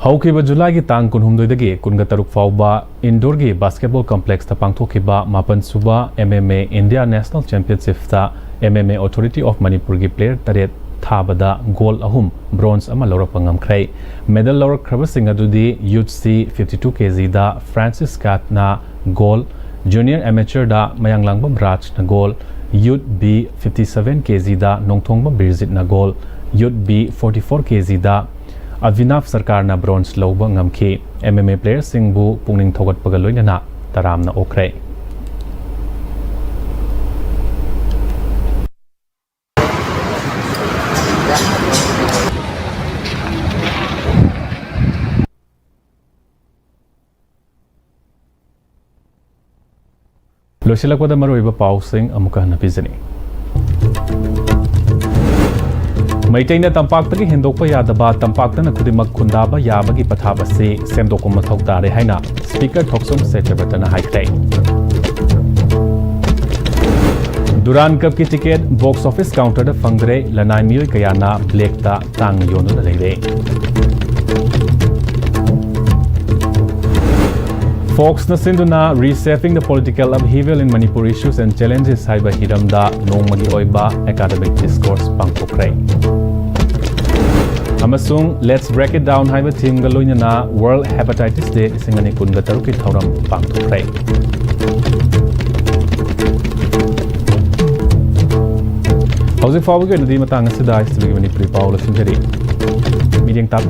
ꯍꯧꯈꯤꯕ ꯖꯨꯂꯥꯏꯒꯤ ꯇꯥꯡ ꯀꯨꯟꯍꯨꯝꯗꯣꯏꯗꯒꯤ ꯀꯨꯟꯒ ꯇꯔꯨꯛ ꯐꯥꯎꯕ ꯏꯟꯗꯣꯔꯒꯤ ꯕꯥꯁꯀꯦꯠꯕꯣꯜ ꯀꯝꯄ꯭ꯂꯦꯛꯁꯇ ꯄꯥꯡꯊꯣꯛꯈꯤꯕ ꯃꯥꯄꯟ ꯁꯨꯕ M M A India National Championshipꯇ M M A Authority of Manipurꯒꯤ player ꯇꯔꯦꯠ ꯊꯥꯕꯗ gold ꯑꯍꯨꯝ, bronze ꯑꯃ ꯂꯧꯔꯛꯄ ꯉꯝꯈ꯭ꯔꯦ꯫ Medal ꯂꯧꯔꯛꯈ꯭ꯔꯕꯁꯤꯡ ꯑꯗꯨꯗꯤ Youth C fifty two kgꯗ Francis Katꯅ gold, Junior Amateurꯗ ꯃꯌꯥꯡꯂꯥꯡꯕꯝ ꯔꯥꯖꯅ gold, Youth B fifty seven kgꯗ ꯅꯣꯡꯊꯣꯡꯕꯝ ꯕꯤꯔꯖꯤꯠꯅ gold, ꯌꯨꯠ ꯕꯤ ꯐꯣꯔꯇꯤ ꯐꯣꯔ ꯀꯦꯖꯤꯗ ꯑꯚꯤꯅꯥꯚ ꯁꯔꯀꯥꯔꯅ ꯕ꯭ꯔꯣꯟꯖ ꯂꯧꯕ ꯉꯝꯈꯤ꯫ ꯑꯦꯝ ꯑꯦꯝ ꯑꯦ ꯄ꯭ꯂꯦꯌꯔꯁꯤꯡꯕꯨ ꯄꯨꯛꯅꯤꯡ ꯊꯧꯒꯠꯄꯒ ꯂꯣꯏꯅꯅ ꯇꯔꯥꯝꯅ ꯑꯣꯛꯈ꯭ꯔꯦ꯫ ꯂꯣꯏꯁꯤꯜꯂꯛꯄꯗ ꯃꯔꯨꯑꯣꯏꯕ ꯄꯥꯎꯁꯤꯡ ꯑꯃꯨꯛꯀ ꯍꯟꯅ ꯄꯤꯖꯅꯤ꯫ ꯃꯩꯇꯩꯅ ꯇꯝꯄꯥꯛꯇꯒꯤ ꯍꯦꯟꯗꯣꯛꯄ ꯌꯥꯗꯕ, ꯇꯝꯄꯥꯛꯇꯅ ꯈꯨꯗꯤꯡꯃꯛ ꯈꯨꯟꯗꯥꯕ ꯌꯥꯕꯒꯤ ꯄꯊꯥꯞ ꯑꯁꯤ ꯁꯦꯝꯗꯣꯛꯄ ꯃꯊꯧ ꯇꯥꯔꯦ ꯍꯥꯏꯅ ꯁ꯭ꯄꯤꯀꯔ ꯊꯣꯛꯆꯣꯝ ꯁꯦꯇ꯭ꯌꯕ꯭ꯔꯇꯅ ꯍꯥꯏꯈ꯭ꯔꯦ꯫ ꯗꯨꯔꯥꯟ ꯀꯞꯀꯤ ꯇꯤꯀꯦꯠ ꯕꯣꯛꯁ ꯑꯣꯐꯤꯁ ꯀꯥꯎꯟꯇꯔꯗ ꯐꯪꯗ꯭ꯔꯦ, ꯂꯅꯥꯏ ꯃꯤꯑꯣꯏ ꯀꯌꯥꯅ ꯕ꯭ꯂꯦꯛꯇ ꯇꯥꯡꯅ ꯌꯣꯟꯗꯨꯅ ꯂꯩꯔꯦ꯫ ꯐꯣꯛꯁꯅ ꯁꯤꯟꯗꯨꯅ Reshaping the Political Upheaval in Manipur Issues and Challenges ꯍꯥꯏꯕ ꯍꯤꯔꯝꯗ ꯅꯣꯡꯃꯒꯤ ꯑꯣꯏꯕ ꯑꯦꯀꯥꯗꯃꯤꯛ ꯗꯤꯁꯀꯣꯔꯁ ꯄꯥꯡꯊꯣꯛꯈ꯭ꯔꯦ꯫ ꯑꯃꯁꯨꯡ Let's Break It Down ꯍꯥꯏꯕ ꯊꯤꯝꯒ ꯂꯣꯏꯅꯅ World Hepatitis Day ꯂꯤꯁꯤꯡ ꯑꯅꯤ ꯀꯨꯟꯒ ꯇꯔꯨꯛꯀꯤ ꯊꯧꯔꯝ ꯄꯥꯡꯊꯣꯛꯈ꯭ꯔꯦ꯫ ꯍꯧꯖꯤꯛ ꯐꯥꯎꯕꯒꯤ ꯑꯣꯏꯅꯗꯤ ꯃꯇꯥꯡ ꯑꯁꯤꯗ ꯍꯤꯁꯇ꯭ꯔꯤꯒꯤ ꯃꯅꯤꯄꯨꯔꯤ ꯄꯥꯎ ꯂꯣꯏꯁꯤꯟꯖꯔꯤ꯫ ꯃꯤꯠꯌꯦꯡ ꯇꯥꯕ